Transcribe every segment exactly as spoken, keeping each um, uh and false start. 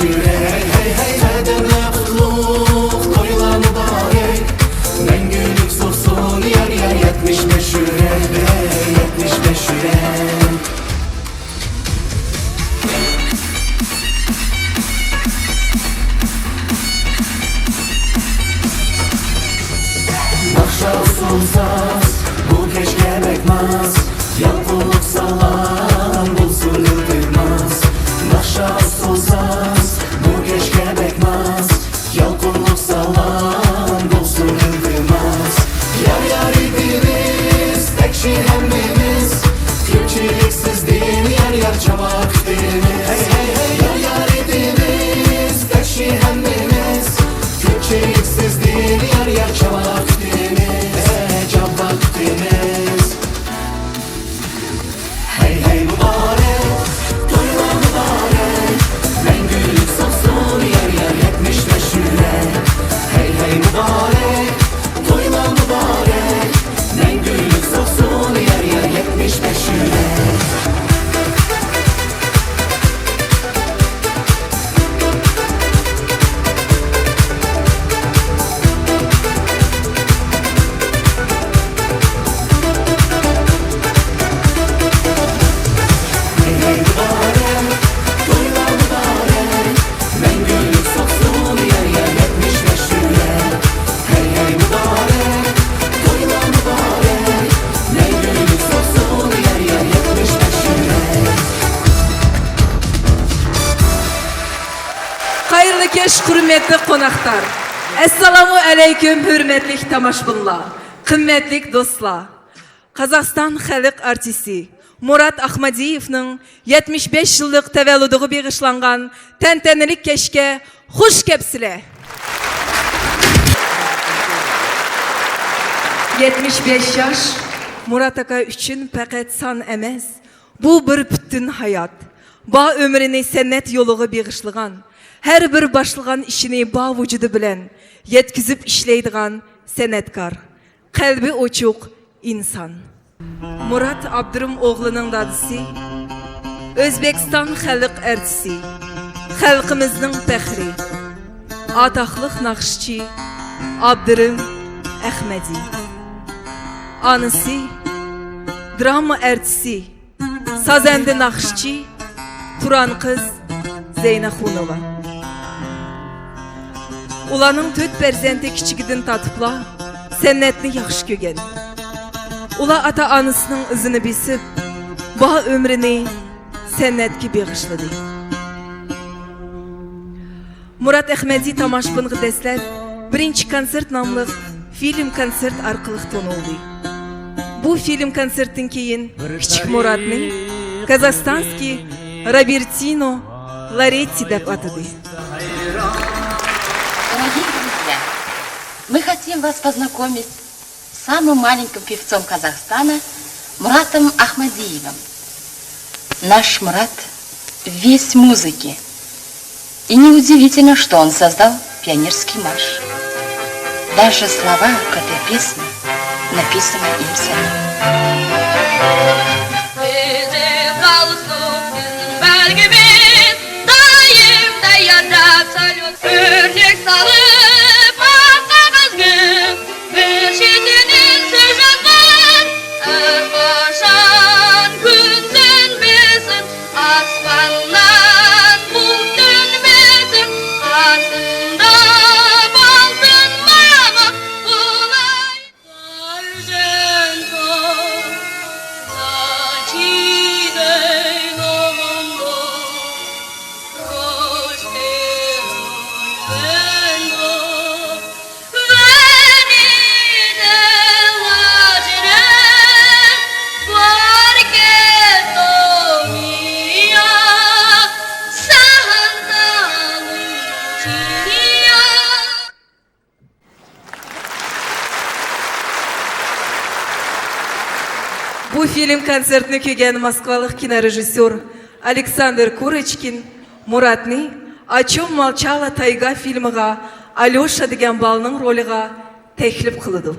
يۈرەك، ھەي، ھەي، قەدەملەر قۇتلۇق، تويلار مۇبارەك. مەڭگۈلۈك سوقسۇن يار، يار، يەتمىش بەش يۈرەك، يەتمىش بەش يۈرەك. ناخشا ئۇسسۇل ساز، بۇ كەچكە بەك ماس. يالقۇنلۇق سالام بولسۇن ئىلتىماس. ناخشا ئۇسسۇل ساز، بۇ كەچكە بەك ماس. يالقۇنلۇق سالام بولسۇن ئىلتىماس. يار يار ئېيتىمىز تەكشى ھەممىمىز. كۆپچىلىك سىزدىن يار يار چاۋاك كۈتىمىز. ھەي ھەي ھەي. يار يار ئېيتىمىز تەكشى ھەممىمىز. كۆپچىلىك سىزدىن يار يار چاۋاك كۈتىمىز. چاۋاك كۈتىمىز. ھەي ھەي مۇبارەك، تويلار مۇبارەك، مەڭگۈلۈك سوقسۇن يار يار يەتمىش بەش يۈرەك. ھەي ھەي مۇبارەك، تويلار مۇبارەك، مەڭگۈلۈك سوقسۇن يار يار يەتمىش بەش يۈرەك. قايىرلىكىش، ھۆرمەتلىك قوناقلار! ئەسسالامۇ ئەلەيكۇم، ھۆرمەتلىك تاماشىبىنلار، قىممەتلىك دوستلار! قازاقىستان خەلق ئارتىسى مۇرات ئاخمادىيېۋنىڭ يەتمىش بەش يىللىق تەۋەللۇدىغا بېغىشلانغان تەنتەنىلىك كەچكە خۇش كەپسىلەر! يەتمىش بەش ياش مۇرات ئاكا ئۈچۈن پەقەت سان ئەمەس، بۇ بىر پۈتۈن ھايات. بار ئۆمرىنى سەنئەت يولىغا بېغىشلىغان، ھەر بىر باشلىغان ئىشىنى بار ۋۇجۇدى بىلەن يەتكۈزۈپ ئىشلەيدىغان سەنئەتكار، قەلبى ئوچۇق ئىنسان. مۇرات ئابدۇرۇم ئوغلىنىڭ دادىسى، ئۆزبېكىستان خەلق ئەرتىسى، خەلقىمىزنىڭ پەخرى، ئاتاقلىق ناخشىچى ئابدۇرۇم ئەخمەدى. ئانىسى، دراما ئەرتىسى، سازەندە ناخشىچى تۇران قىز زەينەخۇنوۋا. ئۇلارنىڭ تۆت پەرزەنتى كىچىكىدىن تارتىپلا سەنئەتنى ياخشى كۆرگەن. ئۇلار ئاتا-ئانىسىنىڭ ئىزىنى بېسىپ، بار ئۆمرىنى سەنئەتكە بېغىشلىدى. مۇرات ئەخمەدى تاماشىبىنغا دەسلەپ بىرىنچى كونسېرت ناملىق فىلىم كونسېرت ئارقىلىق تونۇلدى. بۇ فىلىم كونسېرتتىن كېيىن كىچىك مۇراتنى كازاخستانسكىي رابېرتىنو لارېتتى دەپ ئاتىدى. Дорогие друзья, мы хотим вас познакомить с самым маленьким певцом Казахстана Муратом Ахмадиевым. Наш Мурат весь музыки. И неудивительно, что он создал пионерский марш. Даже слова к этой песне написаны им самим. Bizi xalqımızın belgimiz, daim de yada salüt. Örnek salıp, ak kağızgın, bir şetinin sürmezler. Her kaşan gün dönmesin, asmandan bulut dönmesin, kasında balsın mama bulay. بۇ فىلىم كونسېرتىنى كۆرگەن موسكۋالىق كىنورېژىسسور ئالېكساندىر كۇرېچكىن مۇراتنى «О чём молчала тайга» فىلىمىغا ئاليوشا دېگەن بالىنىڭ رولىغا تەكلىپ قىلىدۇ.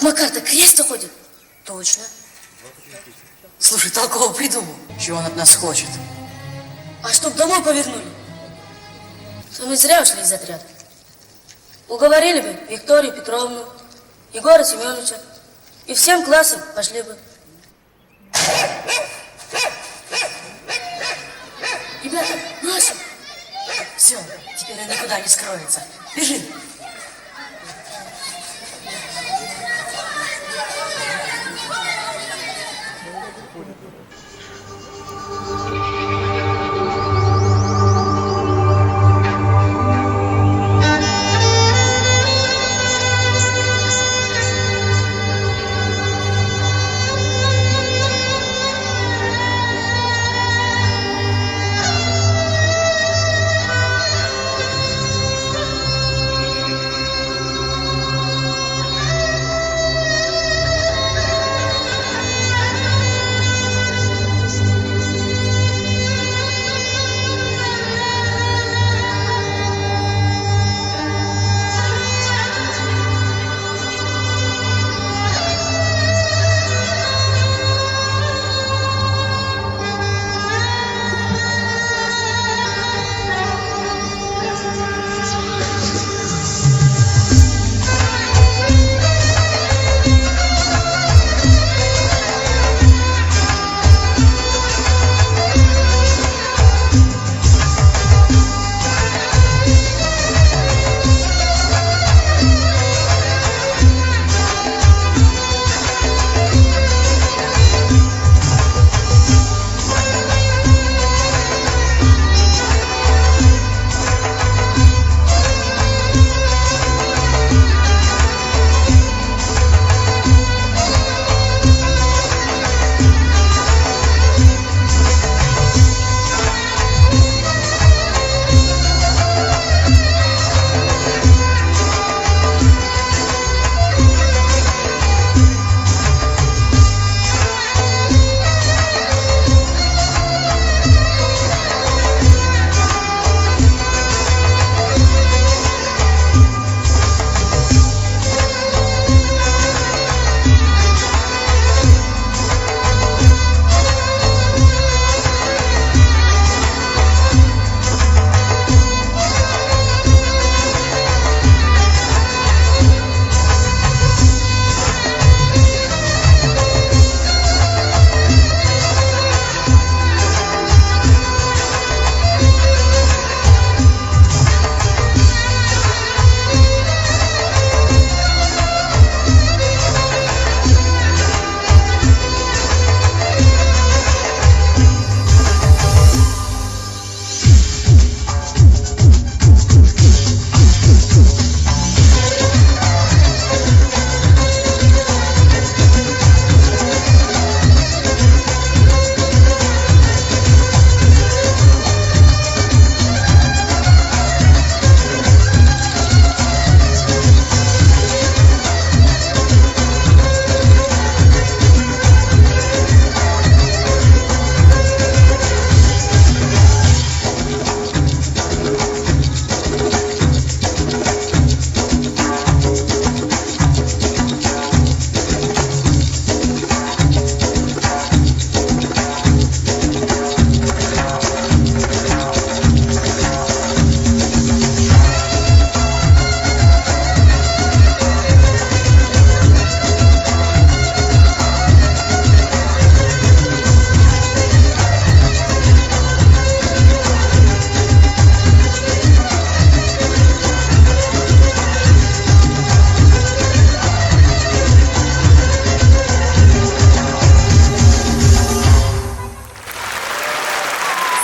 Макар-то к невесте ходит. Точно. Слушай, толково придумал. Чего он от нас хочет? А чтоб домой повернули. То мы зря ушли из отряда. Уговорили бы Викторию Петровну, Егора Семеновича, и всем классом пошли бы. Ребята, Маша! Все, теперь он никуда не скроется. Бежим!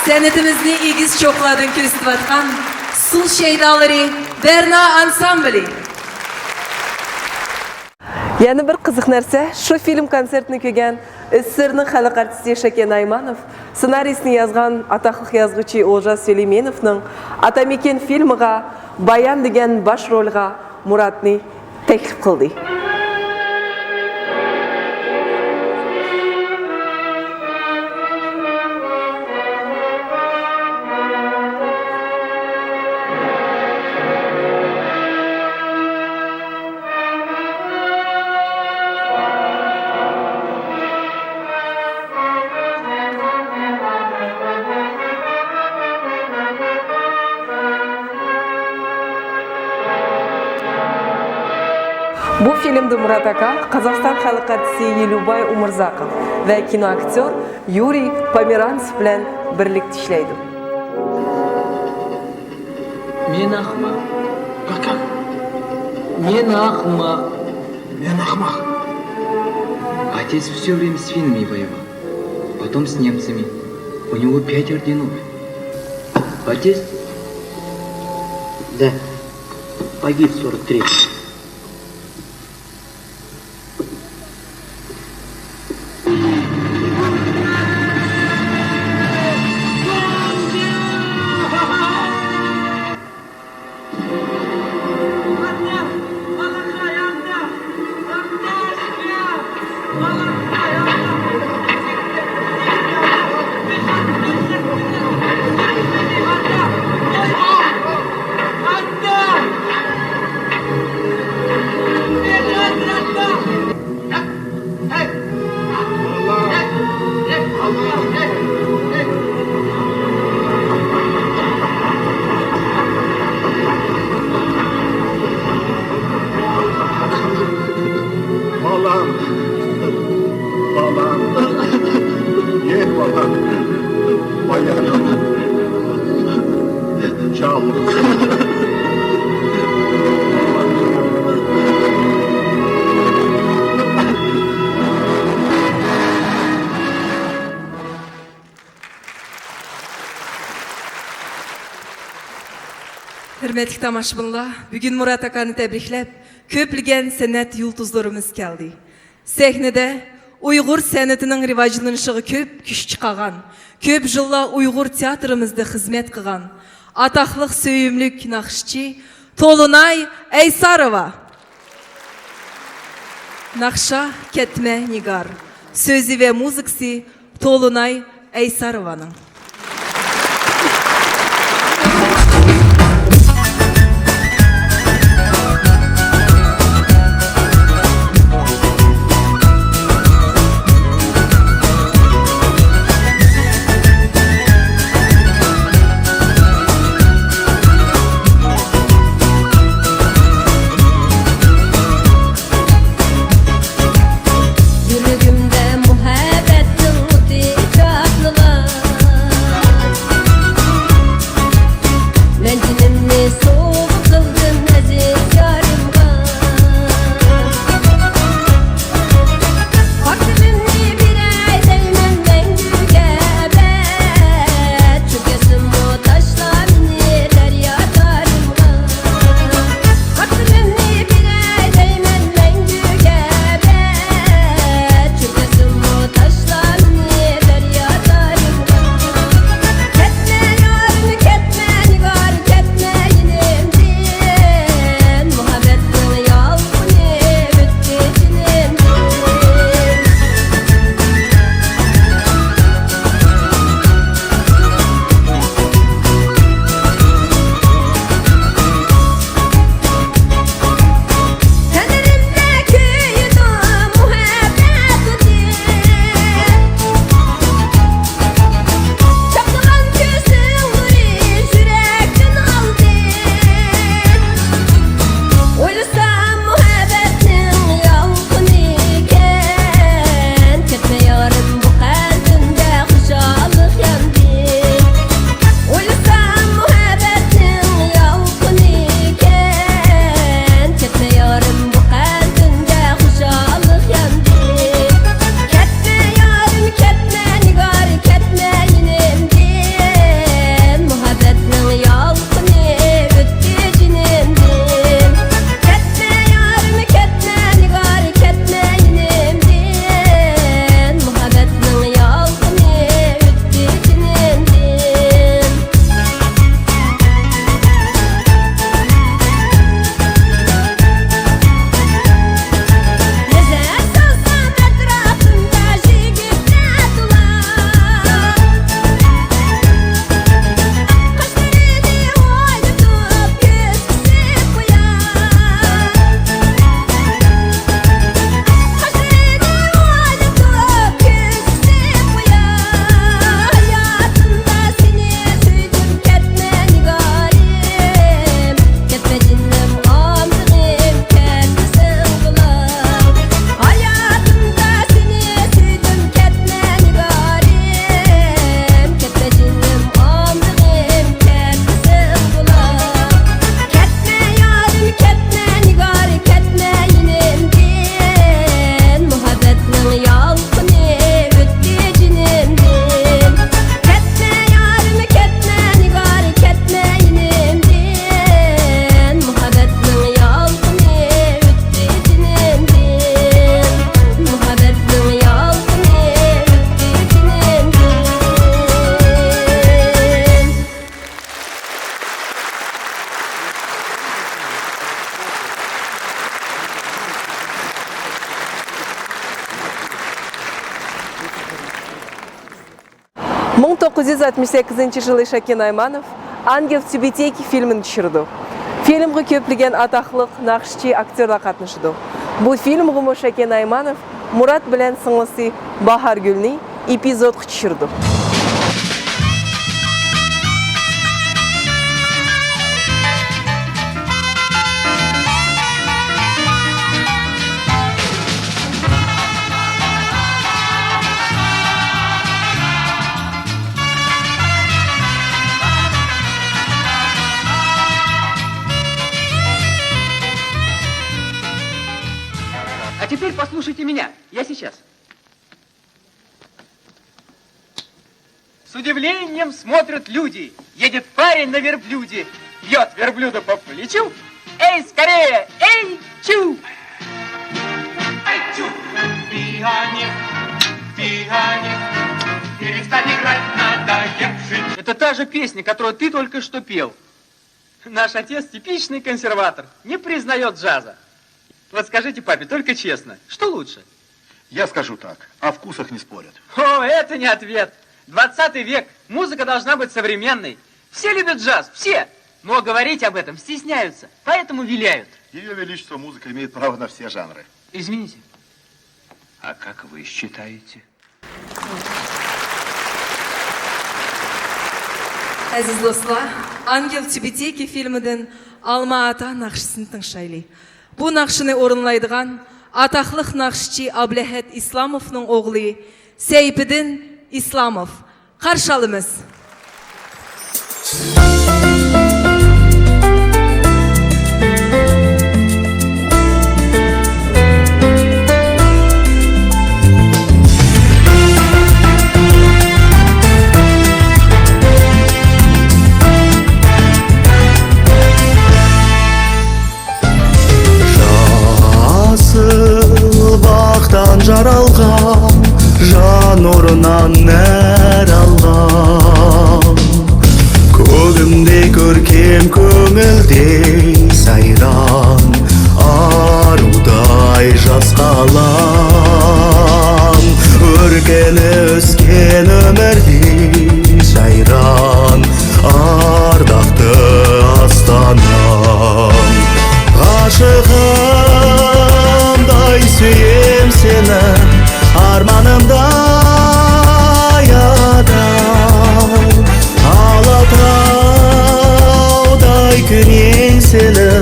سەنئىتىمىزنى ئېگىز چوققىلاردىن كۆزىتىۋاتقان ئۇسسۇل شەيدالىرى بەرنا ئانسامبىلى. يەنە بىر قىزىق نەرسە، شۇ فىلىم كونسېرتىنى كۆرگەن ئېسسىسرنىڭ خەلق ئارتىسى شاكىر نايمانوف سېنارىيىسىنى يازغان ئاتاقلىق يازغۇچى ئوجاز سۈلەيمېنوفنىڭ ئاتامېكىن فىلىمىغا بايان دېگەن باش رولغا مۇراتنى تەكلىپ قىلدى. بۇ فىلىمدا مۇرات ئاكا قازاقىستان خەلق ئارتىسى يېلۇباي ئۇمۇرزاقوف ۋە كىنو ئاكتيور يۇرىي پومېرانتسېف بىلەن بىرلىكتە ئىشلەيدۇ. مەن ئەخمەق. Как, как? مەن ئەخمەق. مەن ئەخمەق. Отец все время с финнами воевал. Потом с немцами. У него пять орденов. Отец? Да. Погиб в сорок третьем. بالام، بالام، يەر بالام، بايانىم، جانلىق. ھۆرمەتلىك تاماشىبىنلار، بۈگۈن مۇرات ئاكانى تەبرىكلەپ، كۆپلىگەن سەنئەت يۇلتۇزلىرىمىز كەلدى. سەھنىدە ئۇيغۇر سەنئىتىنىڭ رىۋاجلىنىشىغا كۆپ كۈچ چىقارغان، كۆپ يىللار ئۇيغۇر تىياتىرىمىزدا خىزمەت قىلغان ئاتاقلىق سۆيۈملۈك ناخشىچى تولۇناي ئەيساروۋا. ناخشا كەتمە نىگار، سۆزى ۋە مۇزىكىسى تولۇناي ئەيساروۋانىڭ. يۈرىكىمدە مۇھەببەتنىڭ ئوتى چاقنىغان. مىڭ توققۇز يۈز ئاتمىش سەككىزىنچى يىلى شاكىر نايمانوف «ئانگېل в Тюбетейке» فىلىمىنى چۈشۈرىدۇ. فىلىمغا كۆپلىگەن ئاتاقلىق ناخشىچى، ئاكتيورلار قاتنىشىدۇ. بۇ فىلىمغىمۇ شاكىر نايمانوف مۇرات بىلەن سىڭلىسى باھارگۈلنى ئېپىزودقا چۈشۈرىدۇ. А теперь послушайте меня. Я сейчас. С удивлением смотрят люди. Едет парень на верблюде, бьет верблюда по плечу. Эй, скорее! Эй, чу! Эй, чу! Пианист, пианист, перестань играть, надоевший. Это та же песня, которую ты только что пел. Наш отец типичный консерватор, не признает джаза. Вот скажите папе только честно, что лучше? Я скажу так, о вкусах не спорят. О, это не ответ. Двадцатый век, музыка должна быть современной. Все любят джаз, все. Но говорить об этом стесняются, поэтому виляют. Ее Величество музыка имеет право на все жанры. Извините. А как вы считаете? ئەزىز دوستلار، «ئانگېل تۈبىتېيكى» فىلىمىدىن «ئالما ئاتا» ناخشىسىنى تىڭشايلى. بۇ ناخشىنى ئورۇنلايدىغان ئاتاقلىق ناخشىچى ئابلەھەت ئىسلاموفنىڭ ئوغلى سەيپىدىن ئىسلاموف. قارشى ئالىمىز. ھاسىل باغدان جار ئالغان، جان نۇرىنان نەر ئالغان. كۆلۈمدە كۆركەم، كۆڭۈلدە سايران، ئارۇداي جاس قالام. ئۆركىلىپ ئۆسكەن ئۆمۈردە سايران، ئارداقتا ئاستانام. ئاشىقىم داي سۆيەم سېنى، ئارمانىمدا ياداي. ئالاتاۋداي كۈنىڭ سېنى،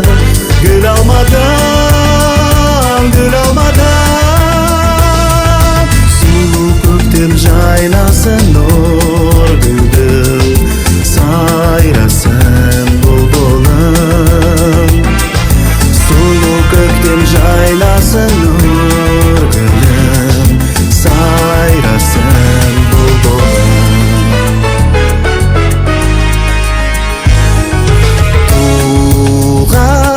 گۈل ئالمادىم، گۈل ئالمادىم. سۇلۇق كۆكتىن جايلاسۇن نۇر گۈلۈم، سايراسۇن بۇلبۇلۇم. سۇلۇق كۆكتىن جايلاسۇن نۇر گۈلۈم، سايراسۇن بۇلبۇلۇم. تۇغان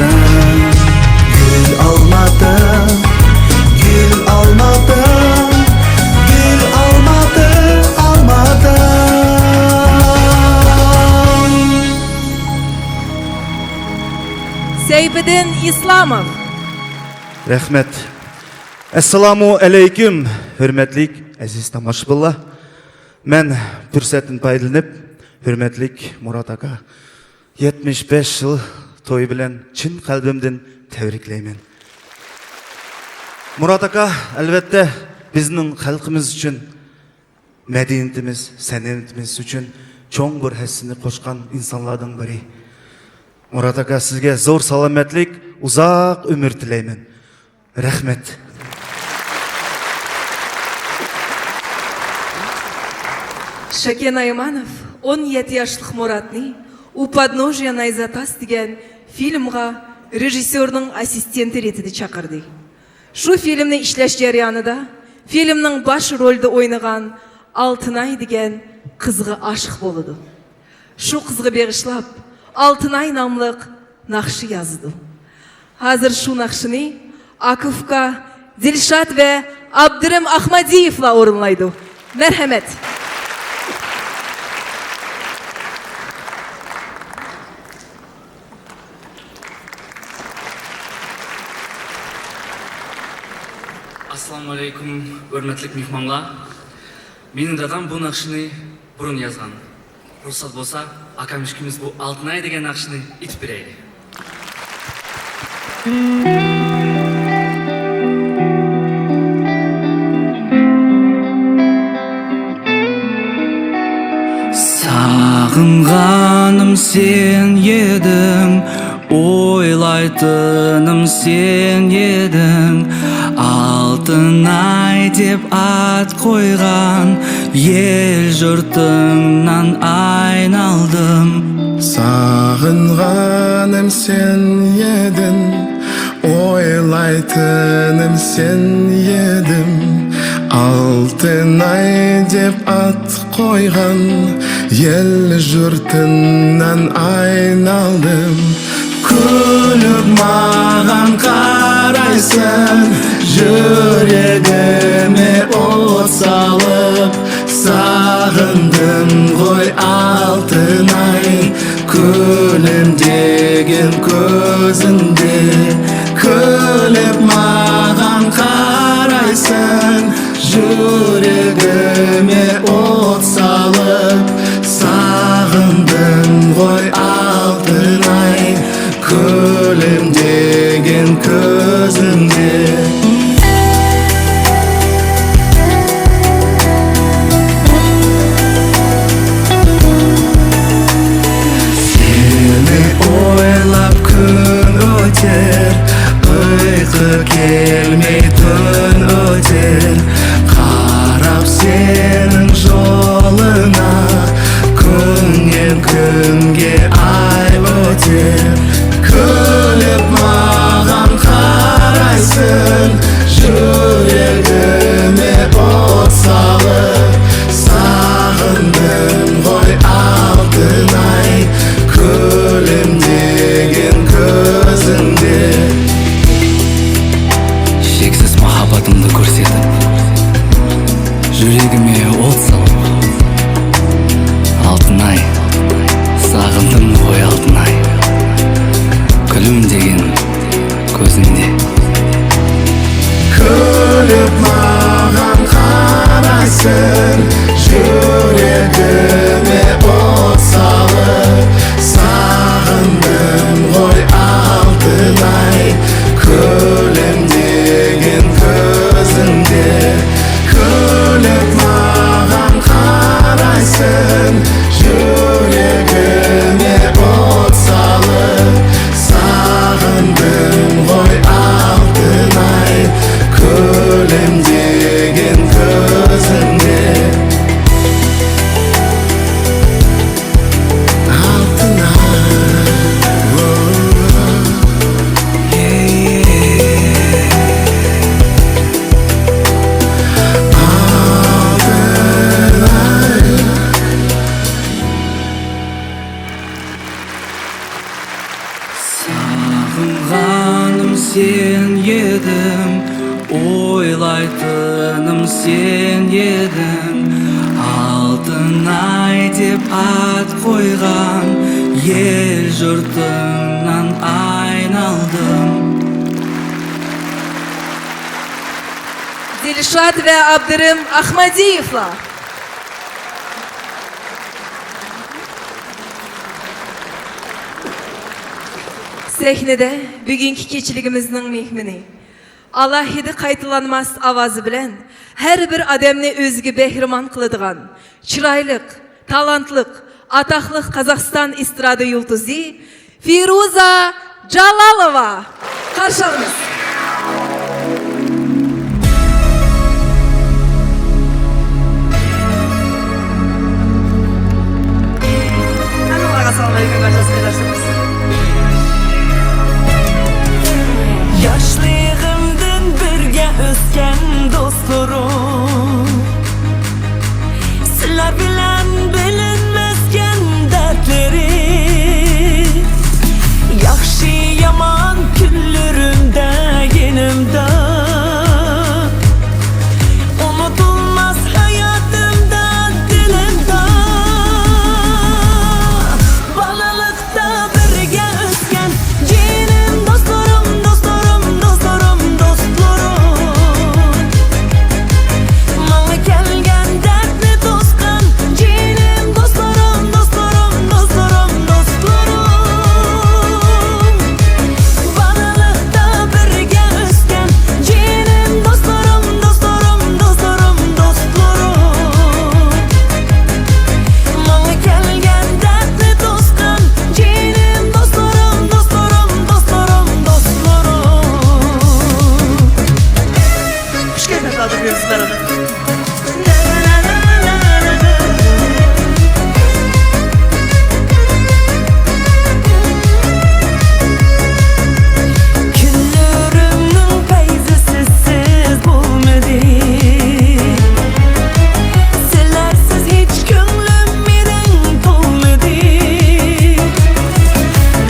گۈل ئالماتا، گۈل ئالماتا، گۈل ئالماتا، ئالماتا. سەيپىدىن ئىسلاموف. رەھمەت. ئەسسالامۇ ئەلەيكۇم، ھۆرمەتلىك ئەزىز تاماشىبىنلار. مەن پۇرسەتتىن پايدىلىنىپ، ھۆرمەتلىك مۇرات ئاكا، يەتمىش بەش يىل توي بىلەن چىن قەلبىمدىن تەبرىكلەيمەن. مۇرات ئاكا، ئەلۋەتتە، بىزنىڭ خەلقىمىز ئۈچۈن، مەدەنىيىتىمىز، سەنئىتىمىز ئۈچۈن چوڭ بىر ھەسسىنى قوشقان ئىنسانلاردىن بىرى. مۇرات ئاكا، سىزگە زور سالامەتلىك، ئۇزاق ئۆمۈر تىلەيمەن. رەھمەت. شاكەن ئايمانوف ئون يەتتە ياشلىق مۇراتنى «У подножья Найза тас» دېگەن فىلىمغا رېژىسسورنىڭ ئاسسىستېنتى رېتىدە چاقىردى. شۇ فىلىمنى ئىشلەش جەريانىدا فىلىمنىڭ باش رولىدا ئوينىغان ئالتىناي دېگەن قىزغا ئاشىق بولىدۇ. شۇ قىزغا بېغىشلاپ، «ئالتىناي» ناملىق ناخشا يازىدۇ. ھازىر شۇ ناخشىنى ئاكا-ئۇكا دىلشات ۋە ئابدۇرېھىم ئاخمادىيېۋلار ئورۇنلايدۇ. مەرھەمەت. ئەسسالامۇئەلەيكۇم، ھۆرمەتلىك مېھمانلار. مېنىڭ دادام بۇ ناخشىنى بۇرۇن يازغان. رۇخسەت بولسا، ئاكام ئىككىمىز بۇ «ئالتىناي» دېگەن ناخشىنى ئېيتىپ بېرەيلى. ساغىنغانىم سەن ئىدىڭ، ئويلايتىنىم سەن ئىدىڭ، ئالتىناي دەپ ئات قويغان يەر-يۇرتۇڭنان ئاينالدىم. ساغىنغانىم سەن ئىدىڭ، ئويلايتىنىم سەن ئىدىڭ، ئالتىناي دەپ ئات قويغان يەر-يۇرتۇڭنان ئاينالدىم. كۈلۈپ ماڭا قارايسەن، يۈرىكىمگە ئوت سالىپ، ساغىندىم غوي ئالتىناي، كۈلۈمدىگىن كۆزۈڭدە. كۈلۈپ ماڭا قارايسەن، يۈرىكىمگە ئوت سالىپ، ساغىندىم غوي ئالتىناي، كۈلۈمدىگىن كۆزۈڭدە. سېنى ئويلاپ كۈن ئۆتەر، ئۇيقۇ كەلمەي تۈن ئۆتەر. قاراپ سېنىڭ يولۇڭغا، كۈننىڭ كۈنگە ئاي ئۆتەر. كۈلۈپ ماڭا قارايسەن، يۈرىكىمگە ئوت سالىپ، ساغىندىم غوي ئالتىناي، كۈلۈمدىگىن كۆزۈڭدە. شەكسىز مۇھەببىتىمنى كۆرسىتىپ، يۈرىكىمگە ئوت سالىپ، ئالتىناي، ساغىندىم غوي ئالتىناي، كۈلۈمدىگىن كۆزۈڭدە. كۈلۈپ ماڭا قارايسەن، يۈرىكىمگە ئوت سالىپ، ساغىندىم غوي ئالتىناي، كۈلۈمدىگىن كۆزۈڭدە. كۈلۈپ ماڭا قارايسەن، يۈرىكىمگە ئوت سالىپ، ساغىن سەن ئىدىڭ، ئويلايتتىم سەن ئىدىڭ، ئالتۇن ئاي دەپ ئات قويغان يەر يۇرتۇمدىن ئاينالدىم. دىلشات ۋە ئابدۇرېھىم ئاخمادىيېۋلار. سەھنىدە بۈگۈنكى كېچىلىكىمىزنىڭ مېھمىنى، ئالاھىدە قايتىلانماس ئاۋازى بىلەن ھەر بىر ئادەمنى ئۆزىگە بەھرىمەن قىلىدىغان چىرايلىق، تالانتلىق، ئاتاقلىق قازاقىستان ئېسترادا يۇلتۇزى فىرۇزا جالالوۋا. قارشى ئالىمىز. ھەممىڭلارغا ئەسسالامۇ ئەلەيكۇم، بەرچە قېرىنداشلىرىمىز. ياشلىقىمدىن بىرگە ئۆسكەن دوستلىرىم، سىلەر بىلەن بىلىنمەسكەن دەردلىرى، ياخشى يامان كۈنلىرىمدە يېنىمدا، ئۇنتۇلماس ھاياتىمدا، دىلىمدا. بالىلىقتا بىرگە ئۆسكەن جېنىم دوستلىرىم، دوستلىرىم، دوستلىرىم، دوستلىرىم. ماڭا كەلگەن دەردنى توسقان جېنىم دوستلىرىم، دوستلىرىم، دوستلىرىم، دوستلىرىم. بالىلىقتا بىرگە ئۆسكەن جېنىم دوستلىرىم، دوستلىرىم، دوستلىرىم، دوستلىرىم. ماڭا كەلگەن دەردنى توسقان جېنىم دوستلىرىم، دوستلىرىم، دوستلىرىم، دوستلىرىم. خۇش كەلدىڭىز، ئابدۇرېھىم سىلەرگە. كۈنلىرىمنىڭ پەيزى سىزسىز بولمىدى. سىلەرسىز ھېچ كۆڭلۈم مېنىڭ تولمىدى.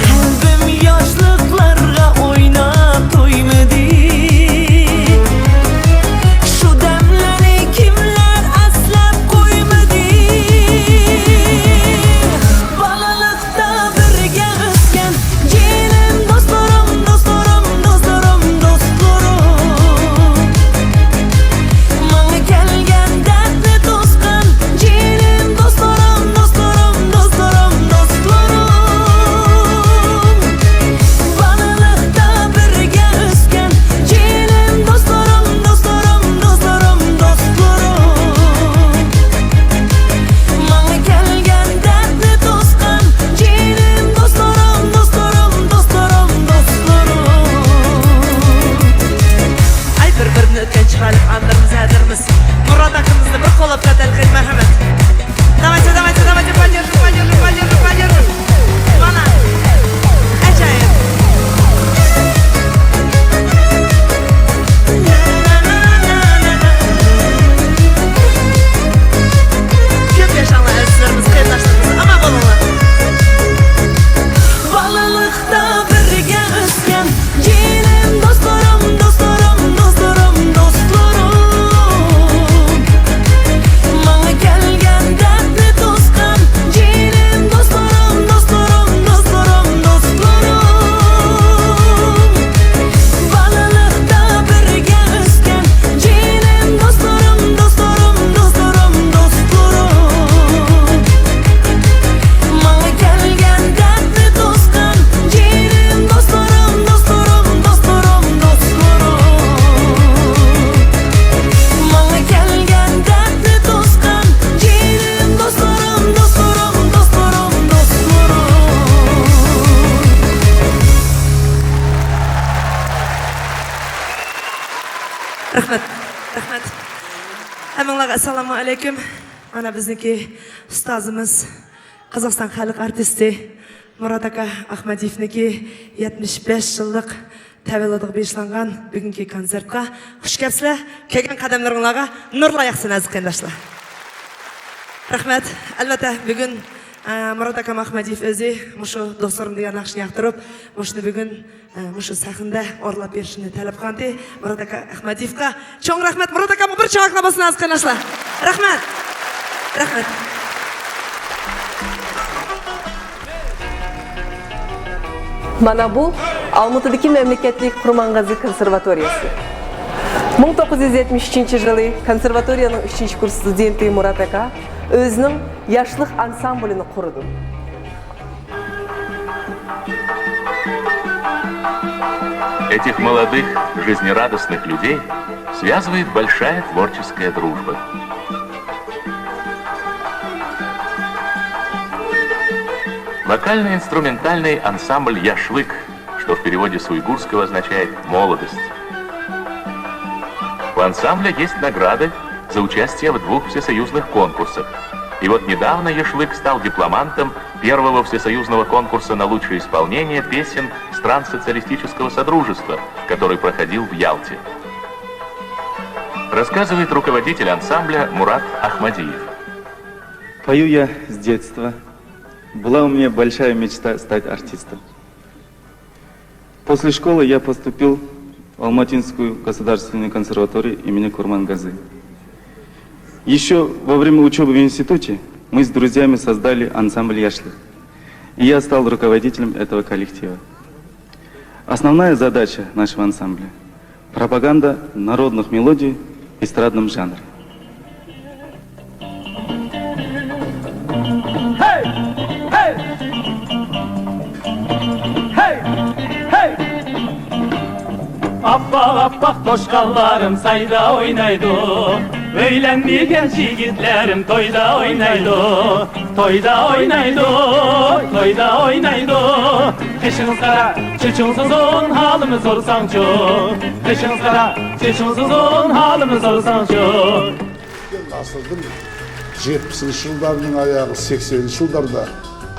قەلبىم ياشلىقلارغا ئويناپ تويمىدى. شۇ دەملەرنى كىملەر ئەسلەپ قويمىدى. بالىلىقتا بىرگە ئۆسكەن جېنىم دوستلىرىم، دوستلىرىم، دوستلىرىم، دوستلىرىم. ماڭا كەلگەن دەردنى توسقان جېنىم دوستلىرىم، دوستلىرىم، دوستلىرىم، دوستلىرىم. بالىلىقتا بىرگە ئۆسكەن جېنىم دوستلىرىم، دوستلىرىم، دوستلىرىم، دوستلىرىم. ماڭا كەلگەن دەردنى توسقان جېنىم دوستلىرىم، دوستلىرىم، دوستلىرىم، دوستلىرىم. ئەي، بىر-بىرىدىن ئۆتكەن چىرايلىق ئانىلىرىمىز، ھەدىلىرىمىز، مۇرات ئاكىمىزنى بىر قوللاپ تەتەلىقىنى، مەرھەمەت. Давайте, давайте, давайте, поддержим, поддержим, поддержим, поддержим. مانا، ئاجايىپ. كۆپ ياشاڭلار، ئەزىزلىرىمىز، قېرىنداشلىرىمىز، ئامان بولۇڭلار. بالىلىقتا بىرگە ئۆسكەن جېنىم دوستلىرىم، دوستلىرىم، دوستلىرىم، دوستلىرىم. ماڭا كەلگەن دەردنى توسقان جېنىم دوستلىرىم، دوستلىرىم، دوستلىرىم، دوستلىرىم. بالىلىقتا بىرگە ئۆسكەن جېنىم دوستلىرىم، دوستلىرىم، دوستلىرىم، دوستلىرىم. ماڭا كەلگەن دەردنى توسقان جېنىم دوستلىرىم، دوستلىرىم، دوستلىرىم، دوستلىرىم. ماڭا كەلگەن دەردنى توسقان جېنىم دوستلىرىم، دوستلىرىم، دوستلىرىم، دوستلىرىم. رەھمەت، رەھمەت. ھەممىڭلارغا ئەسسالامۇ ئەلەيكۇم. مانا بىزنىڭكى ئۇستازىمىز، قازاقىستان خەلق ئارتىستى مۇرات ئاكا ئاخمەدىيېۋنىڭكى يەتمىش بەش يىللىق تەۋەللۇدىغا بېغىشلانغان بۈگۈنكى كونسېرتقا خۇش كەپسىلەر. كۆرگەن قەدەملىرىڭلارغا نۇرلار ياغسۇن، ئەزىز قېرىنداشلار. رەھمەت. ئەلۋەتتە، بۈگۈن ئە، مۇرات ئاكام ئاخمەدىيېف ئۆزى مۇشۇ دوستلىرىم دېگەن ناخشىنى ياقتۇرۇپ، مۇشۇنى بۈگۈن، ئە، مۇشۇ سەھنىدە ئورۇنلاپ بېرىشىنى تەلەپ قىلغانتى. مۇرات ئاكا ئاخمەدىيېفقا چوڭ رەھمەت. مۇرات ئاكامغا بىر چوڭ ئالقىشلار بولسۇن ھازىر قېرىنداشلار. رەھمەت. رەھمەت. مانا بۇ ئالمۇتىدىكى مەملىكەتلىك قۇرمانغازى كونسېرۋاتورىيەسى. مىڭ توققۇز يۈز يەتمىش ئۈچىنچى يىلى كونسېرۋاتورىيەنىڭ ئۈچىنچى كۇرس ستۇدېنتى مۇرات ئاكا ئۆزىنىڭ ياشلىق ئانسامبلىنى قۇرىدۇ. Этих молодых, жизнерадостных людей связывает большая творческая дружба. Вокально-инструментальный ансамбль «Яшлык», что в переводе с уйгурского означает «молодость». У ансамбля есть награды за участие в двух всесоюзных конкурсах. И вот недавно «Яшлык» стал дипломантом первого всесоюзного конкурса на лучшее исполнение песен стран социалистического содружества, который проходил в Ялте. Рассказывает руководитель ансамбля Мурат Ахмадиев. Пою я с детства. Была у меня большая мечта стать артистом. После школы я поступил в Алматинскую государственную консерваторию имени Курмангазы. Еще во время учебы в институте мы с друзьями создали ансамбль «Яшлык». И я стал руководителем этого коллектива. Основная задача нашего ансамбля — пропаганда народных мелодий в эстрадном жанре. ئاپئاق، ئاپئاق توشقانلارىم سايدا ئوينايدۇ، ئۆيلەنمىگەن يىگىتلەرىم تويدا ئوينايدۇ، تويدا ئوينايدۇ، تويدا ئوينايدۇ. قېشىڭىز قارا، چېچىڭىز ئۇزۇن، ھالىمنى سورىساڭچۇ؟ قېشىڭىز قارا، چېچىڭىز ئۇزۇن، ھالىمنى سورىساڭچۇ؟ ئۆتكەن ئەسىرنىڭ يەتمىشىنچى يىللارنىڭ ئاياغى، سەكسەنىنچى يىللاردا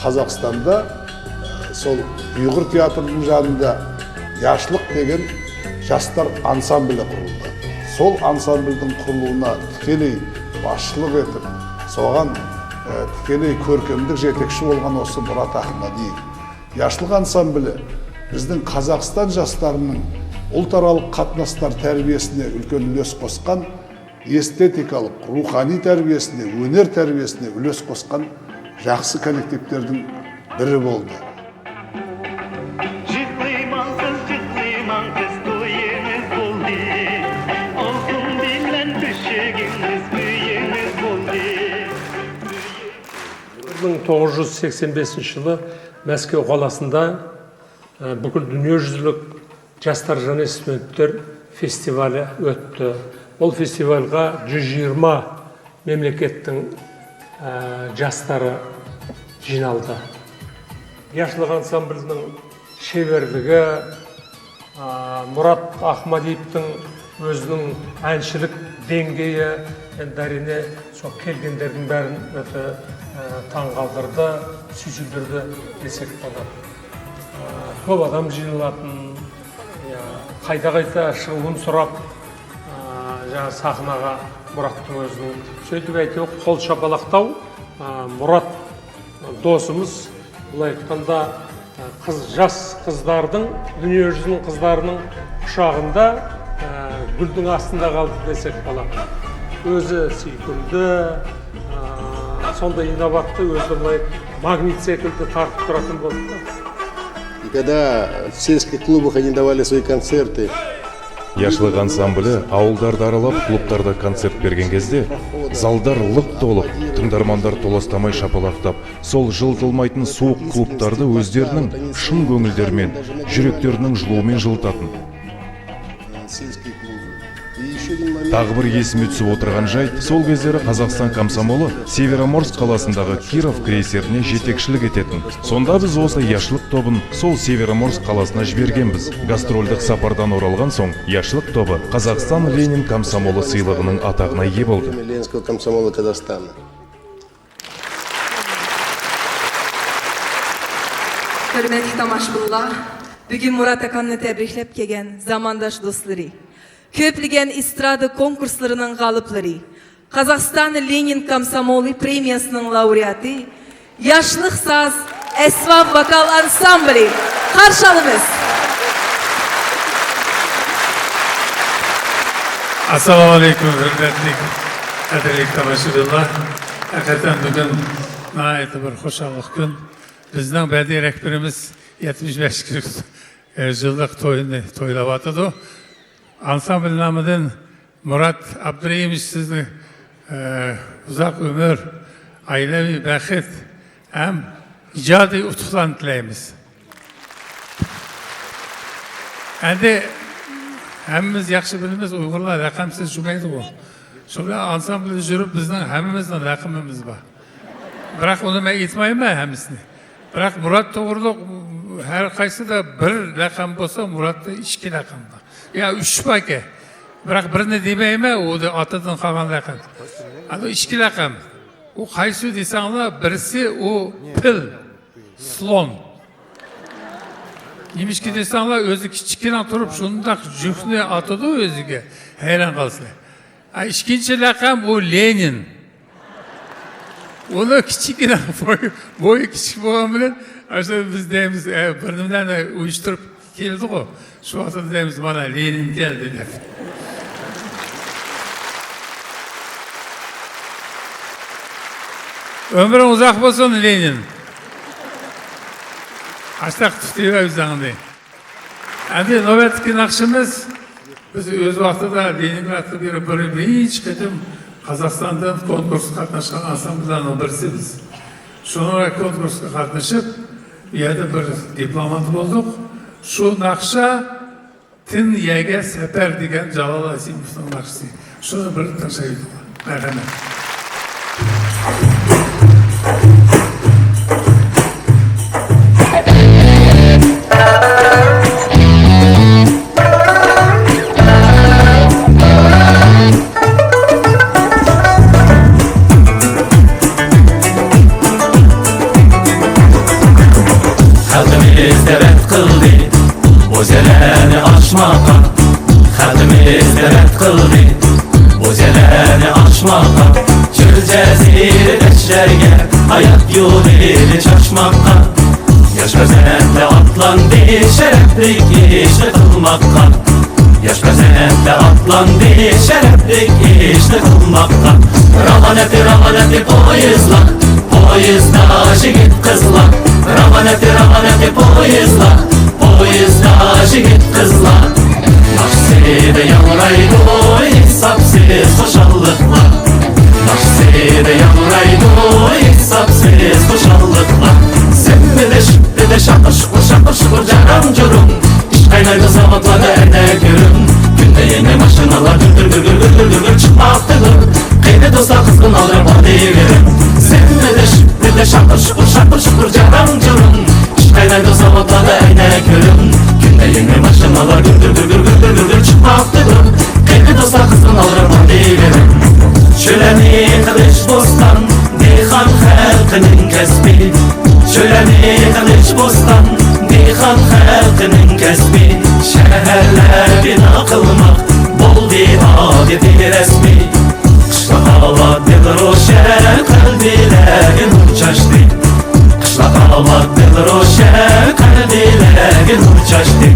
قازاقىستاندا، ئە، سول ئۇيغۇر تىياتىرىنىڭ يېنىدا ياشلىق دېگەن ياشلار ئانسامبىلى قۇرۇلدى. سول ئانسامبىلنىڭ قۇرۇلۇشىغا تىكىلەي باشچىلىق ئېتىپ، سوغان، ئە، تىكىلەي كۆركەملىك يېتەكچى بولغان بولسا مۇرات ئاخمەدىيېف. ياشلىق ئانسامبىلى بىزنىڭ قازاقىستان ياشلىرىنىڭ ئۇلترالىق قاتناشلار تەربىيەسىگە ئۈلكەن ئۈلۈش قوشقان، ئېستېتىكىلىق، روھانىي تەربىيەسىنى، ھۈنەر تەربىيەسىنى ئۈلۈش قوشقان ياخشى كوللېكتىپلەردىن بىرى بولدى. جىغلايمەن قىز، جىغلايمەن قىز، تويىڭىز بولدى. ئالتۇن بىلەن تۆشۈگىڭىز، ئۆيىڭىز بولدى. بىر مىڭ توققۇز يۈز سەكسەن بەشىنچى يىلى مەسكەۋ قالىسىندا، ئە، بۈكۈل دۇنيا يۈزلۈك جاستار جانى ستۇدېنتلار فېستىۋالى ئۆتتى. ئول فېستىۋالغا يۈز يىگىرمە مەملىكەتنىڭ، ئە، جاستارى جىينالدى. ياشلىق ئانسامبىلىنىڭ شېۋەرلىكى، ئە، مۇرات ئاخمەدىيېۋنىڭ ئۆزىنىڭ ئەنچىلىك دەڭگىيى، دەرىنى، شۇ كەلگەنلەرنىڭ بارىنى ئۆتە، ئە، تاڭ قالدۇردى، سۆيۈندۈردى دېسەك بولىدۇ. ئە، كۆپ ئادەم جىينىلاتتى. يا، قايتا-قايتا شۇ ئۇنسۇراپ، ئا، يا، سەھنىگە مۇراتنىڭ ئۆزىنىڭ سۆيۈپ ئېيتىپ قول شاپىلاقلاپ، ئا، مۇرات دوستىمىز بۇلاي ئېيتقاندا، ئا، قىز، ياش قىزلارنىڭ، دۇنيا يۈزىنىڭ قىزلارنىڭ قۇچىقىدا، ئا، گۈلنىڭ ئاستىدا قالدى دېسەك بولار. ئۆزى سۆيۈندى، ئا، شۇنداق ئىناۋەتتە ئۆزى بۇلاي ماگنىت سېكىلدە تارتىپ تۇراتتى. И когда в сельских клубах они давали свои концерты, ياشلىق ئانسامبىلى ئاۋۇللارنى ئارىلاپ، كۇلۇبلاردا كونسېرت بەرگەن كېزىدە، زاللار لىق تولۇپ، تىڭدارمانلار توسالماي شاپىلاقلاپ، سول يىلتىلمايدىغان سوغۇق كۇلۇبلاردا ئۆزلىرىنىڭ چىن كۆڭۈللىرى بىلەن، يۈرەكلىرىنىڭ جۇلۇمى بىلەن يىلتاتتى. تاغ بىر ئېسىمگە چۈشۈپ ئولتۇرغان جاي، سول كېزلىرى قازاقىستان كومسومولى سېۋېرامورسك قالىسىندىكى كىروف كرېيسېرنى يېتەكچىلىك ئېتەتتى. شۇندا بىز بولسا ياشلىق توپىنى سول سېۋېرامورسك قالىسىغا يىبەرگەنبىز. گاستروللۇق ساپاردىن ئورالغان سوڭ، ياشلىق توپى قازاقىستان لېنىن كومسومولى سىيلىغىنىڭ ئاتىقىغا ئىگە بولدى. Ленинского комсомола Казахстана. ھۆرمەتلىك تاماشىبىنلار، بۈگۈن مۇرات ئاكامنى تەبرىكلەپ كەلگەن زامانداش دوستلىرى، كۆپلىگەن ئېسترادا كونكۇرسلىرىنىڭ غالىبلىرى، قازاقىستان لېنىن كومسومولى پرېمىيەسىنىڭ لاۋرېئاتى، ياشلىق ساز ئەسۋاب ۋوكال ئانسامبىلى قارشى ئالىمىز. ئەسسالامۇ ئەلەيكۇم، ھۆرمەتلىك، قەدىرلىك تاماشىبىنلار. ھەقىقەتەن بۈگۈن ناھايىتى بىر خۇشاللىق كۈن. بىزنىڭ بەدىئىي رەھبىرىمىز يەتمىش بەش يىللىق تويىنى تويلاۋاتىدۇ. ئانسامبىل نامىدىن مۇرات ئابدۇرېھىموۋىچ، سىزنى، ئە، ئۇزاق ئۆمۈر، ئائىلىۋى بەخت ھەم ئىجادىي ئۇتۇقلارنى تىلەيمىز. ئەمدى ھەممىمىز ياخشى بىلىمىز، ئۇيغۇرلار لەقەمسىز يۈرمەيدىغۇ. شۇ بىلەن ئانسامبىلدا يۈرۈپ بىزنىڭ ھەممىمىزنىڭ لەقىمىمىز بار. بىراق ئۇنى مەن ئېيتمايمەن ھەممىسىنى. بىراق مۇرات توغرۇلۇق ھەر قايسىدا بىر لەقەم بولسا، مۇراتتا ئىككى لەقەم بار. يا ئۈچ باركەن. بىراق بىرىنى دېمەيمەن، ئۇ ئاتىدىن قالغان لەقەم. ئانا ئىككى لەقەم. ئۇ قايسى دېسەڭلار، بىرسى ئۇ پىل، سلون. نېمىشقا دېسەڭلار، ئۆزى كىچىككىنە تۇرۇپ شۇنداق جۈكنى ئاتىدۇ ئۆزىگە، ھەيران قالىسىلەر. ئا، ئىككىنچى لەقەم ئۇ لېنىن. ئۇنىڭ كىچىككىنە بويى، بويى كىچىك بولغان بىلەن، ئاشۇ بىز دەيمىز، ئە، بىر نېمىلەرنى ئۇيۇشتۇرۇپ كېلىدىغۇ. شۇ ۋاقىتتا دەيمىز، مانا لېنىن كەلدى دەپ. ئۆمرۈڭ ئۇزاق بولسۇن لېنىن. ئاشتاق تۇتۇۋەر ئۆزۈڭنى. ئەمدى نۆۋەتتىكى ناخشىمىز، بىز ئۆز ۋاقتىدا لېنىنگرادقا بېرىپ بىر، بىرىنچى قېتىم قازاقىستاندىن كونكۇرسقا قاتناشقان ئانسامبىللارنىڭ بىرسى بىز. شۇنىڭ بىلەن كونكۇرسقا قاتنىشىپ، ئۇ يەردە بىر دىپلوم ئالغان بولدۇق. شۇ ناخشا تىن يەرگە سەپەر دېگەن جالال ئاسىموۋنىڭ ناخشىسى. شۇنى بىر تىڭشايلى. مەرھەمەت. خەلقىمىز دەۋەت قىلدى بوزەلەرنى ئاچماققا. خەلقىمىز دەۋەت قىلدى بوزەلەرنى ئاچماققا. چۆل جەزىرە دەشتلەرگە ھايات يولىنى چاچماققا. ياش پەرزەنتلەر ئاتلاندى شەرەپلىك ئىشنى قىلماققا. ياش پەرزەنتلەر ئاتلاندى شەرەپلىك ئىشنى قىلماققا. راۋان ئەتتى، راۋان ئەتتى پويىزلار، پويىزدا يىگىت قىزلار. راۋان ئەتتى، راۋان ئەتتى پويىزلار، پويىزدا يىگىت قىزلار. ناخشىسىدا ياڭرايدۇ ھېسابسىز خۇشاللىقلار. ناخشىسىدا ياڭرايدۇ ھېسابسىز خۇشاللىقلار. زىممىدە شىپپىدە شاقىر شۇقۇر، شاقىر شۇقۇر، جاراڭ جۇرۇڭ. ئىش قاينايدۇ زاۋۇتلاردا ئەنە گۈرۈڭ. كۈندە يېڭى ماشىنىلار دۈر دۈر دۈر دۈر دۈر دۈر دۈر دۈر چىقماقتىدۇر. قېنى دوستلار، قىزغىن ئالدىراپ ئالدىۋېرىڭ. زىممىدە شىپپىدە شاقىر شۇقۇر، شاقىر شۇقۇر، جاراڭ جۇرۇڭ. ئىش قاينايدۇ زاۋۇتلاردا ئەنە گۈرۈڭ. كۈندە يېڭى ماشىنىلار دۈر دۈر دۈر دۈر دۈر دۈر دۈر دۈر چىقماقتىدۇر. قېنى دوستلار، قىزغىن ئالدىراپ ئالدىۋېرىڭ. شۆلەمنى قىلىش بوستان، دېھقان خەلقىنىڭ كەسپى. شۆلەمنى قىلىش بوستان، دېھقان خەلقىنىڭ كەسپى. شەھەرلەر بىنا قىلماق بولدى ئادىتى رەسمىي. قىشلاق ئاۋات دىل روشەن، قەلبلەرگە نۇر چاچتى. قىشلاق ئاۋات دىل روشەن، قەلبلەرگە نۇر چاچتى.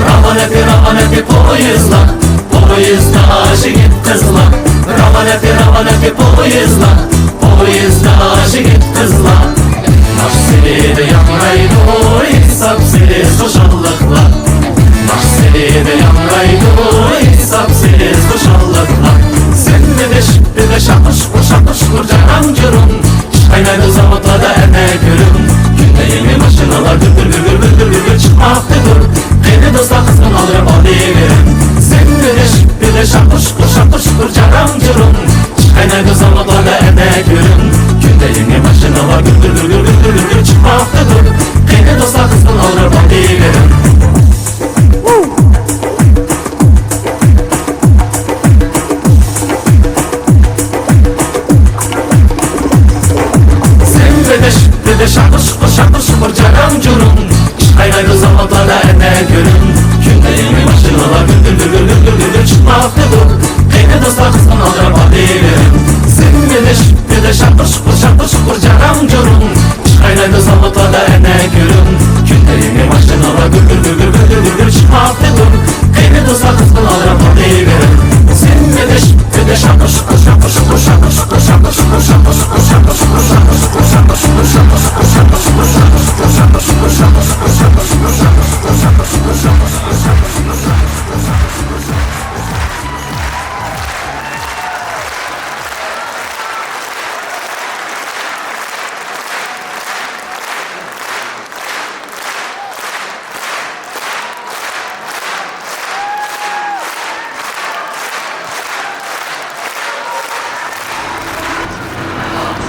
راۋان ئەتتى، راۋان ئەتتى پويىزلار، پويىزدا يىگىت قىزلار. راۋان ئەتتى، راۋان ئەتتى پويىزلار، پويىزدا يىگىت قىزلار. ناخشىسىدا ياڭرايدۇ ھېسابسىز خۇشاللىقلار. ناخشىسىدا ياڭرايدۇ ھېسابسىز خۇشاللىقلار. زىممىدە شىپپىدە شاقىر شۇقۇر، شاقىر شۇقۇر، جاراڭ جۇرۇڭ. ئىش قاينايدۇ زاۋۇتلاردا ئەنە گۈرۈڭ. كۈندە يېڭى ماشىنىلار دۈر دۈر دۈر دۈر دۈر دۈر دۈر چىقماقتىدۇر. قېنى دوستلار، قىزغىن ئالدىراپ ئالدىۋېرىڭ. زىممىدە شىپپىدە شاقىر شۇقۇر، شاقىر شۇقۇر، جاراڭ جۇرۇڭ. ئىش قاينايدۇ زاۋۇتلاردا ئەنە گۈرۈڭ. كۈندە يېڭى ماشىنىلار دۈر دۈر دۈر دۈر دۈر دۈر دۈر چىقماقتىدۇر. قېنى دوستلار، قىزغىن ئالدىراپ ئالدىۋېرىڭ. زىممىدە شىپپىدە شاقىر شۇقۇر، شاقىر شۇقۇر، جاراڭ جۇرۇڭ. ئىش قاينايدۇ زاۋۇتلاردا ئەنە گۈرۈڭ. كۈندە يېڭى ماشىنىلار دۈر دۈر دۈر دۈر دۈر دۈر دۈر چىقماقتىدۇر. قېنى دوستلار، قىزغىن ئالدىراپ ئالدىۋېرىڭ. زىممىدە شىپپىدە شاقىر شۇقۇر، شاقىر شۇقۇر، جاراڭ جۇرۇڭ. ئىش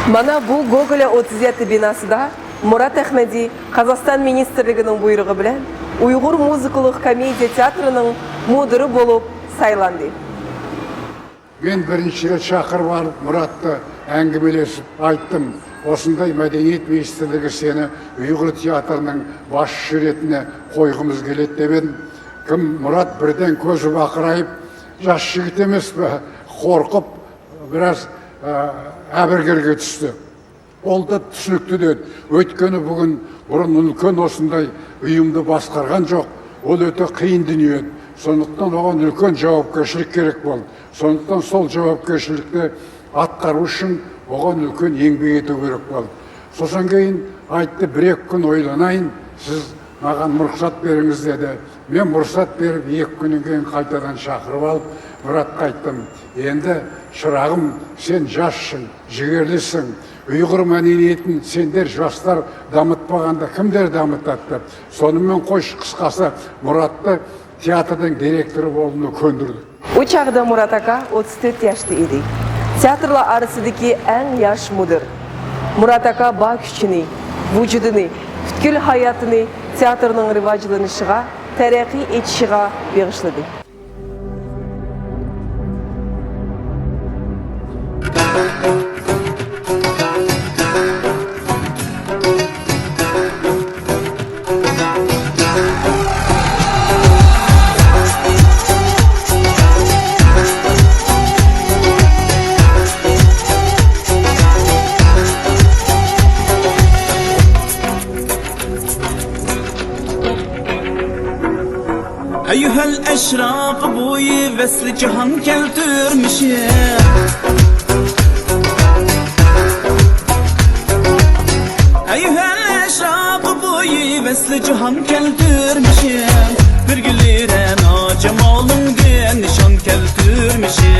مانا بۇ گوگولە ئوتتۇز يەتتە بىناسىدا مۇرات ئەخمەدى قازاقىستان مىنىستىرلىكىنىڭ بۇيرۇقى بىلەن ئۇيغۇر مۇزىكىلىق كومېدىيە تىياتىرىنىڭ مۇدىرى بولۇپ سايلاندى. Men birinchi rad chaqirib olib, Muratni әңгімелесіп айттым. Осындай мәдениет министрлігі сені ұйғыр театрының басшысы ретінде қойғымыз келеді деп едім. Кім, Мұрат, бірден көзі бақырайып, жас жігіт емес пе, қорқып, біраз ә, әбігерге түсті. Ол да түсінікті деді. Өйткені бүгін бұрын үлкен осындай ұйымды басқарған жоқ. Ол өте қиын дүние еді. Сондықтан оған үлкен жауапкершілік керек болды. Сондықтан сол жауапкершілікті атқару үшін оған үлкен еңбек ету керек болды. Сосын кейін айтты, бір-екі күн ойланайын, сіз маған рұқсат беріңіз деді. Мен рұқсат беріп, екі күннен кейін қайтадан шақырып алып, Мұратқа айттым, енді, шырағым, сен жасшың, жігерлісің, ұйғыр мәдениетін сендер жастар дамытпағанда кімдер дамытады деп. Сонымен қойшы, қысқасы, Мұратты театрдың директоры болуына көндірдік. ئۇ چاغدا مۇرات ئاكا ئوتتۇز تۆت ياشتا ئىدى. تىياتىرلار ئارىسىدىكى ئەڭ ياش مۇدىر. مۇرات ئاكا بار كۈچىنى، ۋۇجۇدىنى، پۈتكۈل ھاياتىنى تىياتىرنىڭ رىۋاجلىنىشىغا، تەرەققىي ئېتىشىغا بېغىشلىدى. ئەييۇھەل ئەشراق بويى ۋەسلى جاھان كەلتۈرمىشى. ئەييۇھەل ئەشراق بويى ۋەسلى جاھان كەلتۈرمىشى. بىر گۈلى رەنا جامالىڭدىن نىشان كەلتۈرمىشى.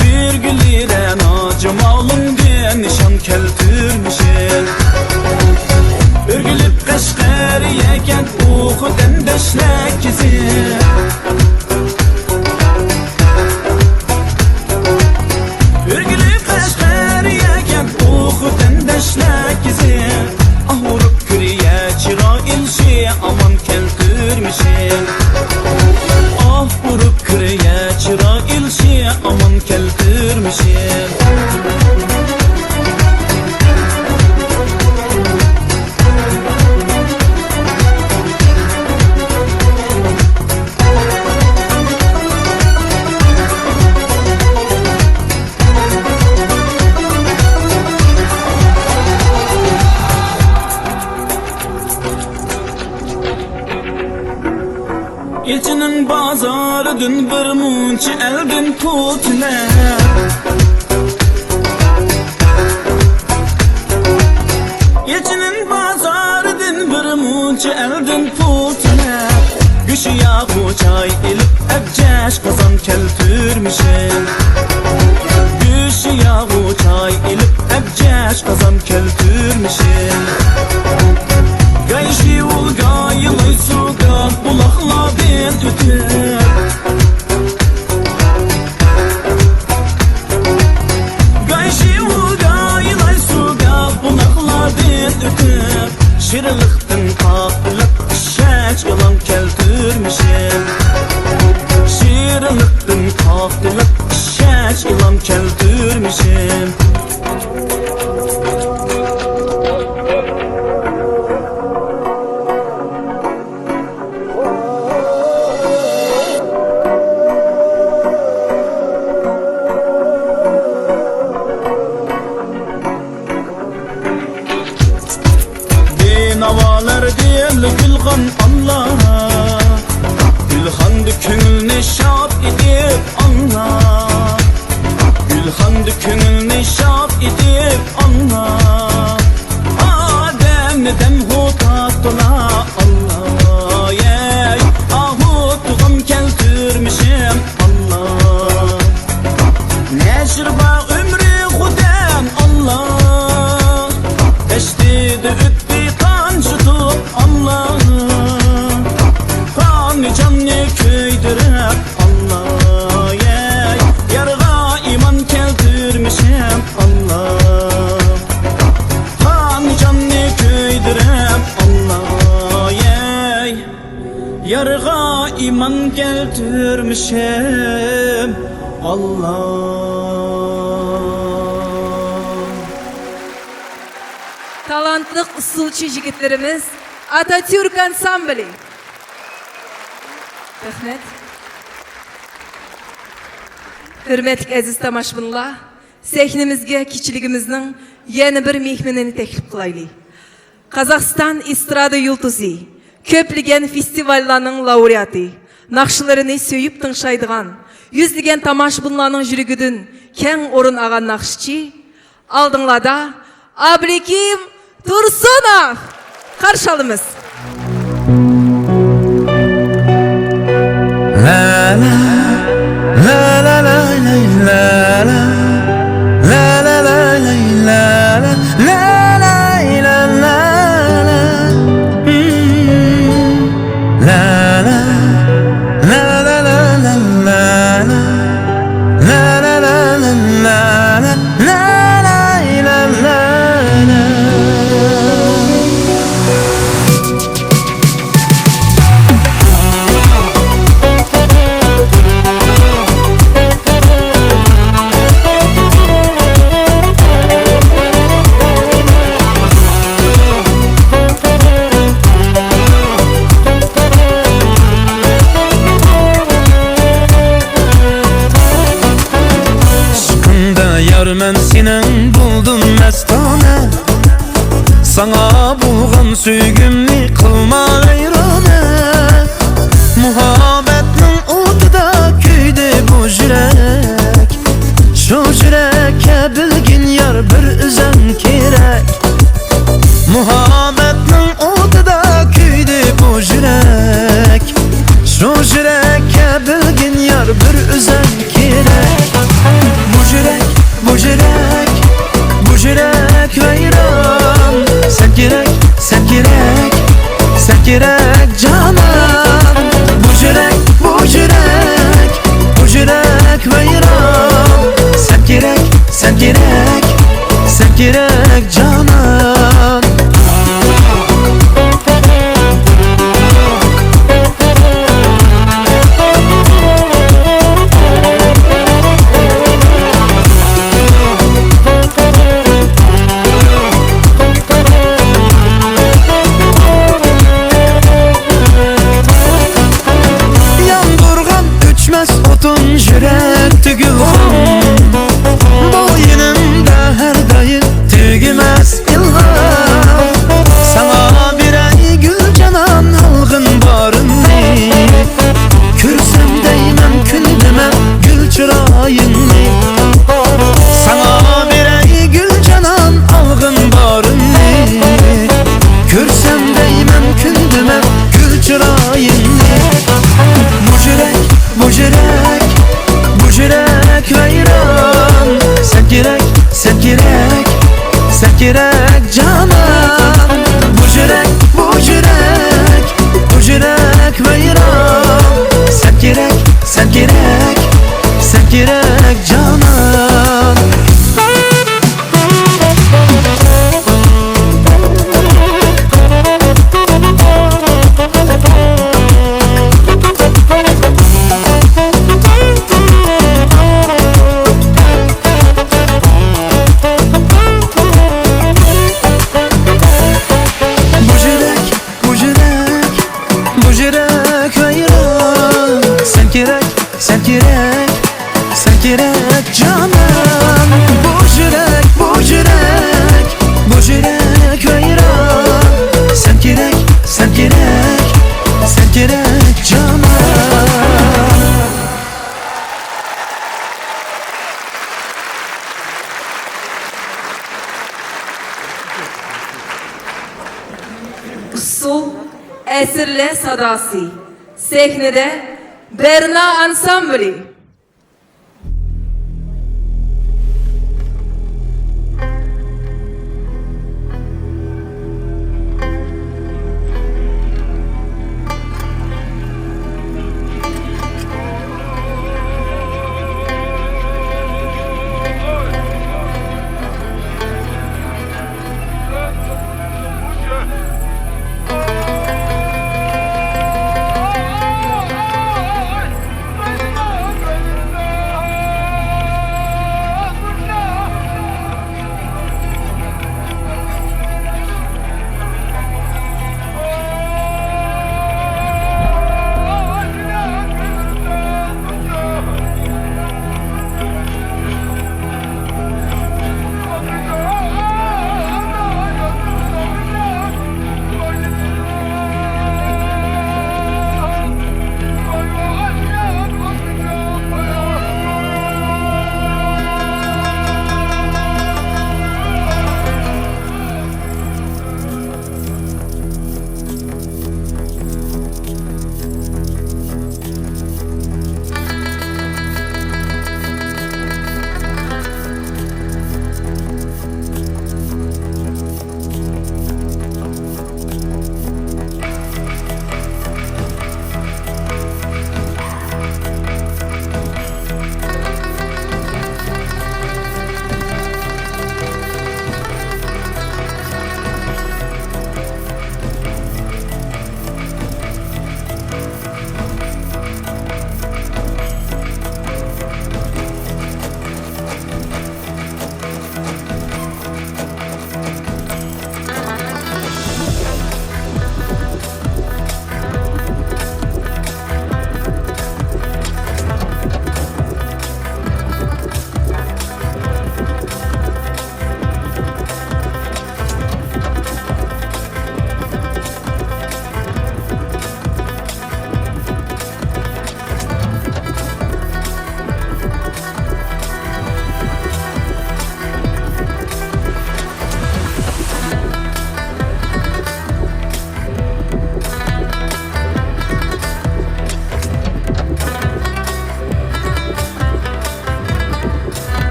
بىر گۈلى رەنا جامالىڭدىن نىشان كەلتۈرمىشى. ئۆرگۈلۈپ قەشقەرىيەگە ئۇ خوتەن دەشنە كېزى. ئۆرگۈلۈپ قەشقەرىيەگە ئۇ خوتەن دەشنە كېزى. ئاھ ئۇرۇپ كۈرىيە چىراغ ئېلىشى ئامان كەلتۈرمىشى. ئاھ ئۇرۇپ كۈرىيە چىراغ ئېلىشى ئامان كەلتۈرمىشى. ئىلچىنىڭ بازارىدىن بىر مۇنچە ئەلدىن پۇل تىلەپ. ئىلچىنىڭ بازارىدىن بىر مۇنچە ئەلدىن پۇل تىلەپ. گۆشى ياغۇ چاي ئېلىپ ئەبجەش قازان كەلتۈرمىشى. گۆشى ياغۇ چاي ئېلىپ ئەبجەش قازان كەلتۈرمىشى. گاي شىۋۇل گاي لايسۇ گاھ بۇلاقلاردىن ئۆتۈپ. گاي شىۋۇ گاي لايسۇ گاھ بۇلاقلاردىن ئۆتۈپ. شېرىنلىقتىن قاقتىلىپ ئىشەنچ ئىلان كەلتۈرمىشىم. شېرىنلىقتىن قاقتىلىپ ئىشەنچ ئىلان كەلتۈرمىشىم. بىناۋالار دىلى گۈلخان ئاللا، گۈلخاندا كۆڭۈلنى شاد ئېتىپ ئاللا. گۈلخاندا كۆڭۈلنى شاد ئېتىپ ئاللا. ئادەمنى دەمغۇ تارتىلا ئاللا. ئەي ئاھۇ تۇغام كەلتۈرمىشىم ئاللا. نەشر بار ئۆمرى خۇدەم ئاللا. دەشتىدە ئۆتتى قان يۇتۇپ ئاللا. قاننى جاننى كۆيدۈرۈپ ئاللا، يەي، يارغا ئىمان كەلتۈرمىشىم ئاللا. يارغا ئىمان كەلتۈرمىشىم، ئاللا. تالانتلىق ئۇسسۇلچى يىگىتلىرىمىز، ئاتاتۈرك ئانسامبىلى. رەھمەت. ھۆرمەتلىك ئەزىز تاماشىبىنلار، سەھنىمىزگە كېچىلىكىمىزنىڭ يەنە بىر مېھمىنىنى تەكلىپ قىلايلى. قازاقىستان ئېسترادا يۇلتۇزى، كۆپلىگەن فېستىۋاللارنىڭ لاۋرېئاتى، ناخشىلىرىنى سۆيۈپ تىڭشايدىغان يۈزلىگەن تاماشىبىنلارنىڭ يۈرىكىدىن كەڭ ئورۇن ئالغان ناخشىچى، ئالدىڭلاردا ئابلىكىم تۇرسۇنوف. قارشى ئالىمىز. ئىشقىڭدا يار مەن سېنىڭ بولدۇم مەستانە، ساڭا بولغان سۆيگۈمنى قىلما ۋەيرانە. مۇھەببەتنىڭ ئوتىدا كۆيدى بۇ يۈرەك، شۇ يۈرەككە بىلگىن يار بىر ئۆزۈڭ كېرەك. مۇھەببەتنىڭ ئوتىدا كۆيدى بۇ يۈرەك، شۇ يۈرەككە بىلگىن يار بىر ئۆزۈڭ كېرەك. بۇ يۈرەك، بۇ يۈرەك، بۇ يۈرەك ۋەيران. سەن كېرەك، سەن كېرەك، سەن كېرەك جانان. بۇ يۈرەك، بۇ يۈرەك، بۇ يۈرەك ۋەيران. سەن كېرەك، سەن كېرەك، سەن كېرەك جانان. ياندۇرغان ئۆچمەس ئوتۇن يۈرەكتە گۈلخان، بوينۇمدا ھەر دائىم تۈگىمەس ئىلھام. ساڭا بېرەي گۈل جانان ئالغىن بارىمنى، كۆرسەم دەيمەن كۈندە مەن گۈل چىرايىڭنى. ساڭا بېرەي گۈل جانان ئالغىن بارىمنى، كۆرسەم دەيمەن كۈندە مەن گۈل چىرايىڭنى. بۇ يۈرەك، بۇ يۈرەك، بۇ يۈرەك ۋەيران. سەن كېرەك، سەن كېرەك، سەن كېرەك جانان. بۇ يۈرەك، بۇ يۈرەك، بۇ يۈرەك ۋەيران. سەن كېرەك، سەن كېرەك، سەن كېرەك جانان. بۇ يۈرەك، بۇ يۈرەك، بۇ يۈرەك ۋەيران. سەن كېرەك، سەن كېرەك، سەن كېرەك جانان. بۇ يۈرەك، بۇ يۈرەك، بۇ يۈرەك ۋەيران. سەن كېرەك، سەن كېرەك، سەن كېرەك جانان. ئۇسسۇل، ئەسىرلەر ساداسى. سەھنىدە بەرنا ئانسامبىلى.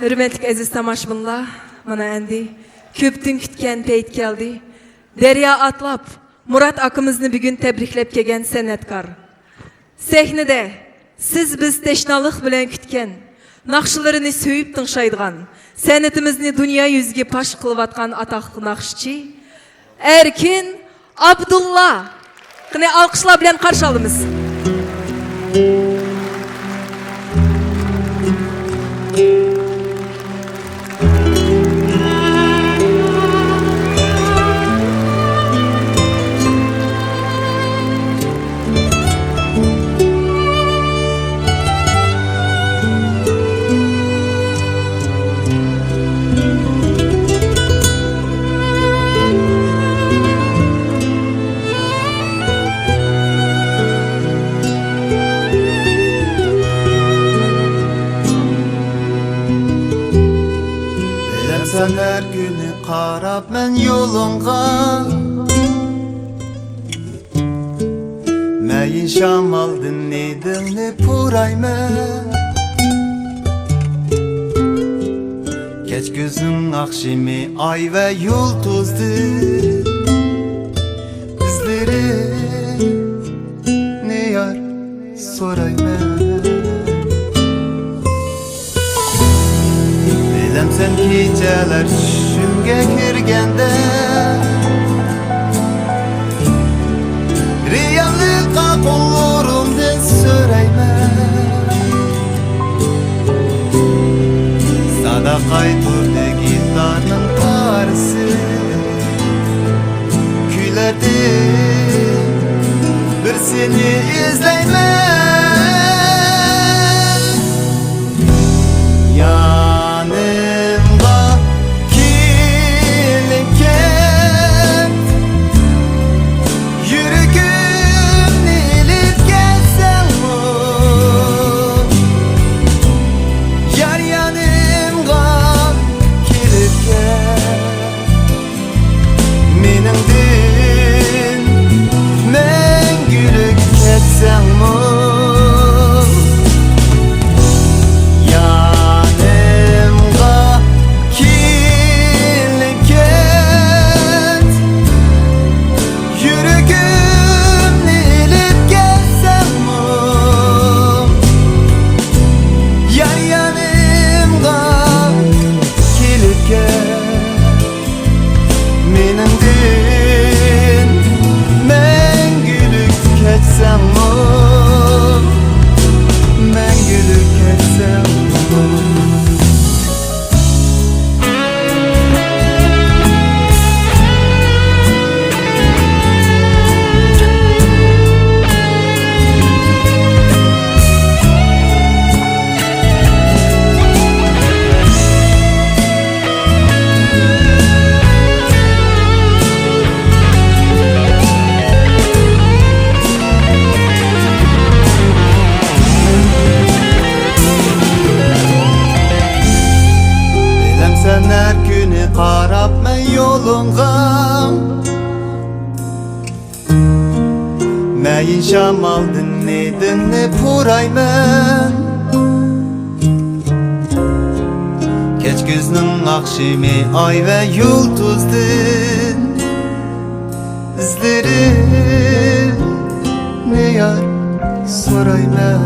ھۆرمەتلىك ئەزىز تاماشىبىنلار، مانا ئەمدى كۆپتىن كۈتكەن پەيت كەلدى. دەريا ئاتلاپ، مۇرات ئاكىمىزنى بۈگۈن تەبرىكلەپ كەلگەن سەنئەتكار. سەھنىدە سىز بىز تەشنالىق بىلەن كۈتكەن، ناخشىلىرىنى سۆيۈپ تىڭشايدىغان، سەنئىتىمىزنى دۇنيا يۈزىگە پاش قىلىۋاتقان ئاتاقلىق ناخشىچى ئەركىن ئابدۇللا. قېنى، ئالقىشلار بىلەن قارشى ئالىمىز. بىلەمسەن، ھەر كۈنى قاراپ مەن يولۇڭغا، مەيىن شامالدىن ھىدىڭنى پۇرايمەن. كەچكۈزنىڭ ئاخشىمى ئاي ۋە يۇلتۇزدىن، ئىزلىرىمنى يار سورايمەن. بىلەمسەن، كېچەلەر چۈشۈمگە كىرگەندە، رېئاللىققا قوللىرىمدىن سۆرەيمەن. سادا قايتۇردى گىتارنىڭ تارىسى. كۈيلەردىن بىر سېنى ئىزلەيمەن. يانىمغا كېلىپ كەت، يۈرىكىمنى ئېلىپ كەتسەڭمۇ، يار يانىمغا كېلىپ كەت. مېنىڭدىن مەڭگۈلۈك كەتسەڭمۇ، يانىمغا كېلىپ كەت. يۈرىكىمنى ئېلىپ كەتسەڭمۇ، يار يانىمغا كېلىپ كەت. مېنىڭدىن مەڭگۈلۈك كەتسەڭمۇ، مەڭگۈلۈك كەتسەڭمۇ. بىلەمسەن، ھەر كۈنى قاراپمەن يولۇڭغا، مەيىن شامالدىن ھىدىڭنى پۇرايمەن. كەچكۈزنىڭ ئاخشىمى ئاي ۋە يۇلتۇزدىن، ئىزلىرىمنى يار سورايمەن.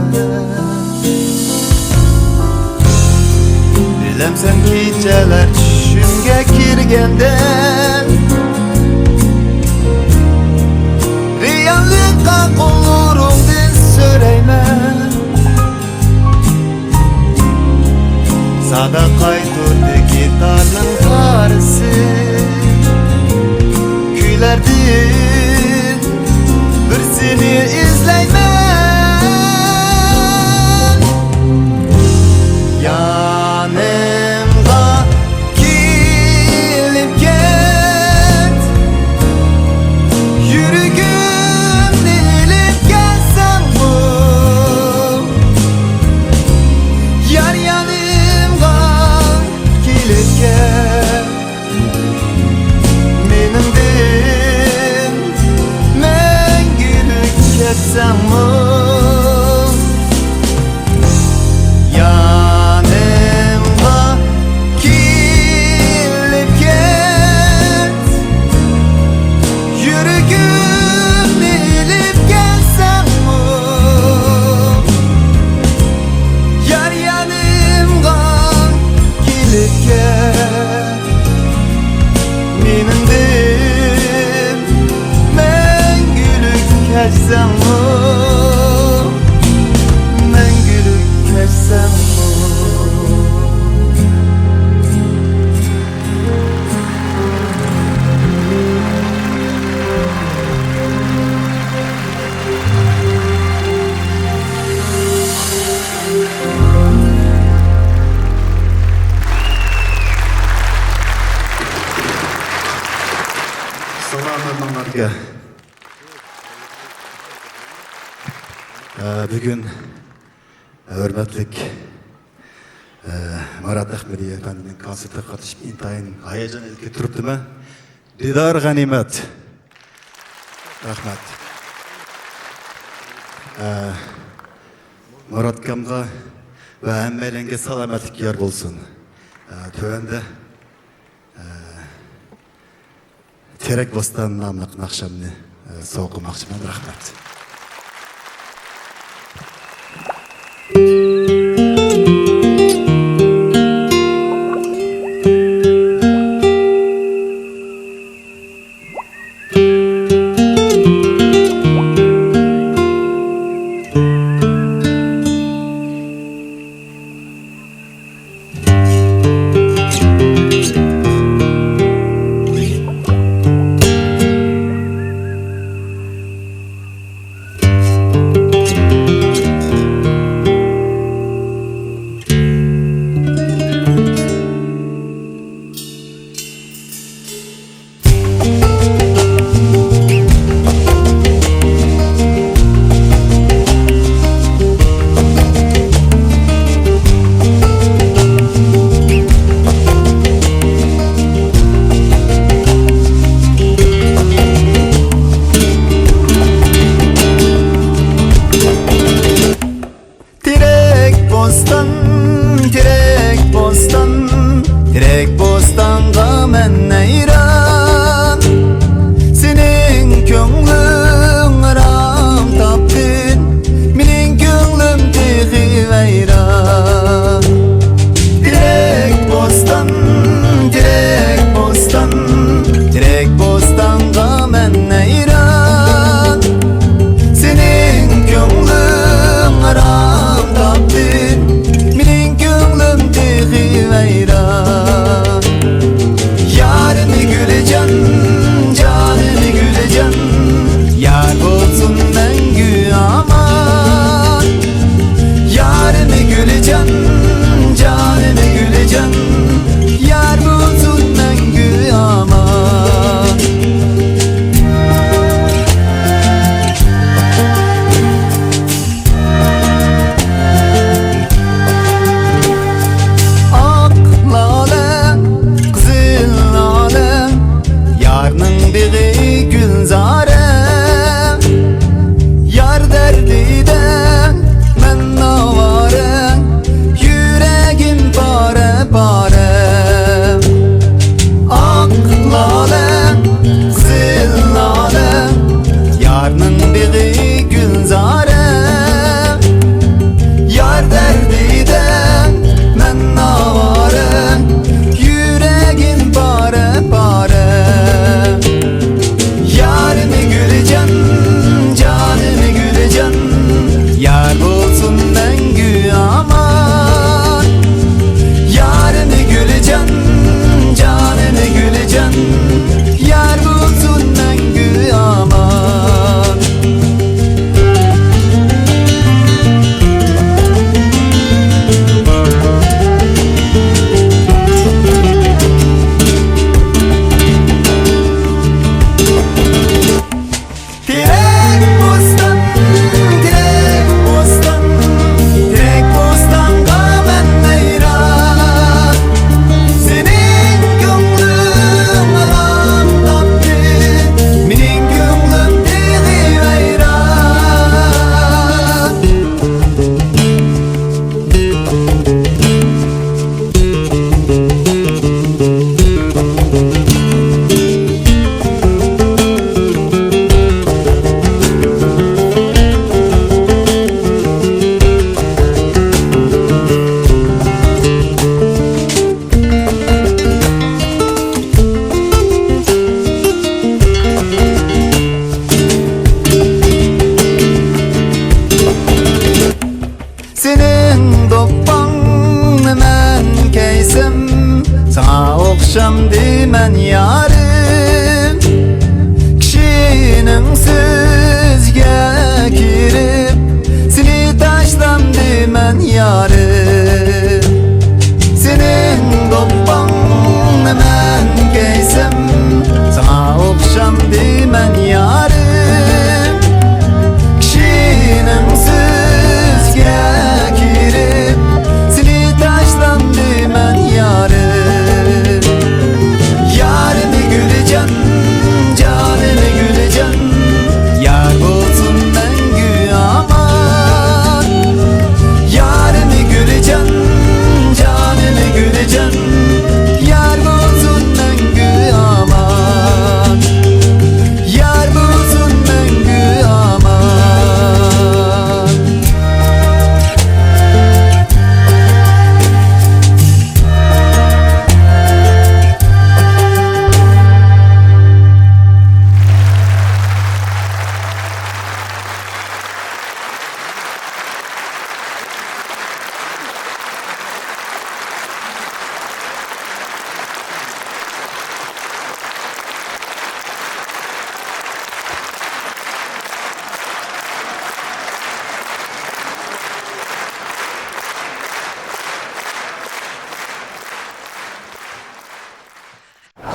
بىلەمسەن، كېچەلەر چۈشۈمگە كىرگەندە، رېئاللىققا قوللىرىڭدىن سۆرەيمەن. سادا قايتۇردى گىتارنىڭ تارىسى. كۈيلەردىن بىرسىنى ئىزلەيمەن. يانىمغا كېلىپ كەت، يۈرىكىمنى ئېلىپ كەتسەڭمۇ، يار يانىمغا كېلىپ كەت. مېنىڭدىن مەڭگۈلۈك كەتسەڭمۇ، يانىمغا ئە، بۈگۈن ھۆرمەتلىك، ئە، مۇرات ئەخمىدى ئەپەندىنىڭ كونسېرتىغا قاتنىشىپ ئىنتايىن ھاياجان ئېلىپ كېتىپ تۇرۇپتىمەن. دىدار غەنىيمەت. رەھمەت. ئە، مۇرات ئاكامغا ۋە ھەممەيلەنگە سالامەتلىك يار بولسۇن. ئە، تۆۋەندە، ئە، تېرەك بوستان ناملىق ناخشامنى، ئە، سوۋغا قىلماقچىمەن. رەھمەت. تېرەك بوستان، تېرەك بوستان، تېرەك بوستانغا مەن ھەيران. سېنىڭ كۆڭلۈڭ ئارام تاپتى، مېنىڭ كۆڭلۈم تېخى ۋەيران. تېرەك بوستان، تېرەك بوستان، تېرەك بوستانغا مەن ھەيران. سېنىڭ كۆڭلۈڭ ئارام تاپتى، مېنىڭ كۆڭلۈم تېخى ۋەيران. يارىم گۈلىجان، جانىم گۈلىجان، يار بولسۇن مەڭگۈ ئامان. يارىم گۈلىجان، جانىم گۈلىجان، يار بولسۇن مەڭگۈ ئامان. ئاق لالە، قىزىل لالە، يارنىڭ بېغى گۈلزارە. يار دەردىدە مەن ئاۋارە، يۈرەگىم پارە-پارە. ئاق لالە، قىزىل لالە، يارنىڭ بېغى گۈلزارە. يار دەردىدە مەن ئاۋارە، يۈرەگىم پارە-پارە. يارىم گۈلىجان، جانىم گۈلىجان، يار بولسۇن مەڭگۈ ئامان. يارىم گۈلىجان، جانىم گۈلىجان، يار بولسۇن مەڭگۈ ئامان. تېرەك بوستان، تېرەك بوستان، تېرەك بوستانغا مەن ھەيران. سېنىڭ كۆڭلۈڭ ئارام تاپتى، مېنىڭ كۆڭلۈم تېخى ۋەيران. سېنىڭ دوپپاڭنى مەن كىيسەم، ساڭا ئوخشامدىمەن يارىم. كىشىنىڭ سۆزىگە كىرىپ، سېنى تاشلامدىمەن يارىم. سېنىڭ دوپپاڭنى مەن كىيسەم، ساڭا ئوخشامدىمەن يارىم. كىشىنىڭ سۆزىگە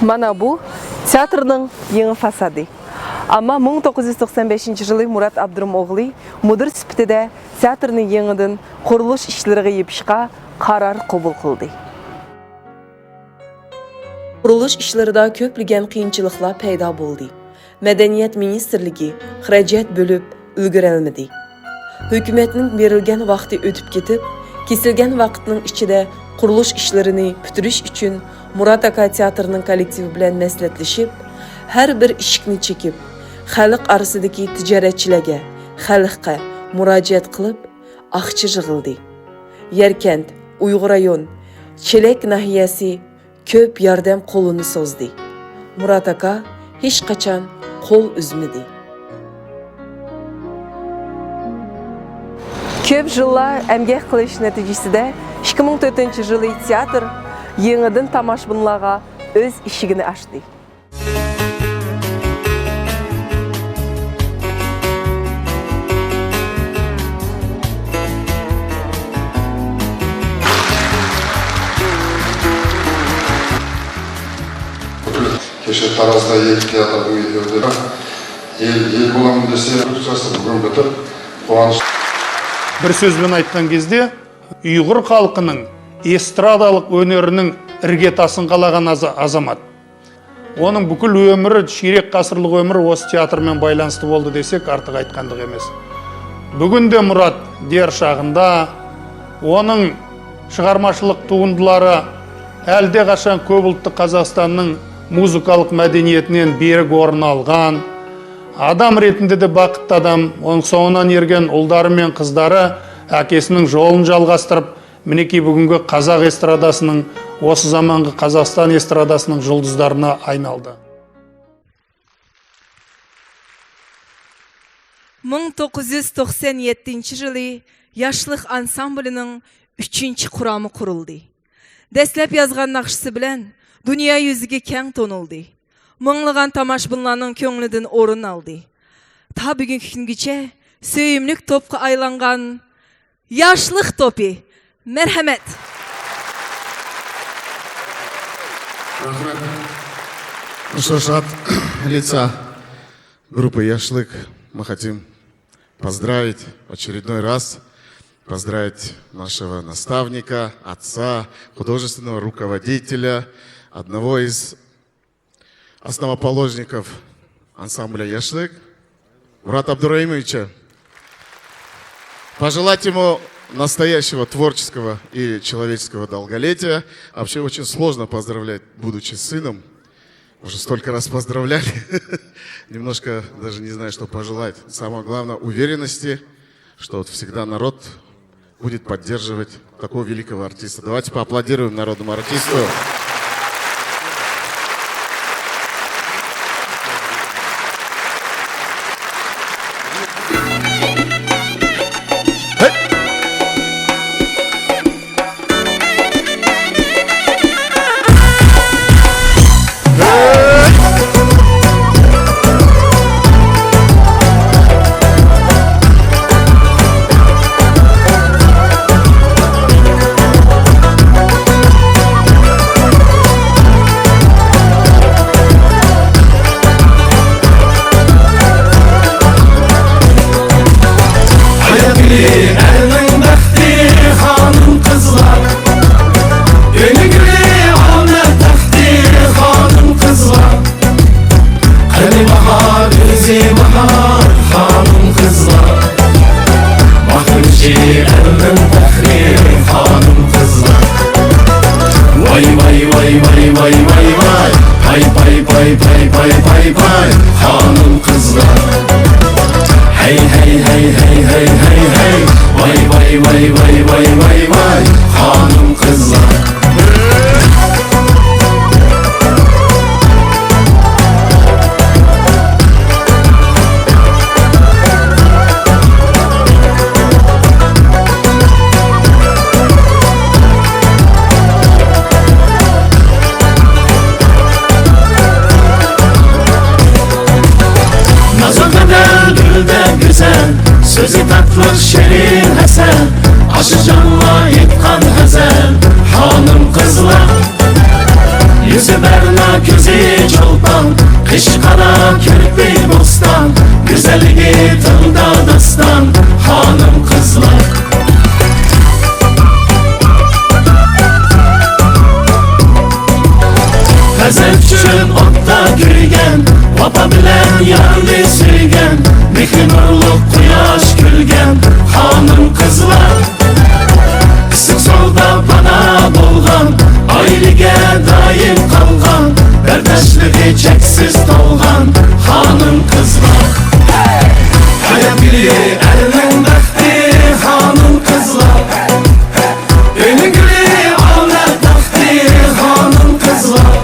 مانا بۇ تىياتىرنىڭ يېڭى فاسادى. ئەمما مىڭ توققۇز يۈز توقسان بەشىنچى يىلى مۇرات ئابدۇرۇم ئوغلى مۇدىر سۈپىتىدە تىياتىرنى يېڭىدىن قۇرۇلۇش ئىشلىرىغا يېپىشقا قارار قوبۇل قىلدى. قۇرۇلۇش ئىشلىرىدا كۆپلىگەن قىيىنچىلىقلار پەيدا بولدى. مەدەنىيەت مىنىستىرلىكى خىراجەت بۆلۈپ ئۈلگۈرەلمىدى. ھۆكۈمەتنىڭ بېرىلگەن ۋاقتى ئۆتۈپ كېتىپ، كېسىلگەن ۋاقىتنىڭ ئىچىدە قۇرۇلۇش ئىشلىرىنى پۈتتۈرۈش ئۈچۈن مۇرات ئاكا تىياتىرنىڭ كوللېكتىپى بىلەن مەسلىھەتلىشىپ، ھەر بىر ئىشىكنى چېكىپ، خەلق ئارىسىدىكى تىجارەتچىلەرگە، خەلققە مۇراجىئەت قىلىپ، ئاقچا يىغىلدى. يەركەنت، ئۇيغۇر رايون، چېلەك ناھىيەسى كۆپ ياردەم قولىنى سوزدى. مۇرات ئاكا ھېچقاچان قول ئۈزمىدى. كۆپ يىللار ئەمگەك قىلىش نەتىجىسىدە ئىككى مىڭ تۆتىنچى يىلى تىياتىر يېڭىدىن تاماشىبىنلارغا ئۆز ئىشىكىنى ئاچتى. Keşke Taraz'da yeni tiyatromu ediyordu. Yeni, yeni olan bir şey. Türkçesi bugün bütün Quvanç. Bir söz bilen aytqan gezde, Uyg'ur xalqining estradalik o'nerining irga tasin qalagan aza-, azamat. Оның бүкіл өмірі, ширек ғасырлық өмірі осы театрмен байланысты болды десек, артық айтқандық емес. Бүгінде Мұрат дер шағында, оның шығармашылық туындылары әлде қашан көп ұлтты Қазақстанның музыкалық мәдениетінен берік орын алған, адам ретінде де бақытты адам, оның соңынан ерген ұлдары мен қыздары әкесінің жолын жалғастырып, Мінекей, бүгінгі қазақ эстрадасының, осы заманғы Қазақстан эстрадасының жұлдыздарына айналды. مىڭ توققۇز يۈز توقسان يەتتىنچى يىلى ياشلىق ئانسامبلىنىڭ ئۈچىنچى قۇرامى قۇرۇلدى. دەسلەپ يازغان ناخشىسى بىلەن دۇنيا يۈزىگە كەڭ تونۇلدى. مىڭلىغان تاماشىبىنلارنىڭ كۆڭلىدىن ئورۇن ئالدى. تا بۈگۈنكى كۈنگىچە سۆيۈملۈك توپقا ئايلانغان ياشلىق توپى. مەرھەمەت. رەھمەت. Ну что ж, от лица группы «Яшлык» мы хотим поздравить в очередной раз, поздравить нашего наставника, отца, художественного руководителя, одного из основоположников ансамбля «Яшлык» Мурата Абдураимовича. Пожелать ему настоящего творческого и человеческого долголетия. Вообще очень сложно поздравлять, будучи сыном. Уже столько раз поздравляли. Немножко даже не знаю, что пожелать. Самое главное, уверенности, что вот всегда народ будет поддерживать такого великого артиста. Давайте поаплодируем народному артисту. كۆزى بەرنا، كۆزى چولپان، قېشى قارا، كىرپىكى بوستان، گۈزەللىكى تىلدا داستان، خانىم قىزلار. پەرزەنت ئۈچۈن ئوتتا كۆيگەن، ۋاپا بىلەن يارنى سۆيگەن، مېھرى نۇرلۇق قۇياش كۈلگەن خانىم قىزلار. ئىسسىق سۇدا پانا بولغان، ئائىلىگە دائىم قالغان، بەرداشلىقى چەكسىز تولغان خانىم قىزلار. ھايات گۈلى ئەرنىڭ بەختى خانىم قىزلار. ئۆينىڭ گۈلى ئاۋلاد تەختى خانىم قىزلار.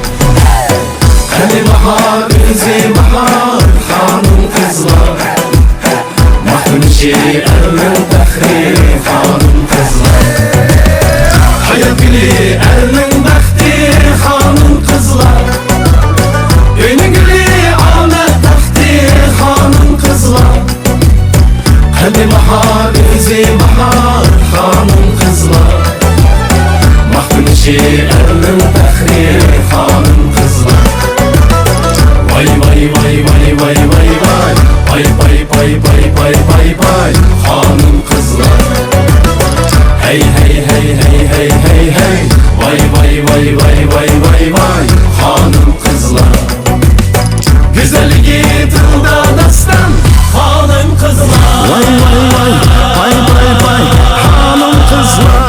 قەلبى باھار، ئۆزى باھار خانىم قىزلار. ماختىنىشى ئەرنىڭ پەخرى خانىم قىزلار. ھايات گۈلى ئەرنىڭ بەختى خانىم قىزلار. ئۆينىڭ گۈلى ئاۋلاد تەختى خانىم قىزلار. قەلبى باھار، ئۆزى باھار خانىم قىزلار. ماختىنىشى ئەرنىڭ پەخرى خانىم قىزلار. ۋاي، ۋاي، ۋاي، ۋاي، ۋاي، ۋاي، ۋاي. پاي، پاي، پاي، پاي، پاي، پاي، پاي، خانىم قىزلار. ھەي، ھەي، ھەي، ھەي، ھەي، ھەي، ھەي. ۋاي، ۋاي، ۋاي، ۋاي، ۋاي، ۋاي، ۋاي، خانىم قىزلار. گۈزەللىكى تىلدا داستان، خانىم قىزلار. ۋاي، ۋاي، ۋاي، پاي، پاي، پاي، خانىم قىزلار.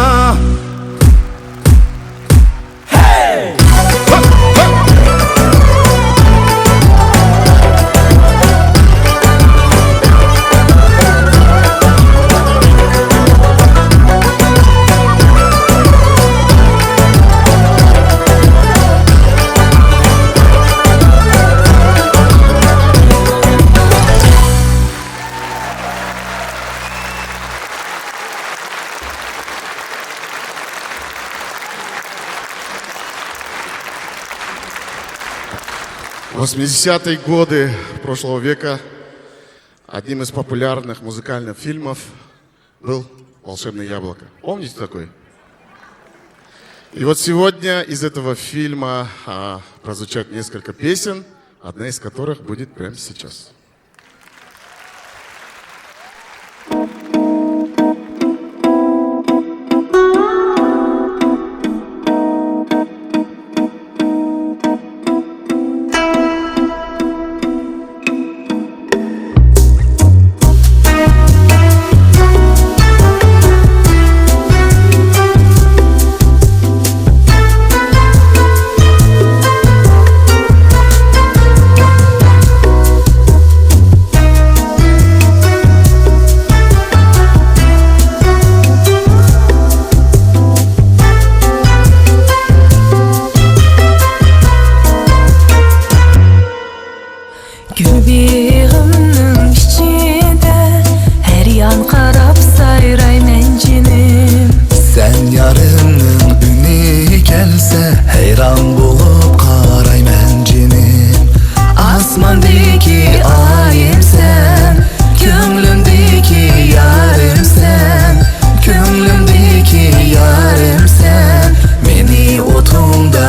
Восьмидесятые годы прошлого века одним из популярных музыкальных фильмов был «Волшебное яблоко». Помните такой? И вот сегодня из этого фильма, а, прозвучат несколько песен, одна из которых будет прямо сейчас. گۈل بېغىمنىڭ ئىچىدە ھەر يان قاراپ سايرايمەن جېنىم. سەن يارىمنىڭ ئۈنى كەلسە، ھەيران بولۇپ قارايمەن جېنىم. ئاسماندىكى ئايىمسەن، كۆڭلۈمدىكى يارىمسەن. كۆڭلۈمدىكى يارىمسەن، مېنى ئوتۇڭدا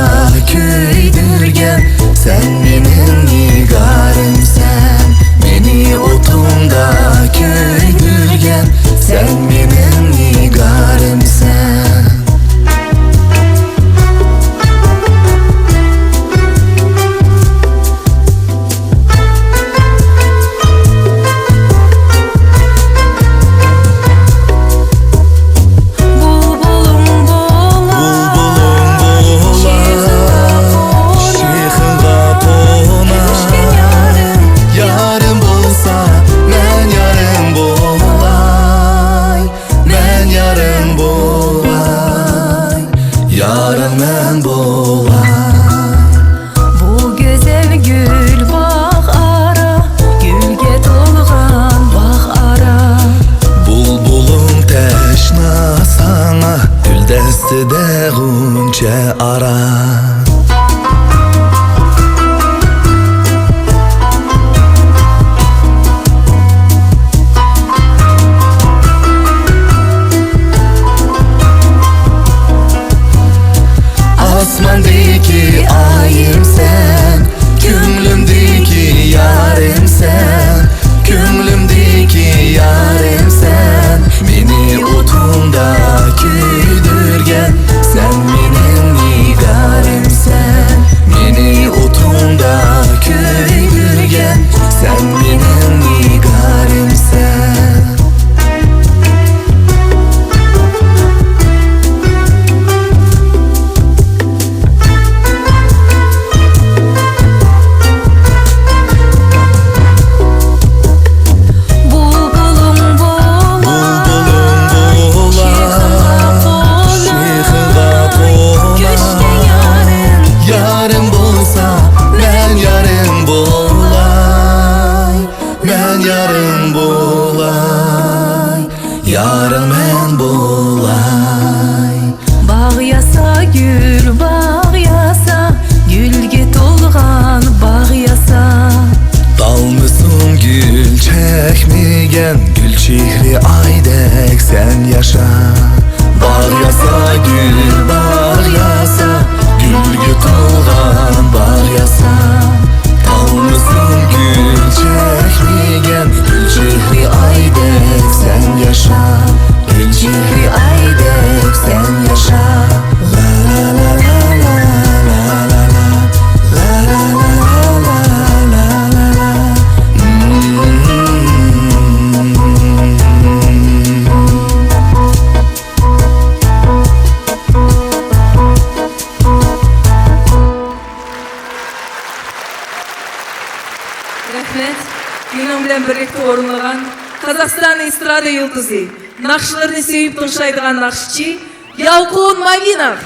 كۆيدۈرگەن. سەن مېنىڭ نىگارىمسەن، مېنى ئوتۇڭدا كۆيدۈرگەن. سەن مېنىڭ نىگارىمسەن. بۇلبۇلۇڭ بولاي، شېخىڭغا قوناي. يارىم بولسا، مەن يارىڭ بولاي. مەن يارىڭ بولاي، يارىڭ مەن بولاي. بۇ گۈزەل گۈل باغ ئارا، گۈلگە تولغان باغ ئارا. بۇلبۇلۇڭ تەشنا ساڭا، گۈلدەستىدە غۇنچە ئارا. ئاسماندىكى ئاي يارىڭ مەن بولاي. باغ ياسا، گۈل باغ ياسا، گۈلگە تولغان باغ ياسا. تالمىسۇن گۈل چەكمىگەن، گۈل چېھرى ئايدەك سەن ياشا. باغ ياسا، گۈل باغ ياسا، گۈلگە تولغان باغ ياسا. تالمىسۇن گۈل چەكمىگەن، گۈل چېھرى ئايدەك سەن ياشا. گۈل چېھرى ئايدەك سەن ياشا. لا لا لا لا لا. رەھمەت. مېنىڭ بىلەن بىرلىكتە ئورۇنلىغان قازاقىستان ئېسترادا يۇلتۇزى، ناخشىلىرىنى سۆيۈپ تىڭشايدىغان ناخشىچى يالقۇن ماۋىنوف.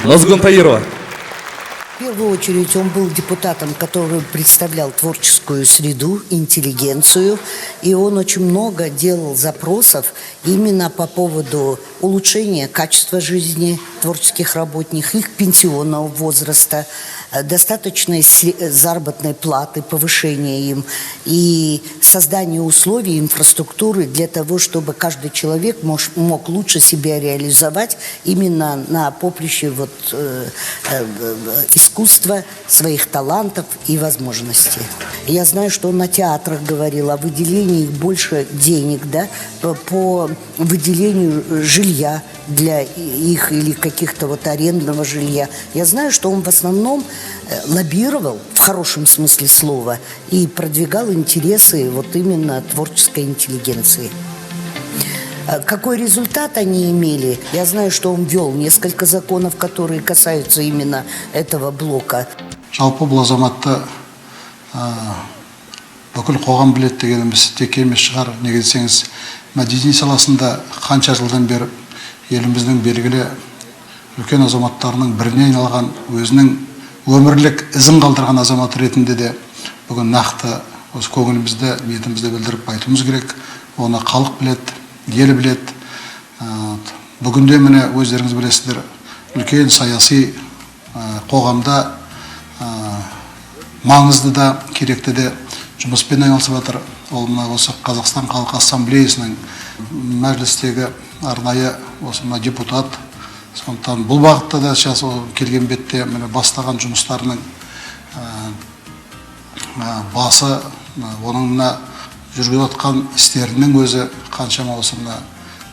نازگۈل تايىروۋا. В первую очередь, он был депутатом, который представлял творческую среду, интеллигенцию, и он очень много делал запросов именно по поводу улучшения качества жизни творческих работников, их пенсионного возраста, э, достаточной сре-, заработной платы, повышения им и создания условий, инфраструктуры для того, чтобы каждый человек мож-, мог лучше себя реализовать именно на поприще вот, э, э, э, искусства, своих талантов и возможностей. Я знаю, что он о театрах говорил, о выделении больше денег, да, по, по выделению, э, жилья для и-, их или каких-то вот арендного жилья. Я знаю, что он в основном, э, лоббировал, в хорошем смысле слова, и продвигал интересы вот именно творческой интеллигенции. Э, какой результат они имели? Я знаю, что он вёл несколько законов, которые касаются именно этого блока. Жалпы, бұл азаматты, ә, бүкіл қоғам біледі дегеніміз тек емес шығар. Неге десеңіз, мәдениет саласында қанша жылдан бері еліміздің белгілі үлкен азаматтарының біріне айналған, өзінің өмірлік ізін қалдырған азамат ретінде де бүгін нақты осы көңілімізді, ниетімізді білдіріп айтуымыз керек. Оны халық біледі, ел біледі. Ә, бүгінде, міне, өздеріңіз білесіздер, үлкен саяси, ә, қоғамда, ә, маңызды да, керекті де жұмыспен айналысып жатыр. Ол мына осы Қазақстан Халқы Ассамблеясының мәжілістегі арнайы осы мына депутат. Сондықтан бұл бағытта да сейчас ол келген бетте міне бастаған жұмыстарының, ә, ә, басы, ә, оның мына жүргізіп жатқан істерінің өзі қаншама осы мына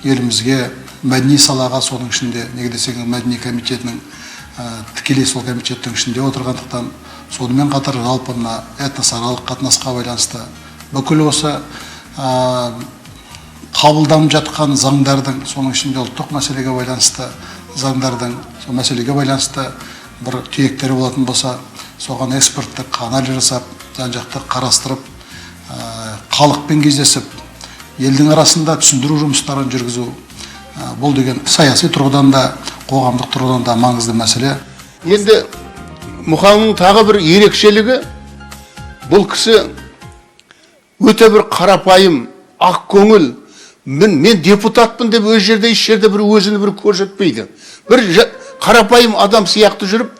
елімізге, мәдени салаға, соның ішінде, неге десеңіз, мәдени комитетінің, ә, тікелей сол комитеттің ішінде отырғандықтан, сонымен қатар жалпы мына этносаралық қатынасқа байланысты бүкіл осы, ә, қабылданып жатқан заңдардың, соның ішінде ұлттық мәселеге байланысты заңдардың, сол мәселеге байланысты бір түйектері болатын болса, соған эксперттік анализ жасап, жан-жақты қарастырып, ә, халықпен кездесіп, елдің арасында түсіндіру жұмыстарын жүргізу, ә, бұл деген саяси тұрғыдан да, қоғамдық тұрғыдан да маңызды мәселе. Енді Мұхаңның тағы бір ерекшелігі, бұл кісі өте бір қарапайым, ақкөңіл. Мен, мен депутатпын деп өз жерде, еш жерде бір өзін бір көрсетпейді. Бір жа-, қарапайым адам сияқты жүріп,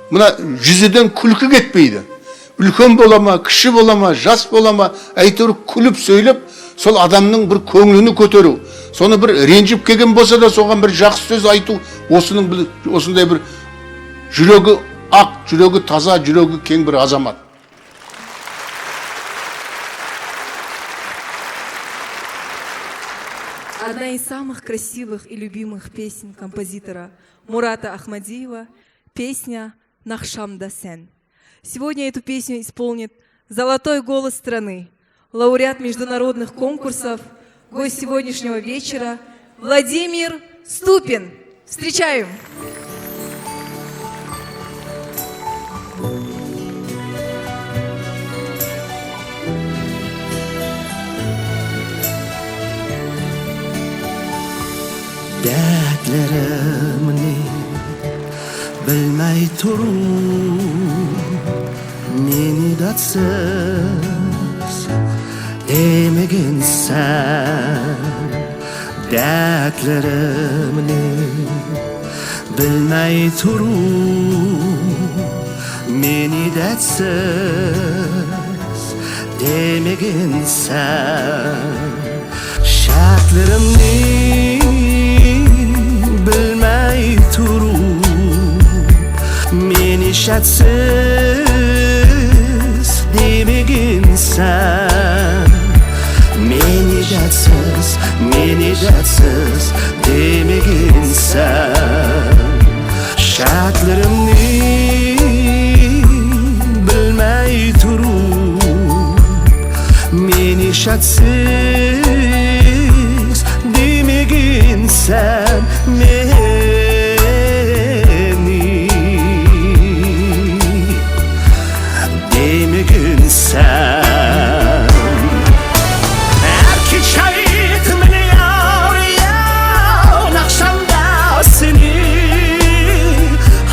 мына жүзіден күлкі кетпейді. Үлкен бола ма, кіші бола ма, жас бола ма, әйтеуір күліп сөйлеп, сол адамның бір көңілін көтеру. Соны бір ренжіп келген болса да, соған бір жақсы сөз айту, осының бір, осындай бір жүрегі ақ, жүрегі таза, жүрегі кең бір азамат. Одна из самых красивых и любимых песен композитора Мурата Ахмадиева, песня «Нахшамда сен». Сегодня эту песню исполнит золотой голос страны, лауреат международных конкурсов, гость сегодняшнего вечера Владимир Ступин. Встречаем! دەردلىرىمنى بىلمەي تۇرۇپ، مېنى دەردسىز دېمىگىن سەن دەردلىرىمنى بىلمەي تۇرۇپ، مېنى دەردسىز دېمىگىن سەن. شەرتلىرىمنى بىلمەي تۇرۇپ، مېنى شەرتسىز دېمىگىن سەن. مېنى دەردسىز، مېنى دەردسىز دېمىگىن سەن. شەرتلىرىمنى بىلمەي تۇرۇپ، مېنى شەرتسىز دېمىگىن سەن، مېنى دېمىگىن سەن. ھەر كېچە ئېيتمىلى ياۋ، ياۋ، ناخشامدا سېنى،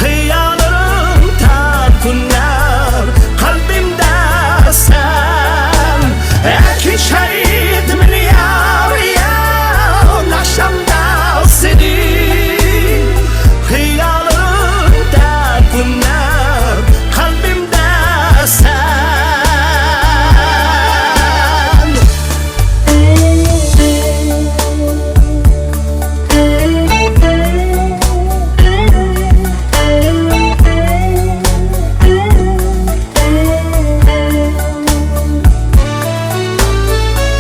خىيالىم تارتىنار، قەلبىمدە سەن. ھەر كېچە ئېيتمىلى ياۋ، ياۋ، ناخشامدا سېنى، خىيالىم تارتىنار، قەلبىمدە سەن.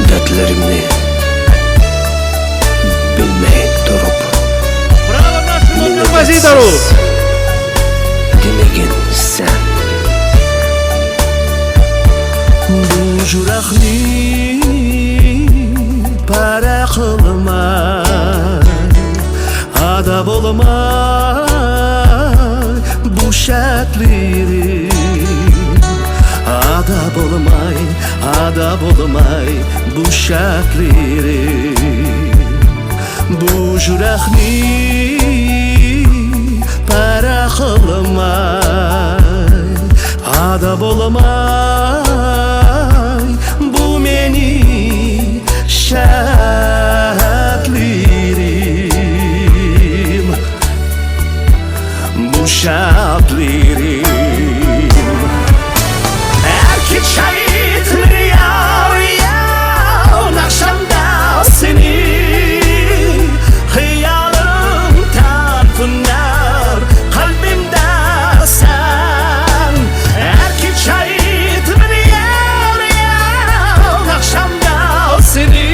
دەردلىرىمنى بىلمەي تۇرۇپ، مېنى دەردسىز دېمىگىن سەن. بۇ يۈرەكنى پەرە قىلماي، ئادا بولماي بۇ شەرتلىرىم، ئادا بولماي، ئادا بولماي بۇ شەرتلىرىم. بۇ يۈرەكنى پەرە قىلماي، ئادا بولماي بۇ مېنى شەرتلىرىم، بۇ شەرتلىرىم. ھەر كېچە ئېيتمىلى ياۋ، ياۋ، ناخشامدا سېنى، خىيالىم تارتىنار، قەلبىمدە سەن. ھەر كېچە ئېيتمىلى ياۋ، ياۋ، ناخشامدا سېنى،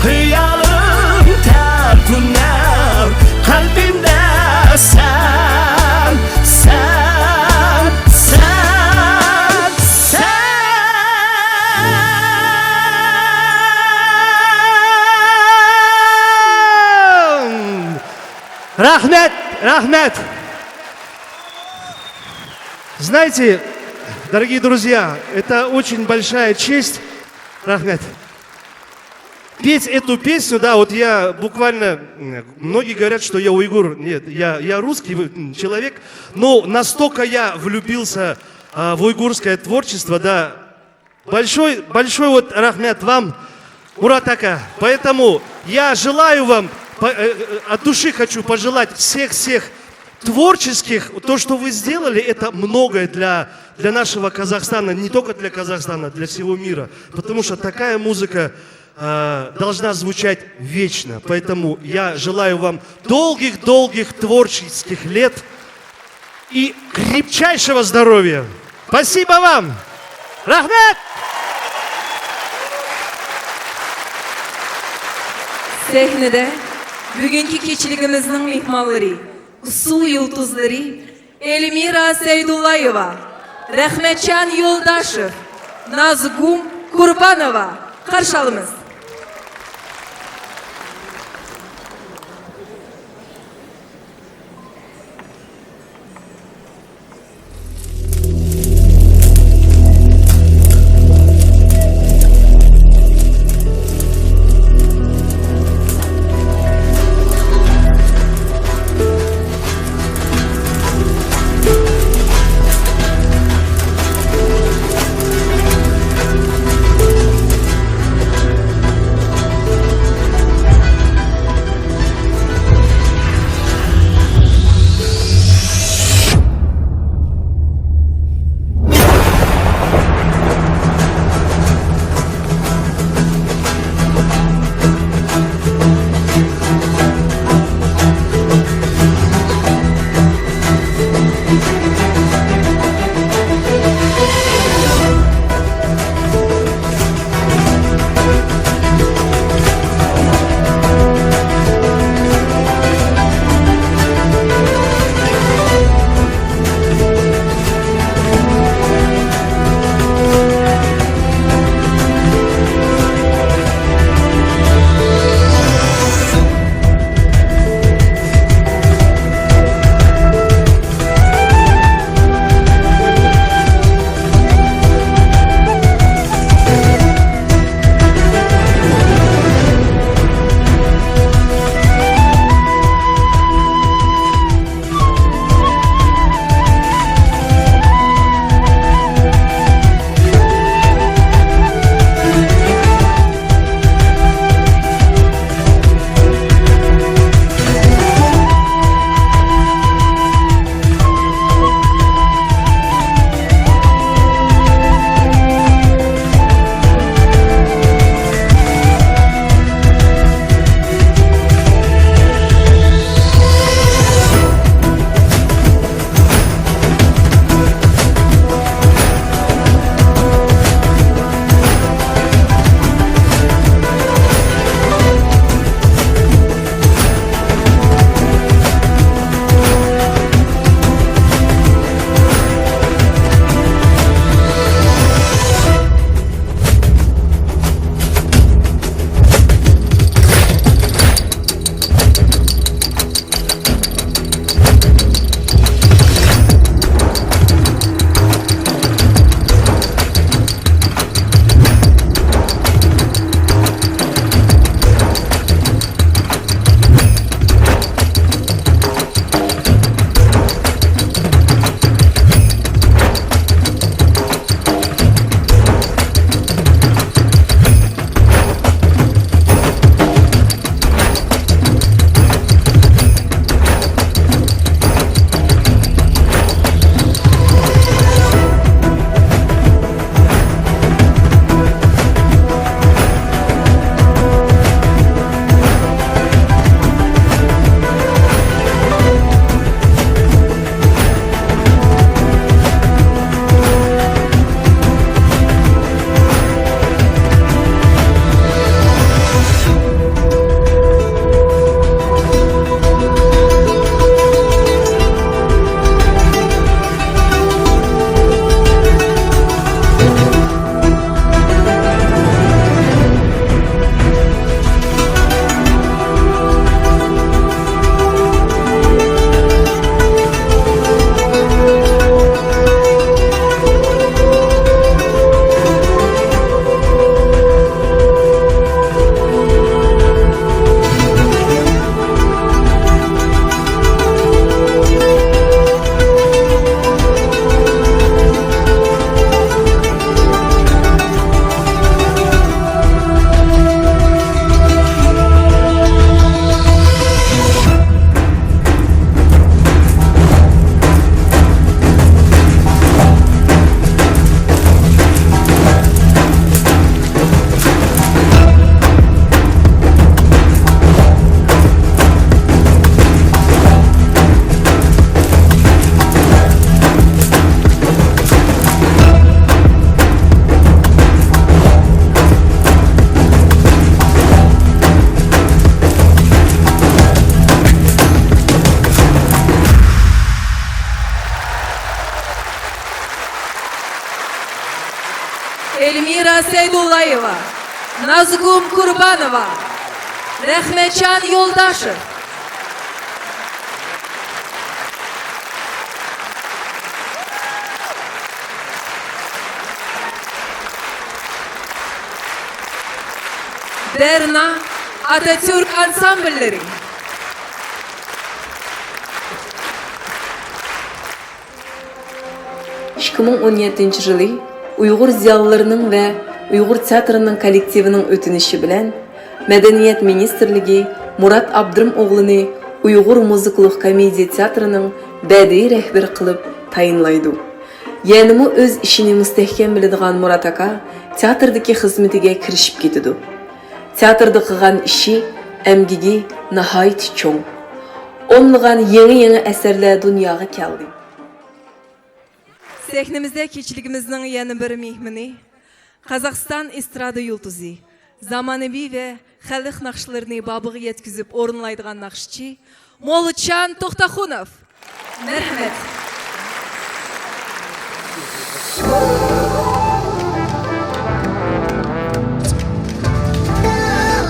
خىيالىم تارتىنار، قەلبىمدە سەن، سەن، سەن، سەن. رەھمەت، رەھمەت. Знаете, дорогие друзья, это очень большая честь. Рахмет. Петь эту песню, да, вот я буквально, м, многие говорят, что я уйгур. Нет, я, я русский, м, человек, но настолько я влюбился, а, в уйгурское творчество, да. Большой, большой вот рахмет вам, Мурат ака. Поэтому я желаю вам, по-, э, э, от души хочу пожелать всех-всех творческих, то, что вы сделали, это многое для, для нашего Казахстана, не только для Казахстана, для всего мира. Потому что такая музыка, э, должна звучать вечно. Поэтому я желаю вам долгих-долгих творческих лет и крепчайшего здоровья. Спасибо вам! رەھمەت! سەھنىدە بۈگۈنكى كېچىلىكىمىزنىڭ مېھمانلىرى، ئۇسسۇل يۇلتۇزلىرى، ئېلمىرا سەيدۇللايېۋا، رەھمەتجان يولداشېۋ، نازگۇم قۇربانوۋا قارشى ئالىمىز. سەيدۇللايېۋا، نازگۈم قۇربانوۋا، رەھمەتجان يولداشېۋ. بەرنا، ئاتاتۈرك ئانسامبىللىرى. ئىككى مىڭ ئون يەتتىنچى يىلى ئۇيغۇر زىيالىيلىرىنىڭ ۋە ئۇيغۇر تىياتىرىنىڭ كوللېكتىۋىنىڭ ئۆتۈنۈشى بىلەن، مەدەنىيەت مىنىستىرلىكى مۇرات ئابدۇرۇم ئوغلىنى ئۇيغۇر مۇزىكىلىق كومېدىيە تىياتىرىنىڭ بەدىئىي رەھبىرى قىلىپ تايىنلايدۇ. يەنىمۇ ئۆز ئىشىنى مۇستەھكەم بىلىدىغان مۇرات ئاكا تىياتىردىكى خىزمىتىگە كىرىشىپ كېتىدۇ. تىياتىردا قىلغان ئىشى، ئەمگىكى ناھايىتى چوڭ. ئونلىغان يېڭى-يېڭى ئەسەرلەر دۇنياغا كەلدى. سەھنىمىزدە كېچىلىكىمىزنىڭ يەنە بىر مېھمىنى، قازاقىستان ئېسترادا يۇلتۇزى، زامانىۋى ۋە خەلق ناخشىلىرىنى بابىغا يەتكۈزۈپ ئورۇنلايدىغان ناخشىچى موللىچان توختاخۇنوف. مەرھەمەت.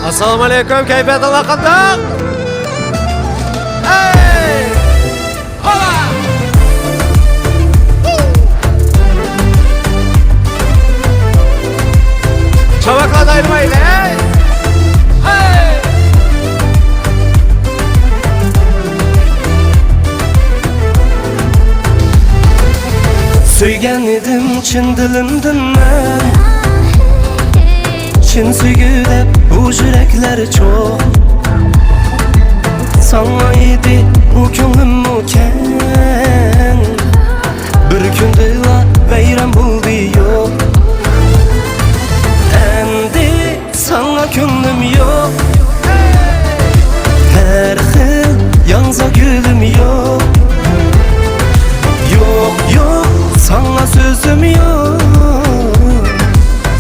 ئەسسالامۇ ئەلەيكۇم، كەيپىياتىڭلار قانداق؟ ھەي! ھالا! چاۋاكلارنى ئايرىمايلى، ھەي! ھەي! سۆيگەن ئىدىم چىن دىلىمدىن مەن، چىن سۆيگۈ دەپ بۇ يۈرەكلەر چوق. ساڭا ئىدى بۇ كۆڭلۈممۇ كەڭ، بىر كۈندىلا ۋەيران بولدى يوق. ئەمدى ساڭا كۆڭلۈم يوق، ھەر خىل ياڭزا گۈلۈم يوق. يوق، يوق، ساڭا سۆزۈم يوق،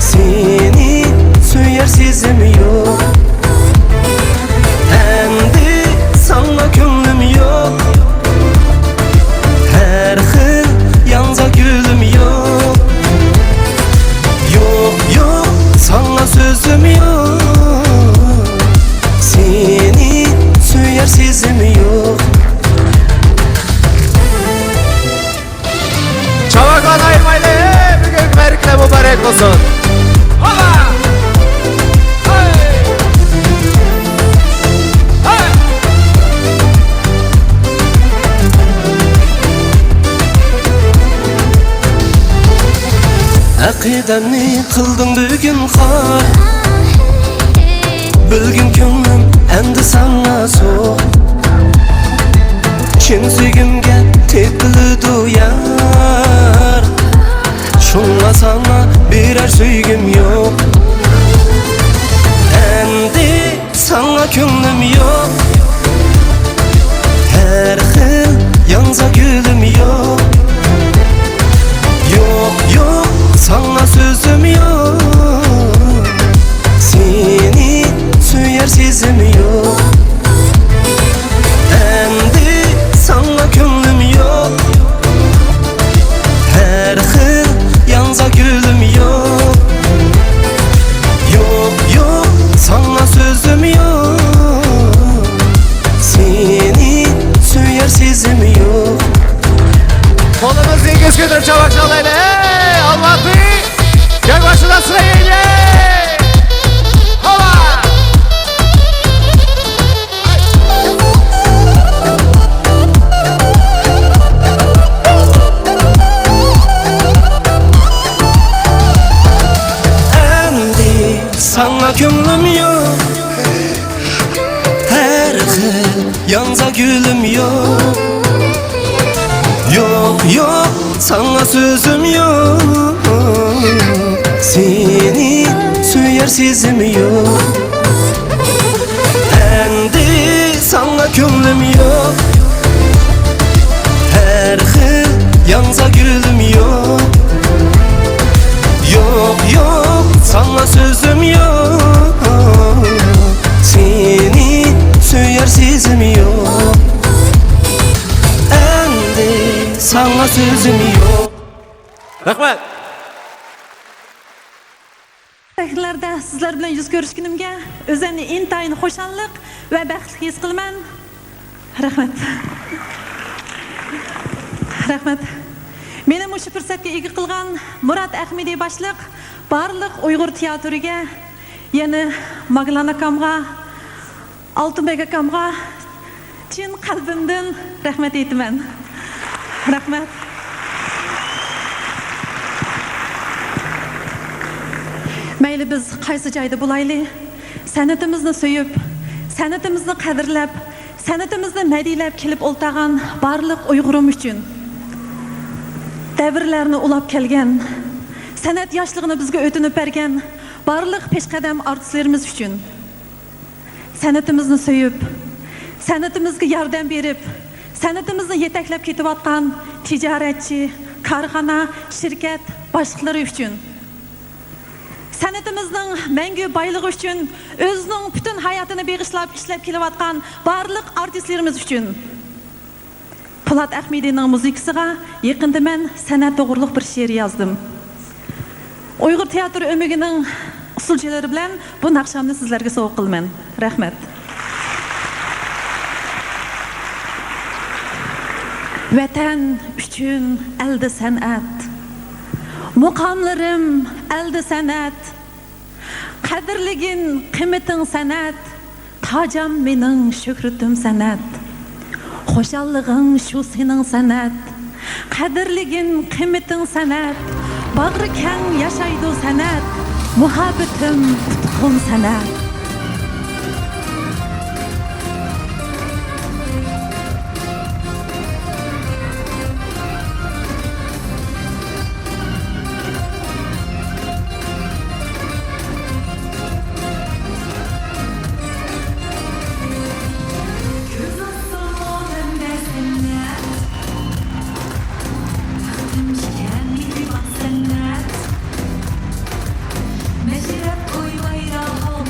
سېنى سۆيەر سېزىم يوق. ئەمدى ساڭا كۆڭلۈم يوق، ھەر خىل ياڭزا گۈلۈم يوق. يوق، يوق، ساڭا سۆزۈم يوق، سېنى سۆيەر سېزىم يوق. چاۋاكلارنى ئايرىمايلى، بۈگۈنكى مەرىكىلەر مۇبارەك بولسۇن. ھالا! ھەي! ھەي! ئەقىدەمنى قىلدىڭ بۈگۈن خار، بىلگىن كۆڭلۈم ئەمدى ساڭا زور. چىن سۆيگۈمگە تېپىلىدۇ يار، شۇڭا ساڭا بېرەر سۆيگۈم يوق. ئەمدى ساڭا كۆڭلۈم يوق، ھەر خىل ياڭزا گۈلۈم يوق. يوق، يوق، ساڭا سۆزۈم يوق، سېنى سۆيەر سېزىم يوق. ئەمدى ساڭا كۆڭلۈم يوق، ھەر خىل ياڭزا گۈلۈم يوق. يوق، يوق، ساڭا سۆزۈم يوق، سېنى سۆيەر سېزىم يوق. قولىمىزنى ئېگىز كۆتۈرۈپ چاۋاك چالايلى. ھەي، ئالماتى! گەڭ باشىدا سىلەيلى! ھالا! ئەمدى ساڭا كۆڭلۈم يوق، ھەر خىل ياڭزا گۈلۈم يوق. يوق، يوق، ساڭا سۆزۈم يوق، سېنى سۆيەر سېزىم يوق. ئەمدى ساڭا كۆڭلۈم يوق، ھەر خىل ياڭزا گۈلۈم يوق. يوق، يوق، ساڭا سۆزۈم يوق، سېنى سۆيەر سېزىم يوق. ئەمدى ساڭا سۆزۈم يوق. رەھمەت. سەھنىلەردە سىزلەر بىلەن يۈز كۆرۈشكىنىمگە ئۆزۈمنى ئىنتايىن خۇشاللىق ۋە بەختلىك ھېس قىلىمەن. رەھمەت. رەھمەت. مېنى مۇشۇ پۇرسەتكە ئىگە قىلغان مۇرات ئەخمىدى باشلىق بارلىق ئۇيغۇر تىياتىرىگە، يەنە ماگلان ئاكامغا، ئالتۇنبەگ ئاكامغا چىن قەلبىمدىن رەھمەت ئېيتىمەن. رەھمەت. مەيلى بىز قايسى جايدا بولايلى، سەنئىتىمىزنى سۆيۈپ، سەنئىتىمىزنى قەدىرلەپ، سەنئىتىمىزنى مەدھىيلەپ كېلىپ ئولتۇرغان بارلىق ئۇيغۇرۇم ئۈچۈن، دەۋرلەرنى ئۇلاپ كەلگەن، سەنئەت ياشلىقىنى بىزگە ئۆتۈنۈپ بەرگەن بارلىق پېشقەدەم ئارتىسلىرىمىز ئۈچۈن، سەنئىتىمىزنى سۆيۈپ، سەنئىتىمىزگە ياردەم بېرىپ، سەنئىتىمىزنى يېتەكلەپ كېتىۋاتقان تىجارەتچى، كارخانا، شىركەت باشلىقلىرى ئۈچۈن، سەنئىتىمىزنىڭ مەڭگۈ بايلىقى ئۈچۈن ئۆزىنىڭ پۈتۈن ھاياتىنى بېغىشلاپ ئىشلەپ كېلىۋاتقان بارلىق ئارتىسلىرىمىز ئۈچۈن. پولات ئەخمىدىنىڭ مۇزىكىسىغا يېقىندا مەن سەنئەت توغرۇلۇق بىر شېئىر يازدىم. ئۇيغۇر تىياتىر ئۆمىكىنىڭ ئۇسسۇلچىلىرى بىلەن بۇ ناخشامنى سىزلەرگە سوۋغا قىلىمەن. رەھمەت. ۋەتەن ئۈچۈن ئەلدە سەنئەت، مۇقاملىرىم ئەلدە سەنئەت، قەدىرلىگىن قىممىتىڭ سەنئەت، تاجام مېنىڭ شۆھرىتىم سەنئەت. خۇشاللىقىڭ شۇ سېنىڭ سەنئەت، قەدىرلىگىن قىممىتىڭ سەنئەت. باغرى كەڭ ياشايدۇ سەنئەت، مۇھەببىتىم ئۇتقۇم سەنئەت. كۆز ئاچسام ئالەمدە سەنئەت، تەقدىم ئىكەن مېھرىبان سەنئەت. مەشرەپ قوي بايراغىڭ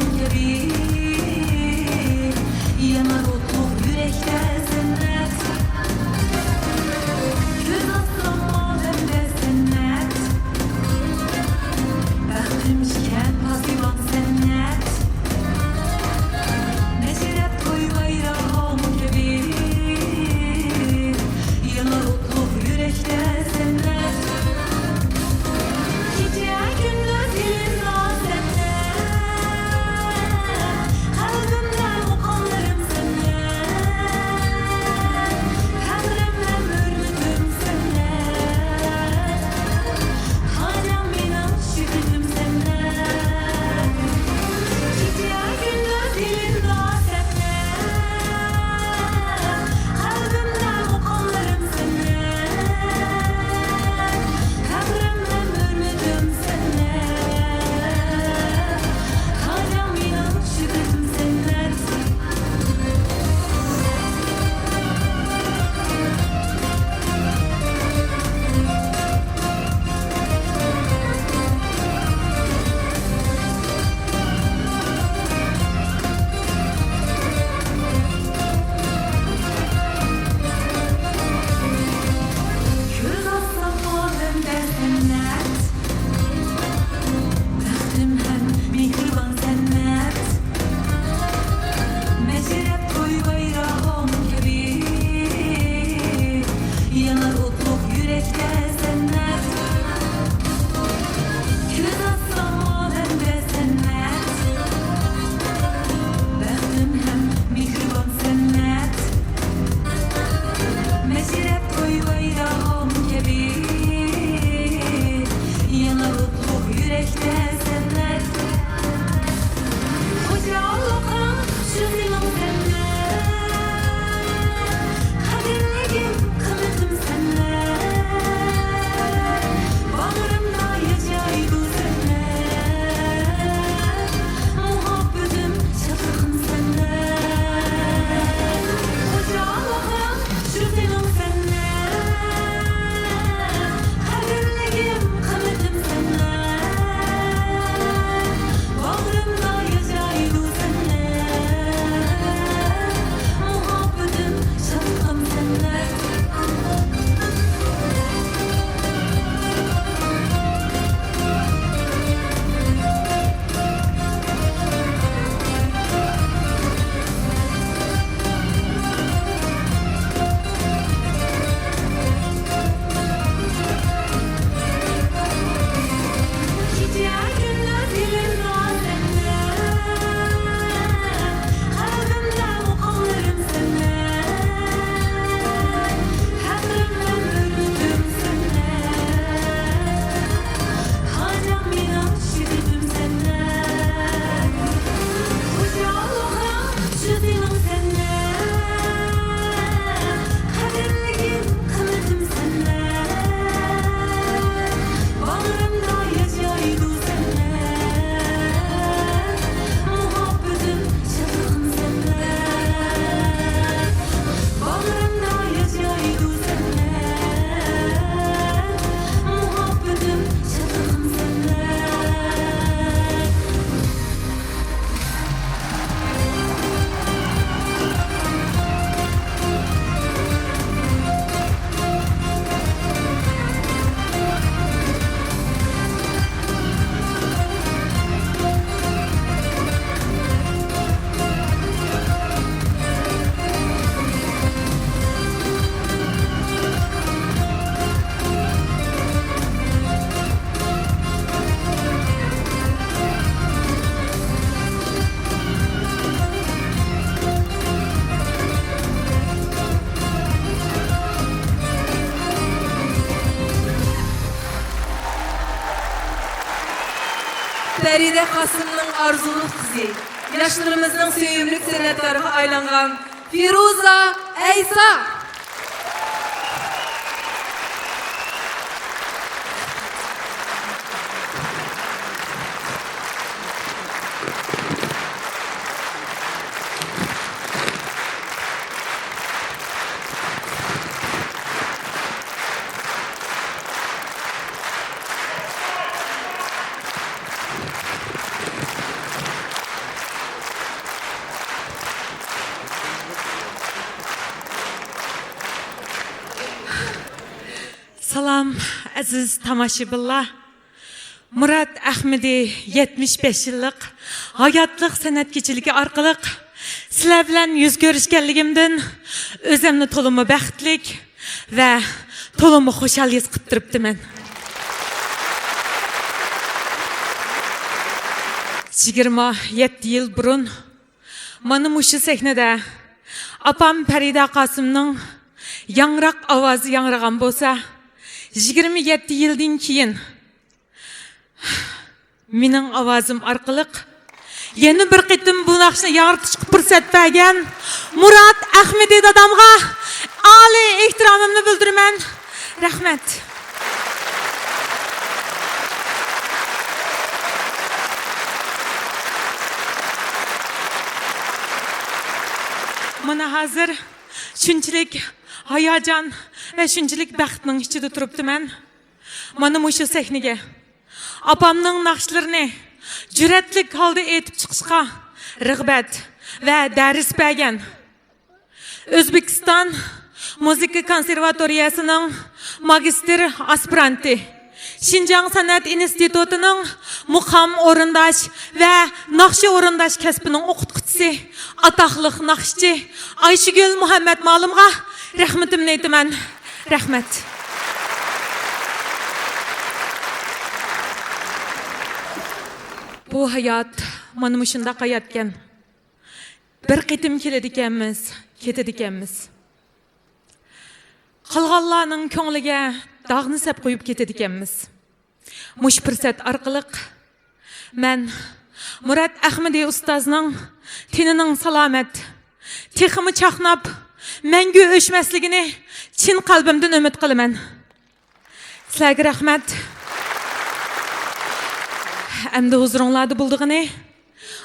قاسىمنىڭ ئارزۇلۇق قىزى، ياشلىرىمىزنىڭ سۆيۈملۈك سەنئەتكارىغا ئايلانغان فىرۇزا ئەيسا. سالام، ئەزىز تاماشىبىنلار. مۇرات ئەخمىدى يەتمىش بەش يىللىق ھاياتلىق سەنئەت كېچىلىكى ئارقىلىق سىلەر بىلەن يۈز كۆرۈشكەنلىكىمدىن ئۆزۈمنى تولىمۇ بەختلىك ۋە تولىمۇ خۇشال ھېس قىلىپ تۇرۇپتىمەن. يىگىرمە يەتتە يىل بۇرۇن مانا مۇشۇ سەھنىدە ئاپام پەرىدە قاسىمنىڭ ياڭراق ئاۋازى ياڭرىغان بولسا، يىگىرمە يەتتە يىلدىن كېيىن مېنىڭ ئاۋازىم ئارقىلىق يەنە بىر قېتىم بۇ ناخشىنى ياڭرىتىشقا پۇرسەت بەرگەن مۇرات ئەخمىدى دادامغا ئالىي ئېھتىرامىمنى بىلدۈرىمەن. رەھمەت. مانا ھازىر شۇنچىلىك ھاياجان ۋە شۇنچىلىك بەختنىڭ ئىچىدە تۇرۇپتىمەن. مانا مۇشۇ سەھنىگە ئاپامنىڭ ناخشىلىرىنى جۈرئەتلىك ھالدا ئېيتىپ چىقىشقا رىغبەت ۋە دەرس بەرگەن ئۆزبېكىستان مۇزىكا كونسېرۋاتورىيەسىنىڭ ماگىستىر ئاسپىرانتى، شىنجاڭ سەنئەت ئىنستىتۇتىنىڭ مۇقام ئورۇنداش ۋە ناخشا ئورۇنداش كەسپىنىڭ ئوقۇتقۇچىسى، ئاتاقلىق ناخشىچى ئايشىگۈل مۇھەممەت مالىمغا رەھمىتىمنى ئېيتىمەن. رەھمەت. بۇ ھايات مانا مۇشۇنداق ھاياتكەن. بىر قېتىم كېلىدىكەنمىز، كېتىدىكەنمىز. قالغانلارنىڭ كۆڭلىگە داغنى سەپ قويۇپ كېتىدىكەنمىز. مۇشۇ پۇرسەت ئارقىلىق مەن مۇرات ئەخمىدى ئۇستازنىڭ تېنىنىڭ سالامەت، تېخىمۇ چاقناپ، مەڭگۈ ئۆچمەسلىكىنى چىن قەلبىمدىن ئۈمىد قىلىمەن. سىلەرگە رەھمەت. ئەمدى ھۇزۇرۇڭلاردا بولىدىغىنى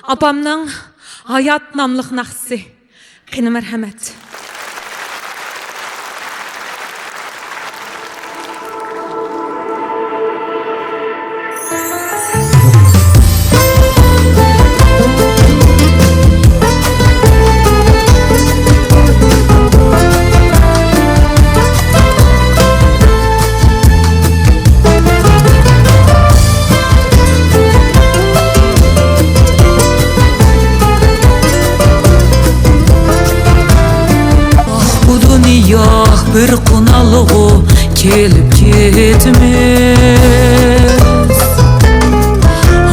ئاپامنىڭ ھايات ناملىق ناخشىسى. قېنى مەرھەمەت. ئاھ، بۇ دۇنيا بىر قونالغۇ كېلىپ كەتمەس.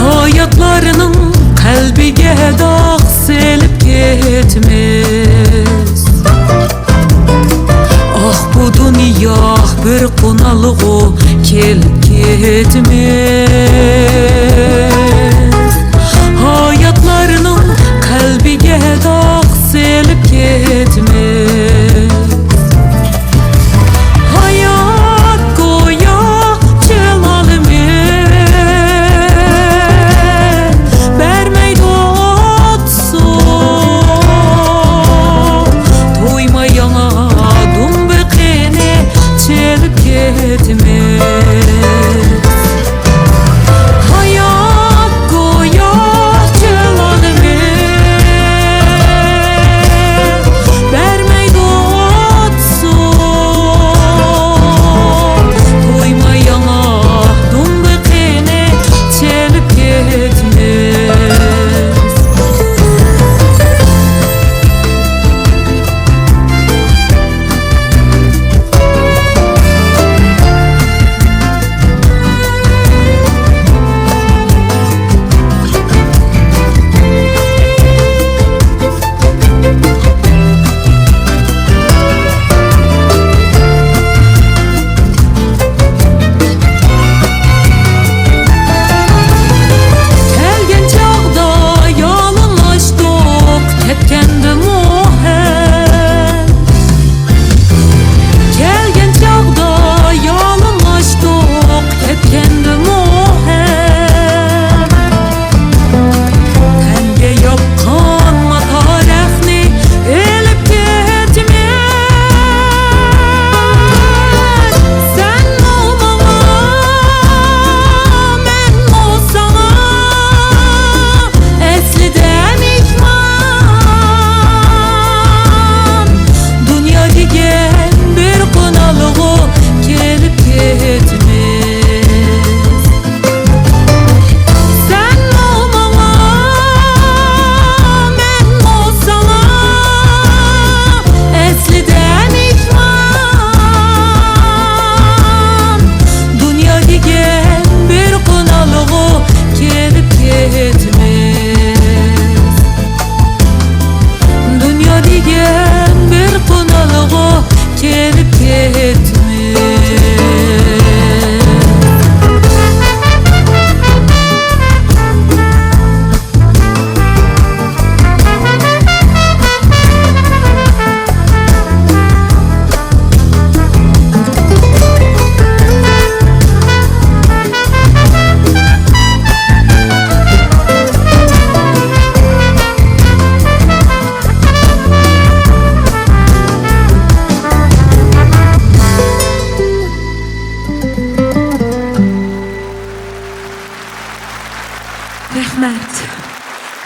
ھاياتلارنىڭ قەلبىگە داغ سېلىپ كەتمەس. ئاھ، بۇ دۇنيا بىر قونالغۇ كېلىپ كەتمەس. ھاياتلارنىڭ قەلبىگە داغ سېلىپ كەتمەس. ھايات گويا جالالىمىز، بەرمەيدۇ ئوتسۇ. تويماي ياڭا دۇمبىقىنى چېلىپ كەتمەس.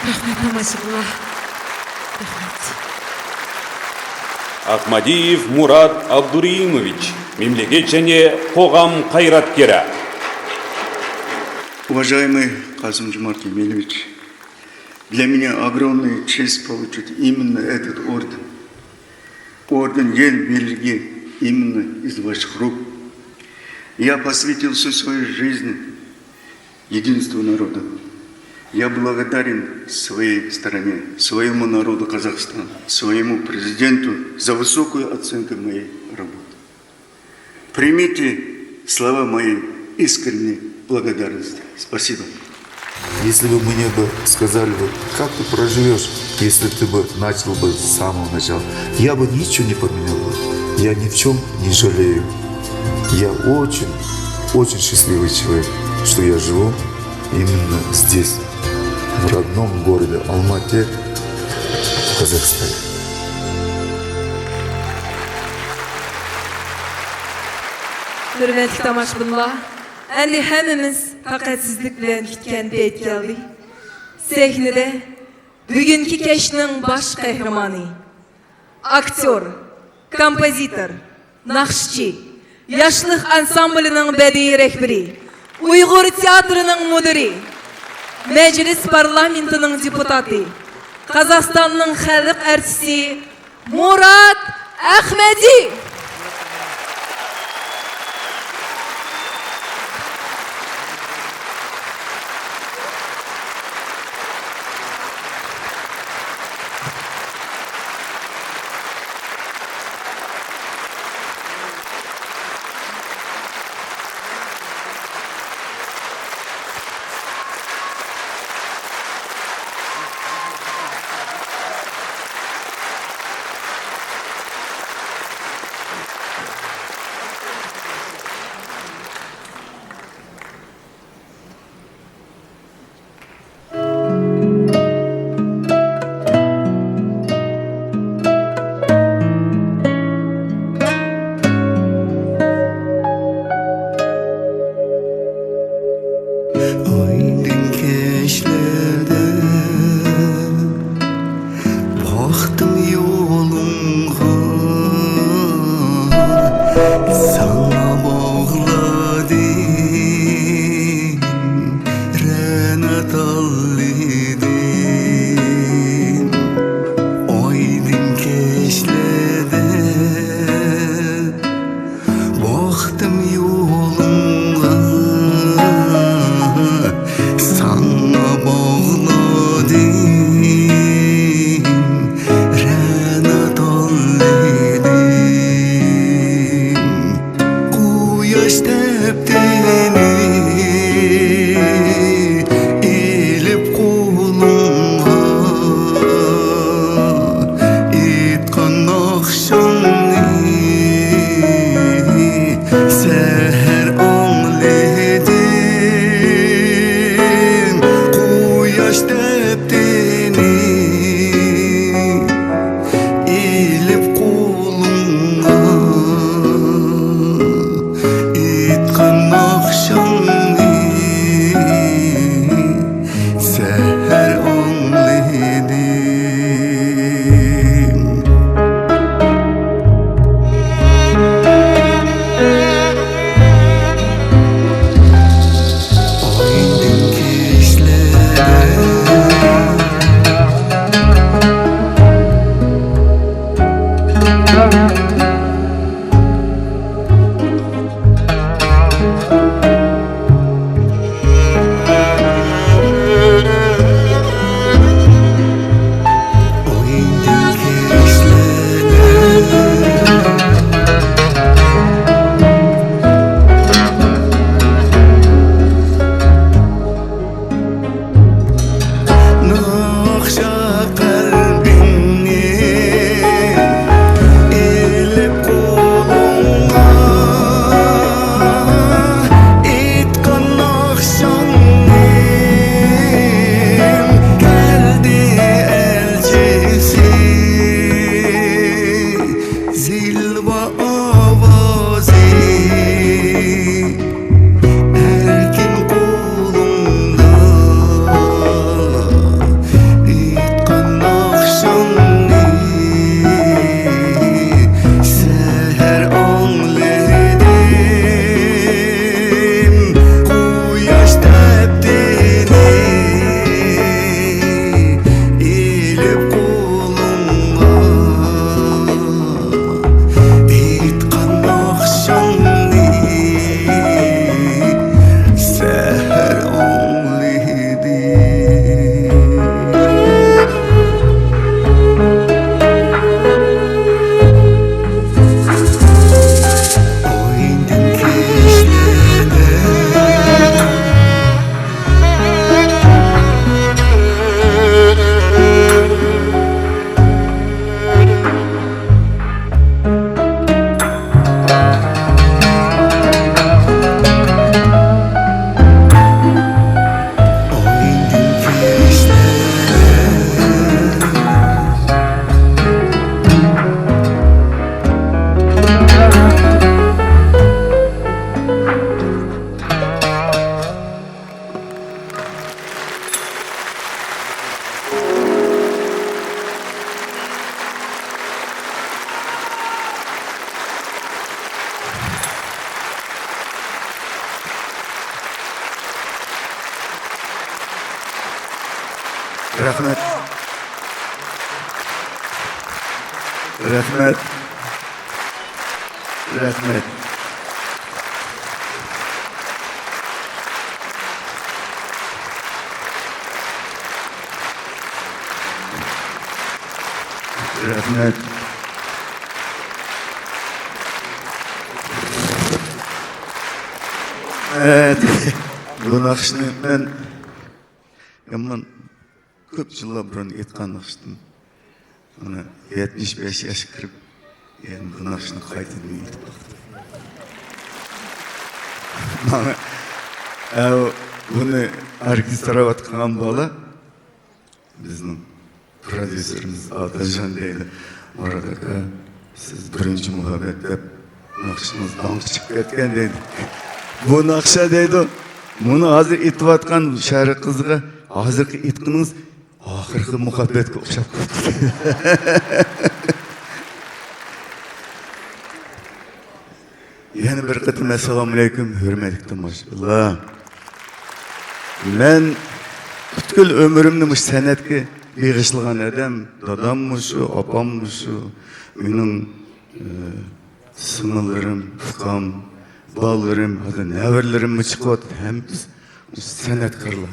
رەھمەت، تاماشىبىنلار. رەھمەت. ئاخمادىيېۋ مۇرات ئابدۇرېھىموۋىچ، مېملىكەتچى، قوغام قايراتكىرى. Уважаемый Касым-Жомарт Емелевич, для меня огромная честь получить именно этот орден. Орден Ел Бирдиги именно из ваших рук. Я посвятил всю свою жизнь единству народа. Я благодарен своей стране, своему народу Казахстана, своему президенту за высокую оценку моей работы. Примите слова моей искренней благодарности. Спасибо. Если бы мне бы сказали, вот как ты проживешь, если ты бы начал бы с самого начала, я бы ничего не поменял бы. Я ни в чем не жалею. Я очень, очень счастливый человек, что я живу именно здесь, в родном городе Алмате, в Казахстане. ھۆرمەتلىك تاماشىبىنلار، ئەمدى ھەممىمىز تاقەتسىزلىك بىلەن كۈتكەن پەيت كەلدى. سەھنىدە بۈگۈنكى كەچنىڭ باش قەھرىمانى، ئاكتيور، كومپوزىتور، ناخشىچى، ياشلىق ئانسامبىلىنىڭ بەدىئىي رەھبىرى، ئۇيغۇر تىياتىرىنىڭ مۇدىرى، مەجلىس پارلامېنتىنىڭ دېپۇتاتى، قازاقىستاننىڭ خەلق ئارتىسى مۇرات ئەخمەدى. رەھمەت. رەھمەت. رەھمەت. رەھمەت. ئەتە بۇ ناخشىنى مەن يامان كۆپ يىللار بۇرۇن ئېيتقان ناخشىدىن، مانا، يەتمىش بەش ياشقا كىرىپ، يەنە بۇ ناخشىنى قايتىدىن ئېيتىپ باقتىم. مانا، ئە، بۇنى ئاركېسترا قىلغان بالا بىزنىڭ پروديۇسېرىمىز ئادىلجان دەيدۇ، «مۇرات ئاكا، سىز بىرىنچى مۇھەببەت دەپ ناخشىڭىز داڭقى چىقىپ كەتكەن» دەيدۇ. بۇ ناخشا دەيدۇ، مۇنى ھازىر ئېيتىۋاتقان شەرق قىزىغا ھازىرقى ئېيتقىنىڭىز ئاخىرقى مۇھەببەتكە ئوخشاپ قاپتۇ. يەنە بىر قېتىم ئەسسالامۇئەلەيكۇم، ھۆرمەتلىك تاماشىبىنلار. مەن پۈتكۈل ئۆمرۈمنى مۇشۇ سەنئەتكە بېغىشلىغان ئادەم. داداممۇ شۇ، ئاپاممۇ شۇ، مېنىڭ، ئى، سىڭىللىرىم، ئۇكام، بالىلىرىم، ھازىر نەۋرىلىرىممۇ چىقىۋاتىدۇ. ھەممىسى مۇشۇ سەنئەتكارلار.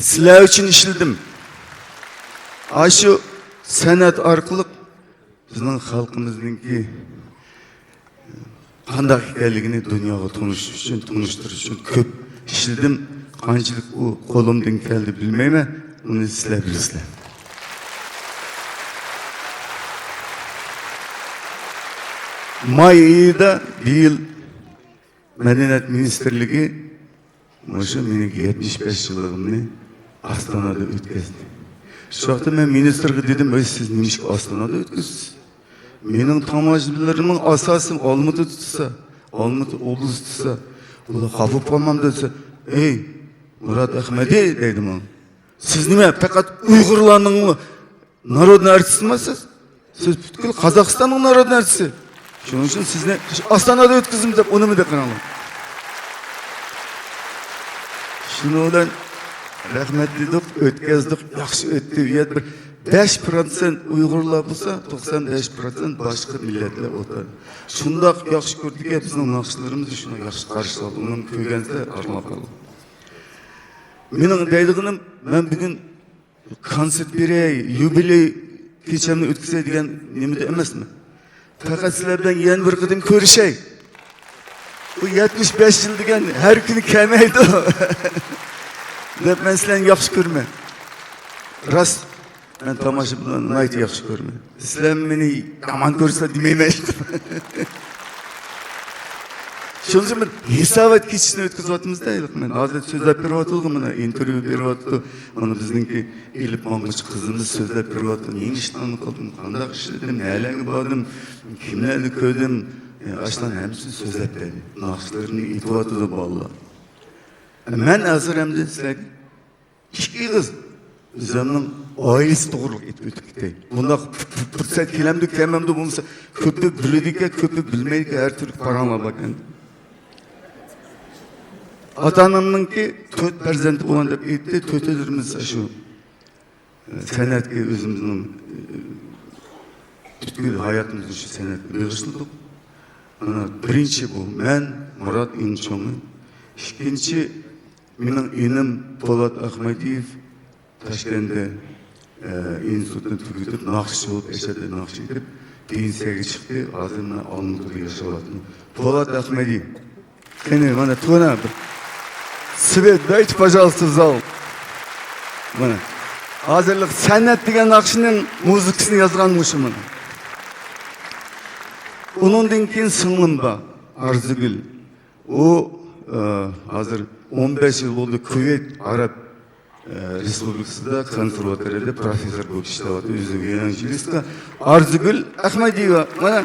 سىلەر ئۈچۈن ئىشلىدىم. ئاشۇ سەنئەت ئارقىلىق بىزنىڭ خەلقىمىزنىڭكى قانداق ئىكەنلىكىنى دۇنياغا تونۇشتۇرۇش ئۈچۈن، تونۇشتۇرۇش ئۈچۈن كۆپ ئىشلىدىم. قانچىلىك ئۇ قولۇمدىن كەلدى بىلمەيمەن، ئۇنى سىلەر بىلىسىلەر. ماي ئېيىدا بىيىل مەدەنىيەت مىنىستىرلىكى مۇشۇ مېنىڭ يەتمىش بەش يىللىقىمنى ئاستانادا ئۆتكۈزدى. شۇ ۋاقىتتا مەن مىنىستىرغا دېدىم، «ئەي، سىز نېمىشقا ئاستانادا ئۆتكۈزىسىز؟ مېنىڭ تاماشىبىنلىرىمنىڭ ئاساسى ئالمۇتا تۇتسا، ئالمۇتا ئوبلاستى تۇتسا، ئۇلار خاپا بولۇپ قالمامدۇ؟» دېسە، «ئەي، مۇرات ئەخمەدى» دەيدۇ ماڭا. «سىز نېمە، پەقەت ئۇيغۇرلارنىڭ نارودنىي ئارتىسىما سىز؟ سىز پۈتكۈل قازاقىستاننىڭ نارودنىي ئارتىسى. شۇنىڭ ئۈچۈن سىزنى ئاستانادا ئۆتكۈزدۈم» دەپ ئۇنىمىدى، قاراڭلار. شۇنىڭ بىلەن رەھمەت دېدۇق، ئۆتكۈزدۇق، ياخشى ئۆتتى. ئۇ يەردە بىر بەش پىروتسېنت ئۇيغۇرلار بولسا، توقسان بەش پىروتسېنت باشقا مىللەتلەر ئولتۇردى. شۇنداق ياخشى كۆردىكى، بىزنىڭ ناخشىلىرىمىزنى شۇنداق ياخشى قارشى ئالدى. ئۇنى كۆرگەنسېرى ئارقىغا قالدى. مېنىڭ دەيدىغىنىم، مەن بۈگۈن كونسېرت بېرەي، يۇبىلېي كېچەمنى ئۆتكۈزەي دېگەن نېمىدە ئەمەسمەن. پەقەت سىلەر بىلەن يەنە بىر قېتىم كۆرۈشەي. بۇ يەتمىش بەش يىل دېگەن ھەر كۈنى كەلمەيدۇ. دەپ مەن سىلەرنى ياخشى كۆرىمەن. راست، مەن تاماشىبىنلارنى ناھايىتى ياخشى كۆرىمەن. سىلەر مېنى يامان كۆرسە دېمەيمەن. شۇنىڭ ئۈچۈن بىر ھېسابات كېچىسىنى ئۆتكۈزۈۋاتىمىز-دە، ھېلىقى مەن ھازىر سۆزلەپ بېرىۋاتىدىغۇ، مانا ئىنتېرۋيۇ بېرىۋاتىدۇ. مانا بىزنىڭكى ئېلىپ ماڭغۇچى قىزىمىز سۆزلەپ بېرىۋاتىدۇ. نېمە ئىشلارنى قىلدىم، قانداق ئىشلىدىم، نەلەرگە باردىم، كىملەرنى كۆردۈم، ئاشۇلارنىڭ ھەممىسىنى سۆزلەپ بەردى. ناخشىلىرىنى ئېيتىۋاتىدۇ بالىلار. مەن ھازىر ئەمدى سىلەرگە ئىككى ئېغىز ئۆزۈمنىڭ ئائىلىسى توغرىلىق ئېيتىپ ئۆتۈپ كېتەي. بۇنداق پۇرسەت كېلەمدۇ، كەلمەمدۇ بولمىسا، كۆپى بىلىدىكەن، كۆپى بىلمەيدىكەن، ھەر تۈرلۈك پاراڭلار باركەن. ئاتا-ئانامنىڭكى تۆت پەرزەنتى بولغان دەپ ئېيتتى، تۆتىلىرىمىز شۇ سەنئەتكە ئۆزىمىزنىڭ پۈتكۈل ھاياتىمىزنى شۇ سەنئەتكە بېغىشلىدۇق. مانا، بىرىنچى بۇ مەن، مۇرات ئەڭ چوڭى. ئىككىنچى، مېنىڭ ئىنىم پولات ئەخمەدىيېۋ تاشكەنتتە، ئە، ئىنستىتۇتنى تۈگىتىپ، ناخشىچى بولۇپ، ئەشەددىي ناخشا ئېيتىپ، پېنسىيەگە چىقتى. ھازىر مانا ئالمۇتىدا ياشاۋاتىدۇ. پولات ئەخمەدىيېۋ. قېنى، مانا، تۆۋەن بىر سىۋېت دەيچى، пожалуйста، в зал. مانا، ھازىرلىق سەنئەت دېگەن ناخشىنىڭ مۇزىكىسىنى يازغان مۇشۇ مانا. ئۇنىڭدىن كېيىن سىڭلىم بار، ئارزۇگۈل. ئۇ، ئە، ھازىر ئون بەش يىل بولدى، كۇۋەيت ئەرەب، ئە، رېسپۇبلىكىسىدا كونسېرۋاتورىيەدە پروفېسسور بولۇپ ئىشلەۋاتىدۇ، ئۆزى ۋىيولونچېلىسكا. ئارزۇگۈل ئەخمەدىيېۋا، مانا،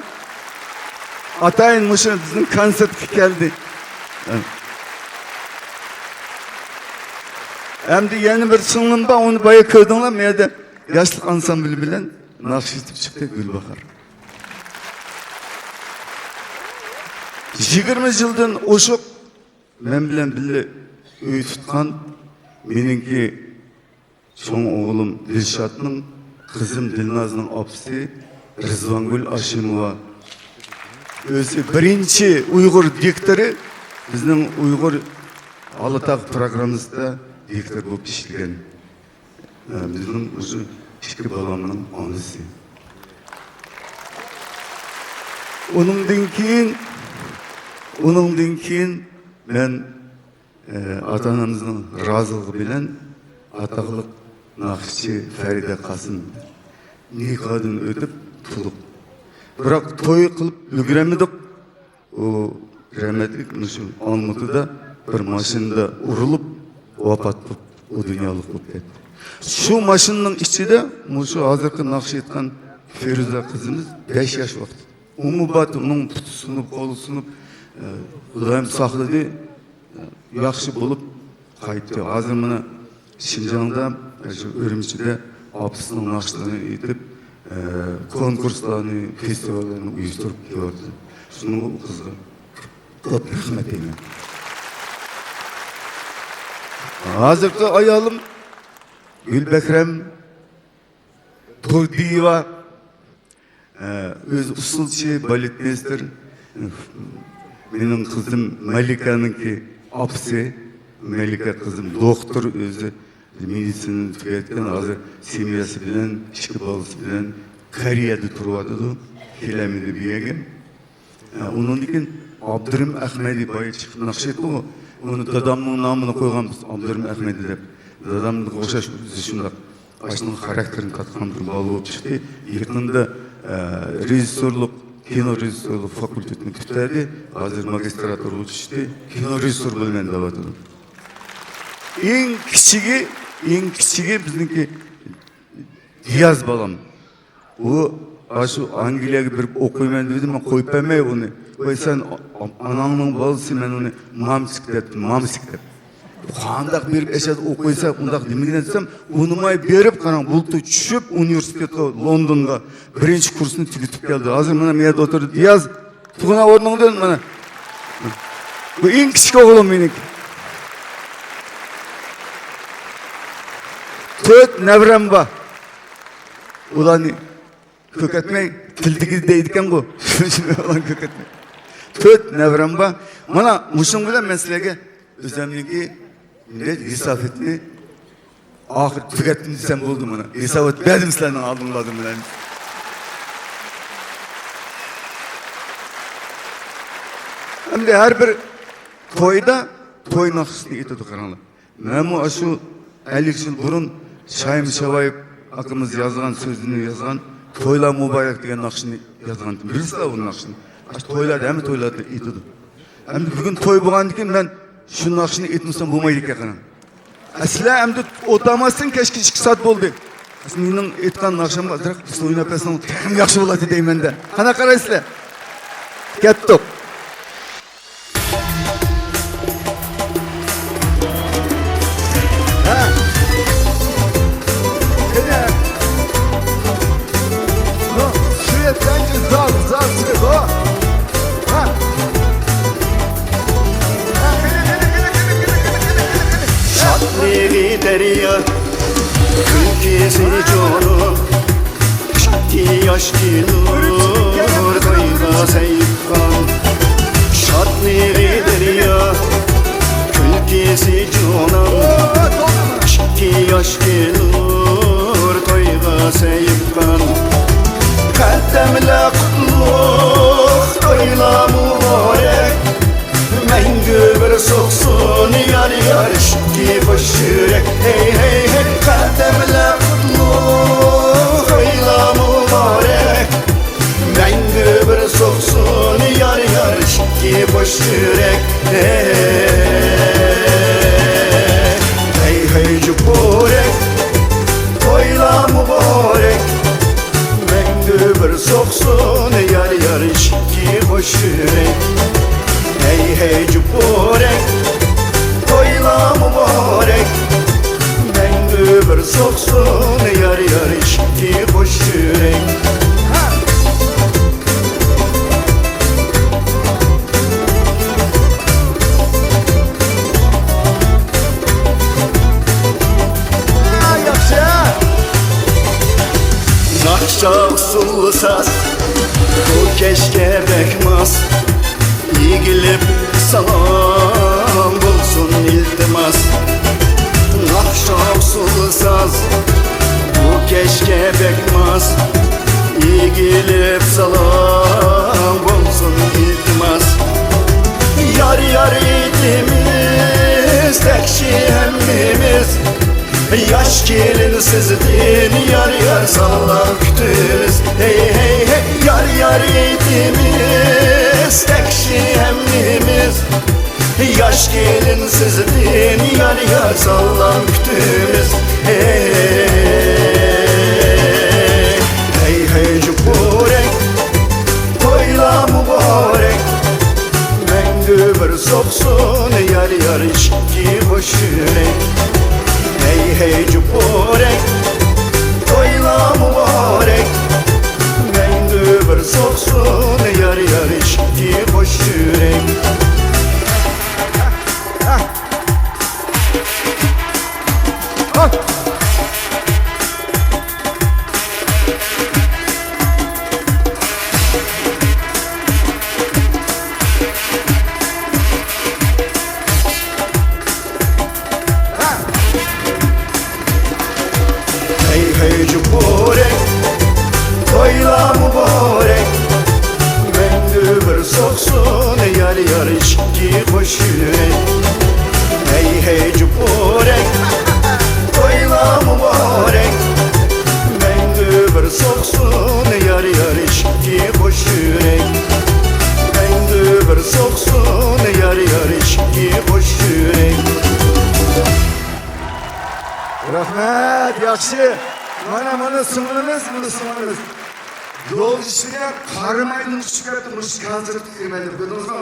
ئاتايىن مۇشۇ بىزنىڭ كونسېرتقا كەلدى. ئەمدى يەنە بىر سىڭلىم بار، ئۇنى بايا كۆردۈڭلار، مەيەردە ياشلىق ئانسامبىلى بىلەن ناخشا ئېيتىپ چىقتى، گۈلباھار. يىگىرمە يىلدىن ئوشۇق مەن بىلەن بىللە ئۆي تۇتقان، مېنىڭكى چوڭ ئوغلۇم دىلشاتنىڭ، قىزىم دىلنازنىڭ ئاپىسى رىزۋانگۈل ئاشىموۋا. ئۆزى بىرىنچى ئۇيغۇر دىكتورى، بىزنىڭ ئۇيغۇر ئالاتاغ پروگراممىسىدا دىكتور بولۇپ ئىشلىگەن. بىزنىڭ مۇشۇ ئىككى بالامنىڭ ئانىسى. ئۇنىڭدىن كېيىن، ئۇنىڭدىن كېيىن مەن، ئاتا-ئانامىزنىڭ رازىلىقى بىلەن ئاتاقلىق ناخشىچى فەرىدە قاسىم نىكاھدىن ئۆتۈپ تۇردۇق. بىراق توي قىلىپ ئۈلگۈرەلمىدۇق. ئۇ رەھمەتلىك مۇشۇ ئالمۇتىدا بىر ماشىنىدا ئۇرۇلۇپ ۋاپات بولۇپ، ئۇ دۇنيالىق بولۇپ كەتتى. شۇ ماشىنىنىڭ ئىچىدە مۇشۇ ھازىرقى ناخشا ئېيتقان فىرۇزە قىزىمىز بەش ياش ۋاقتىدا. ئۇمۇ بار، ئۇنىڭ پۇتى سۇنۇپ، قولى سۇنۇپ، ئە، خۇدايىم ساقلىدى، ئە، ياخشى بولۇپ قايتتى. ھازىر مانا شىنجاڭدا شۇ ئۈرۈمچىدە ئاپىسىنىڭ ناخشىلىرىنى ئېيتىپ، ئە، كونكۇرسلارنى، فېستىۋاللارنى ئۇيۇشتۇرۇپ كېلىۋاتىدۇ. شۇنىڭغا ئۇ قىزغا كۆپ رەھمەت دەيمەن. ھازىرقى ئايالىم گۈلبەھرەم تۇردىيېۋا، ئە، ئۆزى ئۇسسۇلچى، بالېتمېستېر. مېنىڭ قىزىم مەلىكەنىڭكى ئاپىسى. مەلىكە قىزىم دوختۇر، ئۆزى مېدىتسىنىنى تۈگەتكەن، ھازىر سېمىيەسى بىلەن، ئىككى بالىسى بىلەن كورېيەدە تۇرۇۋاتىدۇ. كېلەلمىدى بۇ يەرگە. ئە، ئۇنىڭدىن كېيىن ئابدۇرېھىم ئەخمەدى بايا چىقىپ ناخشا ئېيتتىغۇ. ئۇنى دادامنىڭ نامىنى قويغانبىز، ئابدۇرېھىم ئەخمەدى دەپ. دادامغا ئوخشاش ئۆزى شۇنداق ئاشۇنىڭ خاراكتېرىنى تارتقان بىر بالا بولۇپ چىقتى. يېقىندا، ئە، رېژىسسورلۇق، كىنو رېژىسسورلۇق فاكۇلتېتىنى پۈتتۈردى. ھازىر ماگىستراتۇرىغا چۈشتى. كىنو رېژىسسور بولىمەن دەۋاتىدۇ. ئەڭ كىچىكى، ئەڭ كىچىكى بىزنىڭكى دىياز بالام. ئۇ ئاشۇ ئانگلىيەگە بېرىپ ئوقۇيمەن دېدى، مەن قويۇپ بەرمەي ئۇنى. ۋاي سەن ئا-، ئاناڭنىڭ بالىسى، مەن ئۇنى مامچىك دەپتىم، مامسىك دەپ. قانداق بېرىپ ئەشەدە ئوقۇيسەن، ئۇنداق دېمىگىن دېسەم، ئۇنىماي بېرىپ، قاراڭ، بۇلتۇر چۈشۈپ ئۇنىۋېرسىتېتقا، لوندونغا بىرىنچى كۇرسنى تۈگىتىپ كەلدى. ھازىر مانا مۇ يەردە ئولتۇرىدۇ. دىياز، تۇغۇلغان ئورنۇڭدىن مانا. بۇ ئەڭ كىچىك ئوغلۇم مېنىڭكى. تۆت نەۋرەم بار. ئۇلارنى كۆكەتمەي، تىلدىكى دەيدىكەنغۇ. شۇنى ئۇلارنى كۆكەتمەي. تۆت نەۋرەم بار. مانا مۇشۇنىڭ بىلەن مەن سىلەرگە ئۆزۈمنىڭكى مىللەت ھېساباتنى ئاخىر تۈگەتتىم دېسەم بولدى مانا. ھېسابات بەردىم سىلەرنىڭ ئالدىڭلاردىن بىلەن. ئەمدى ھەر بىر تويدا توي ناخشىسىنى ئېيتىدۇ، قاراڭلار. مەنمۇ ئاشۇ ئەللىك يىل بۇرۇن شايىم شاۋايىپ ئاكىمىز يازغان سۆزىنى يازغان، تويلار مۇبارەك دېگەن ناخشىنى يازغان. بىلىسىلەر ئۇ ناخشىنى. ئاشۇ تويلاردا، ھەممە تويلاردا ئېيتىدۇ. ئەمدى بۈگۈن توي بولغاندىن كېيىن مەن شۇ ناخشىنى ئېيتمىسام بولمايدىكەن، قاراڭ. ئە، سىلەر ئەمدى ئولتۇرماستىن كەچكە ئىككى سائەت بولدى. مېنىڭ ئېيتقان ناخشام ئازراق ئويناپ بەرسەڭ تېخىمۇ ياخشى بولاتتى دەيمەن-دە. قانداق قارايسىلەر؟ كەتتۇق. ھە. قېنى. نو، شۇ يەردىن زال، زال سېلىپ، ھو. ھە. ھە، قېنى، قېنى. شادلىقى دەريا، كۈلكىسى جۇنۇن. ئىككى ياش كېلۇر تويغا سەيىپخان، شادلىقى دەريا، كۈلكىسى جۇنان. ئىككى ياش كېلۇر تويغا سەيىپخان، قەدەملەر قۇتلۇق، تويلار مۇبارەك. مەڭگۈ بىر سوقسۇن يار يار ئىككى قوش يۈرەك. ھەي، ھەي، ھەي، قەدەملەر قۇتلۇق، تويلار مۇبارەك. مەڭگۈ بىر سوقسۇن يار يار ئىككى قوش يۈرەك. ھەي، ھەي، جۇپۇرەك، تويلار مۇبارەك. مەڭگۈ بىر سوقسۇن يار يار ئىككى قوش يۈرەك. ھەي، ھەي، جۇپۇرەك، تويلار مۇبارەك. مەڭگۈ بىر سوقسۇن يار يار ئىككى قوش يۈرەك. ھە، ياخشى، شاخ سۇلۇ ساز، بۇ كەچكە بەك ماس. ئېگىلىپ سالام بولسۇن ئىلتىماس. ناخشا ئۇسسۇلى ساز، بۇ كەچكە بەك ماس. ئېگىلىپ سالام بولسۇن ئىلتىماس. يار يار ئېيتىمىز، تەكشى ھەممىمىز. ياش كېلىن سىزدىن يار يار سالام كۈتىمىز. ھەي ھەي ھەي، يار يار ئېيتىمىز، تەكشى ھەممىمىز. ياش كېلىن سىزدىن يار يار سالام كۈتىمىز. ھەي ھەي جۇپۇرەك، تويلار مۇبارەك. مەڭگۈ بىر سوقسۇن يار يار ئىككى قوش يۈرەك. ھەي ھەي جۇپۇرەك، تويلار مۇبارەك. مەڭگۈ بىر سوقسۇن يار يار ئىككى قوش يۈرەك. ھەي ھەي جۇپۇرەك، تويلار مۇبارەك. مەڭگۈ بىر سوقسۇن يار يار ئىككى قوش يۈرەك. ھەي ھەي جۇپۇرەك، تويلار مۇبارەك. مەڭگۈ بىر سوقسۇن يار يار ئىككى قوش يۈرەك. مەڭگۈ بىر سوقسۇن يار يار ئىككى قوش يۈرەك. رەھمەت، ياخشى. مانا، مانا سىڭلىمىز، مانا سىڭلىمىز. يول ئىچىدە قارىمايدىن ئۇچۇپ كەتتى، مۇشۇ كونسېرتقا كىرمەيدۇ، كۆردىڭىزمۇ؟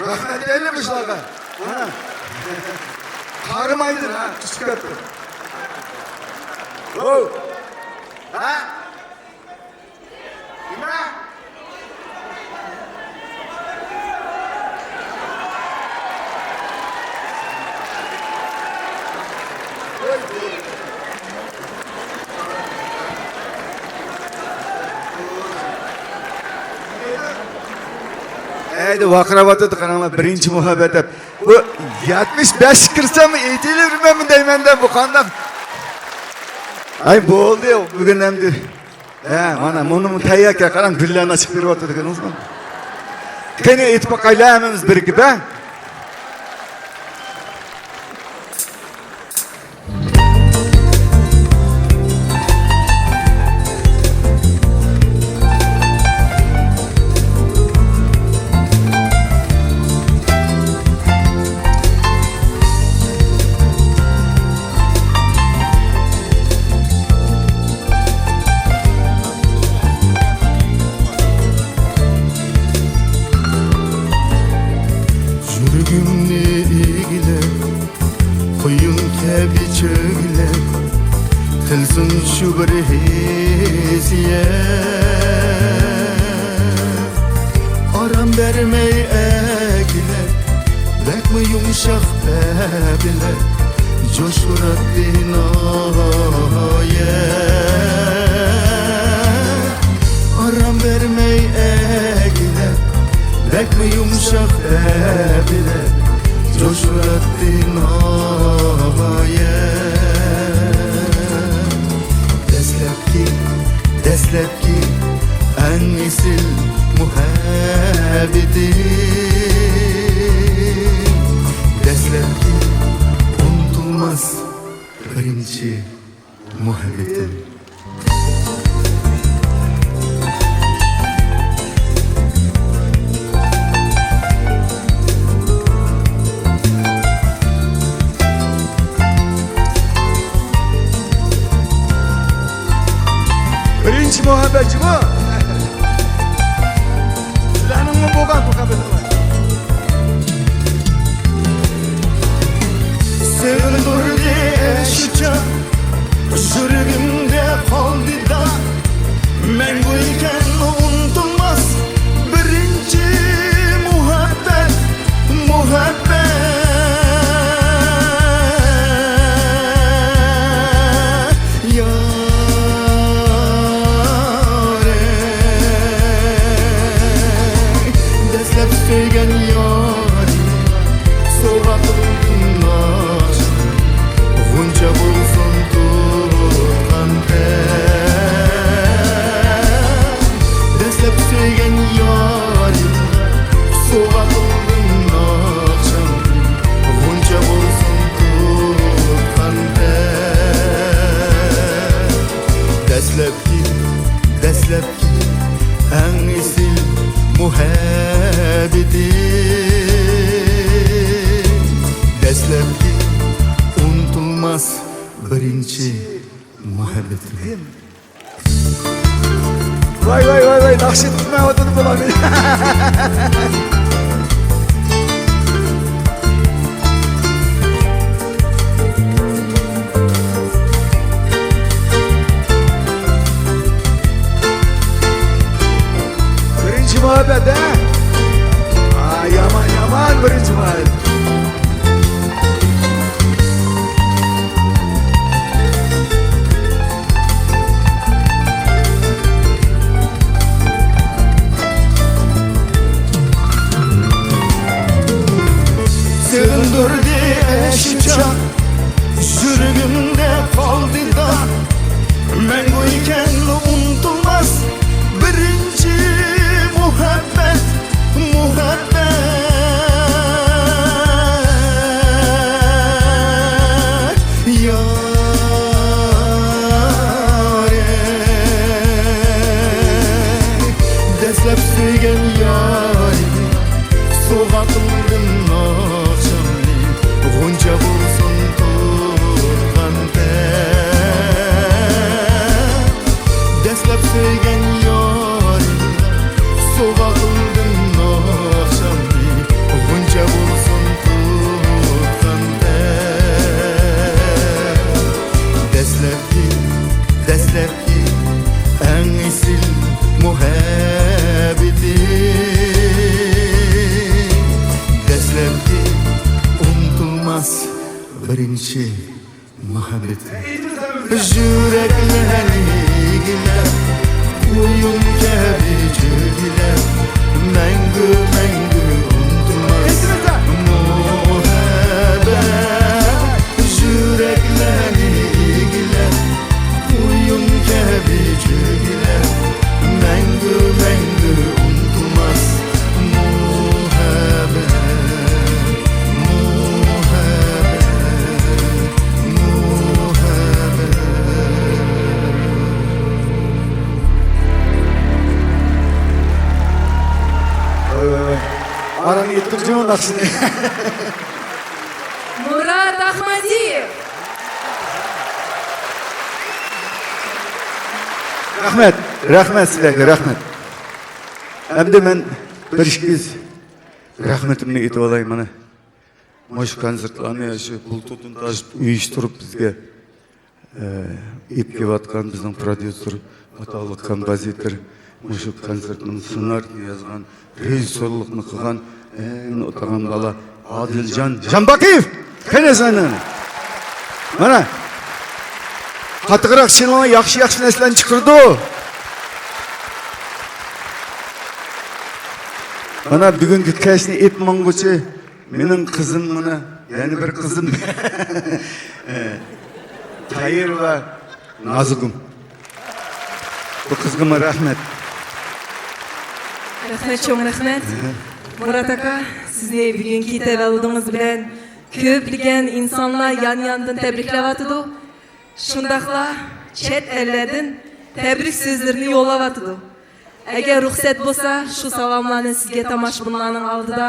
رەھمەت دەيلى مۇشۇلارغا. ھە. قارىمايدىن، ھە، ئۇچۇپ كەتتى. ھو. ھە؟ نېمە؟ ئەيدە ۋارقىراۋاتىدۇ، قاراڭلار، بىرىنچى مۇھەببەت دەپ. بۇ يەتمىش بەشكە كىرسەم ئېيتىۋېرىمەنمۇ دەيمەن-دە، بۇ قانداق؟ ئاي، بولدى، بۈگۈن ئەمدى. ھە، مانا، مۇنىمۇ تەيياركەن، قاراڭ، گۈللەرنى ئېچىپ بېرىۋاتىدۇ، كۆردىڭىزمۇ؟ قېنى، ئېيتىپ باقايلى ھەممىمىز بىرگە، بە. يۈرىكىمنى ئىگىلەپ، قۇيۇن كەبى چۆگىلەپ، قىلسۇن شۇ بىر ھېسسىيات. ئارام بەرمەي ئەگىلەپ، بەكمۇ يۇمشاق بەبىلەپ، جوش ئۇراتتى ناھايەت. ئارام بەرمەي ئەگىلەپ، بەكمۇ يۇمشاق بەبىلەپ، جوش ئۇراتتى ناھايەت. دەسلەپكى، دەسلەپكى ئەڭ ئېسىل مۇھەببىتىم، دەسلەپكى ئۇنتۇلماس بىرىنچى مۇھەببىتىم. بىرىنچى مۇھەببەت جۇمۇ. سىلەرنىڭمۇ بولغان مۇھەببىتىڭلار؟ سۆيۈندۈردى شۇ چاغ، يۈرىكىمدە قالدى داغ. مەڭگۈ ئىكەن ئۇنتۇلماس بىرىنچى مۇھەببەت، مۇھەببەت. يا دەسلەپكى، دەسلەپكى ئەڭ ئېسىل مۇھەببىتىم. دەسلەپكى ئۇنتۇلماس بىرىنچى مۇھەببىتىم. ۋاي، ۋاي، ۋاي، ۋاي، ناخشا ئېيتمايۋاتىدۇ بۇلار. بىرىنچى مۇھەببەت، ھە؟ ئا، يامان، يامان بىرىنچى مۇھەببەت. سېغىندۇردى ئەشۇ چاغ، يۈرىكىمدە قالدى داغ. مەڭگۈ ئىكەن ئۇنتۇلماس بىرىنچى مۇھەببەت، مۇھەببەت. يارەي، دەسلەپ سۆيگەن يارىم، سوۋغا قىلدىم ناخشامنى، غۇنچە بولسۇن تۇتقان پەم. دەسلەپ سۆيگەن يارىم، سوۋغا قىلدىم ناخشامنى، غۇنچە بولسۇن تۇتقان پەم. دەسلەپكى، دەسلەپكى ئەڭ ئېسىل مۇھەببىتىم. دەسلەپكى ئۇنتۇلماس بىرىنچى مۇھەببەت. يۈرەكلەرنى ئىگىلەپ، ئويۇن كەبى چۆگىلەپ، مەڭگۈ، مەڭگۈ ئۇنتۇلماس مۇھەببەت. يۈرەكلەرنى ئىگىلەپ، ئويۇن كەبى چۆگىلەپ، مەڭگۈ، مەڭگۈ ئۇنتۇلماس مۇھەببەت، مۇھەببەت، مۇھەببەت. ۋاي، ۋاي، ۋاي. ئاران ئېيتتۇق جۇمۇ ناخشىنى. مۇرات ئاخمەتىيېۋ. رەھمەت، رەھمەت سىلەرگە، رەھمەت. ئەمدى مەن بىر ئىككى سۆز رەھمىتىمنى ئېيتىۋالاي مانا. مۇشۇ كونسېرتلارنى شۇ بۇلتۇردىن تارتىپ ئۇيۇشتۇرۇپ بىزگە ئېلىپ كېلىۋاتقان بىزنىڭ پروديۇسېر، ئاتاقلىق كومپوزىتور، مۇشۇ كونسېرتنىڭ سېنارىيىنى يازغان، رېژىسسورلۇقنى قىلغان، ئەڭ ئوتۇرغان بالا ئادىلجان جانباقىيېۋ! قېنى سەھنىنى. مانا. قاتتىقراق شىلىڭلار، ياخشى، ياخشى نەرسىلەرنى چىقىرىدۇ. مانا بۈگۈنكى كەچنى ئېلىپ ماڭغۇچى مېنىڭ قىزىم مانا، يەنە بىر قىزىم. تايىر ۋە نازۇگۇم. بۇ قىزغىمۇ رەھمەت. رەھمەت، چوڭ رەھمەت. مۇرات ئاكا، سىزنى بۈگۈنكى تەۋەللۇدىڭىز بىلەن كۆپلىگەن ئىنسانلار يان-ياندىن تەبرىكلەۋاتىدۇ. شۇنداقلا چەت ئەللەردىن تەبرىك سۆزلىرىنى يوللاۋاتىدۇ. ئەگەر رۇخسەت بولسا، شۇ سالاملارنى سىزگە تاماشىبىنلارنىڭ ئالدىدا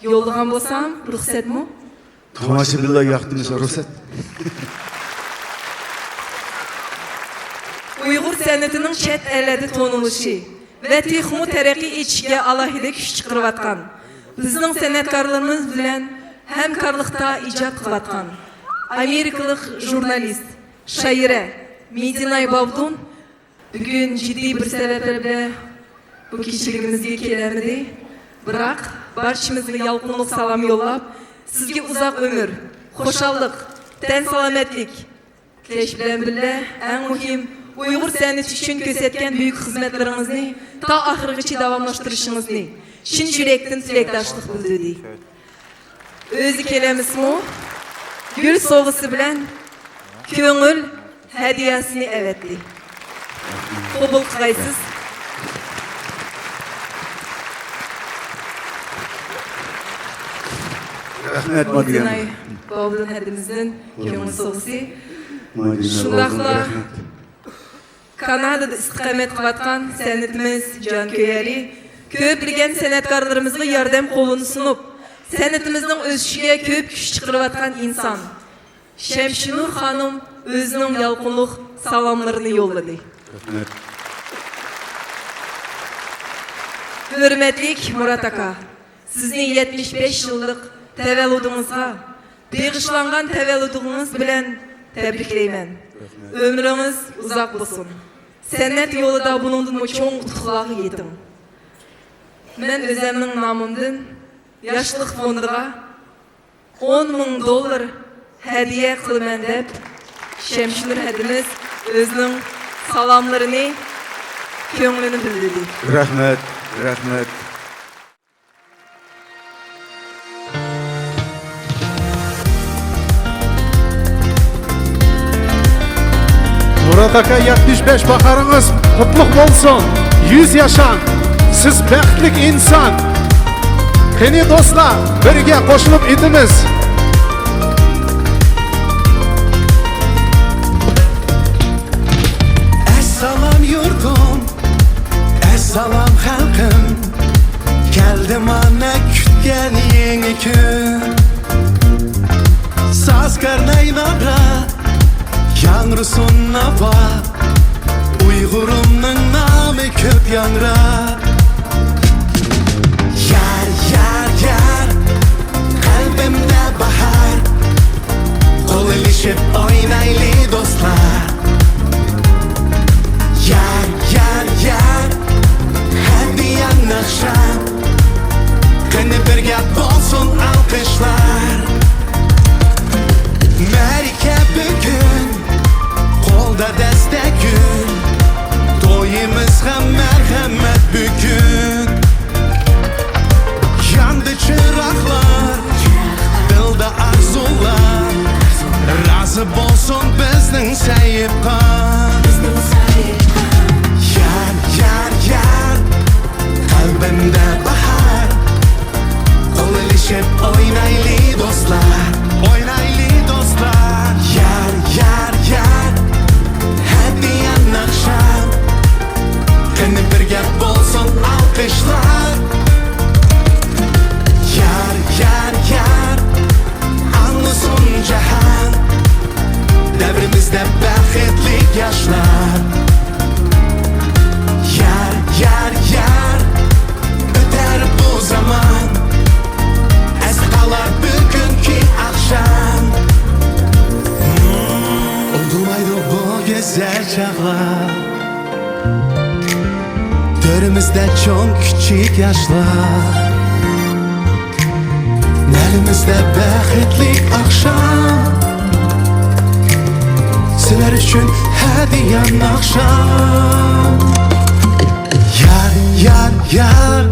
يوللىغان بولسام، رۇخسەتمۇ؟ تاماشىبىنلار ياقتۇرمىسا رۇخسەت. ئۇيغۇر سەنئىتىنىڭ چەت ئەللەردە تونۇلۇشى ۋە تېخىمۇ تەرەققىي ئېتىشىگە ئالاھىدە كۈچ چىقىرىۋاتقان، بىزنىڭ سەنئەتكارلىرىمىز بىلەن ھەمكارلىقتا ئىجاد قىلىۋاتقان ئامېرىكىلىق ژۇرنالىست، شائىرە مېدىناي باۋدۇن بۈگۈن جىددىي بىر سەۋەبلەر بىلەن بۇ كېچىلىكىمىزگە كېلەلمىدى. بىراق، بارچىمىزگە يالقۇنلۇق سالام يوللاپ، سىزگە ئۇزاق ئۆمۈر، خۇشاللىق، تەن سالامەتلىك تىلەش بىلەن بىللە، ئەڭ مۇھىم، ئۇيغۇر سەنئىتى ئۈچۈن كۆرسەتكەن بۈيۈك خىزمەتلىرىڭىزنى تا ئاخىرغىچە داۋاملاشتۇرۇشىڭىزنى چىن يۈرەكتىن تىلەكداشلىق بىلدۈردى. ئۆزى كېلەمسىمۇ، گۈل سوۋغىسى بىلەن كۆڭۈل ھەدىيەسىنى ئەۋەتتى. قوبۇل قىلغايسىز. رەھمەت، مادىيەم. مەدىناي باۋدۇن ھەدىمىزدىن كۆڭۈل سوۋغىسى. مادىيەم، شۇنداقلا رەھمەت. كانادادا ئىستىقامەت قىلىۋاتقان سەنئىتىمىز جانكۆيەرى، كۆپلىگەن سەنئەتكارلىرىمىزغا ياردەم قولىنى سۇنۇپ، سەنئىتىمىزنىڭ ئۆسۈشىگە كۆپ كۈچ چىقىرىۋاتقان ئىنسان شەمشىنۇر خانىم ئۆزىنىڭ يالقۇنلۇق سالاملىرىنى يوللىدى. رەھمەت. ھۆرمەتلىك مۇرات ئاكا، سىزنى يەتمىش بەش يىللىق تەۋەللۇدىڭىزغا بېغىشلانغان تەۋەللۇدىڭىز بىلەن تەبرىكلەيمەن. رەھمەت. ئۆمرىڭىز ئۇزاق بولسۇن. سەنئەت يولىدا بۇنىڭدىنمۇ چوڭ ئۇتۇقلارغا يېتىڭ. مەن ئۆزەمنىڭ نامىمدىن ياشلىق فوندىغا ئون مىڭ دوللار ھەدىيە قىلىمەن دەپ، شەمشىنۇر ھەدىمىز ئۆزىنىڭ سالاملىرىنى، كۆڭلىنى بىلدۈردى. رەھمەت، رەھمەت. مۇرات ئاكا، يەتمىش بەش باھارىڭىز قۇتلۇق بولسۇن. يۈز ياشاڭ. سىز بەختلىك ئىنسان. قېنى دوستلار، بىرگە قوشۇلۇپ ئېيتىمىز. ئەسسالام يۇرتۇم، ئەسسالام خەلقىم. كەلدى مانا كۈتكەن يېڭى كۈن. سازكار نەيناغا ياڭرىسۇن ناۋا، ئۇيغۇرۇمنىڭ نامى كۆپ ياڭراپ. يار، يار، يار، قەلبىمدە باھار، قول ئېلىشىپ ئوينايلى دوستلار. يار، يار، يار، ھەدىيە ناخشا، قېنى بىرگە بولسۇن ئالقىشلار. مەرىكە بۈگۈن، قولدا دەستە گۈل، تويىمىزغا مەرھەمەت بۈگۈن. ياندى چىراغلار، دىلدا ئارزۇلار، رازى بولسۇن بىزنىڭ سەھىپە. يار، يار، يار، قەلبىمدە باھار، قول ئېلىشىپ ئوينايلى دوستلار. ئوينايلى دوستلار. يار، يار، يار، ھەدىيە ناخشا، قېنى بىرگە بولسۇن ئالقىشلار. يار، يار، يار، ئاڭلىسۇن جاھان، دەۋرىمىزدە بەختلىك ياشلار. يار، يار، يار، ئۆتەر بۇ زامان، ئەستە قالار بۈگۈنكى ئاخشام. ئۇنتۇلمايدۇ بۇ گۈزەل چاغلار. تۆرىمىزدە چوڭ كىچىك ياشلار، نەۋرىمىزدە بەختلىك ئاخشام. سىلەر ئۈچۈن ھەدىيە ناخشام. يار، يار، يار،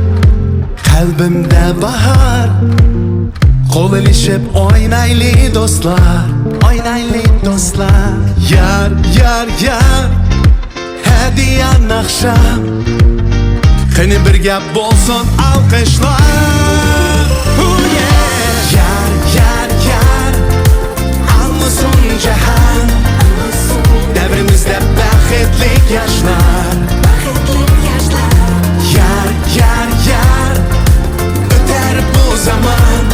قەلبىمدە باھار. قول ئېلىشىپ ئوينايلى دوستلار، ئوينايلى دوستلار. يار، يار، يار، ھەدىيە ناخشام، قېنى بىرگە بولسۇن ئالقىشلار. يار، يار، يار، ئاڭلىسۇن جاھان، دەۋرىمىزدە بەختلىك ياشلار. يار، يار، يار، ئۆتەر بۇ زامان،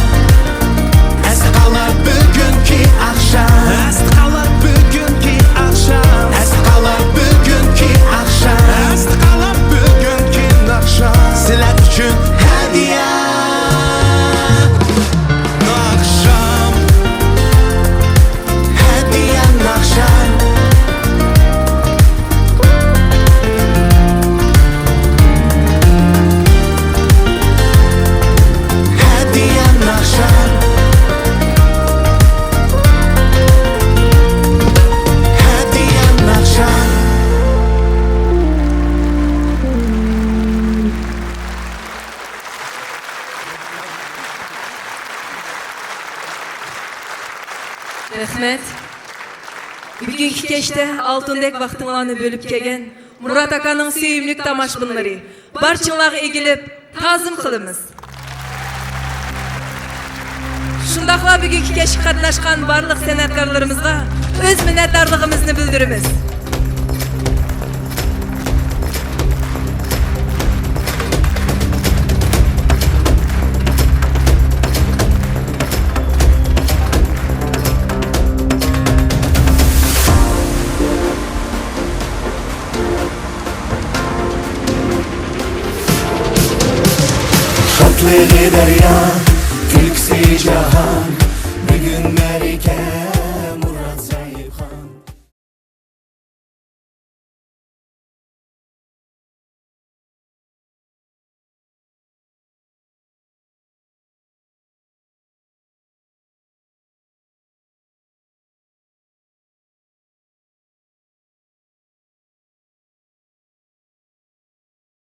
ئەستە قالار بۈگۈنكى ئاخشام. ئەستە قالار بۈگۈنكى ئاخشام. ئەستە قالار بۈگۈنكى ئاخشام. ئەستە قالار بۈگۈنكى ئاخشام. سىلەر ئۈچۈن ھەدىيە ناخشام. ھەدىيە ناخشام. ھەدىيە ناخشام. ھەدىيە ناخشام. رەھمەت. بۈگۈنكى كەچتە ئالتۇندەك ۋاقتىڭلارنى بۆلۈپ كەلگەن مۇرات ئاكانىڭ سۆيۈملۈك تاماشىبىنلىرى، بارچىڭلارغا ئېگىلىپ تازىم قىلىمىز. شۇنداقلا بۈگۈنكى كەچكە قاتناشقان بارلىق سەنئەتكارلىرىمىزغا ئۆز مىننەتدارلىقىمىزنى بىلدۈرىمىز. بېغى دەريا، كۈلكىسى جاھان، بۈگۈن مەرىكە.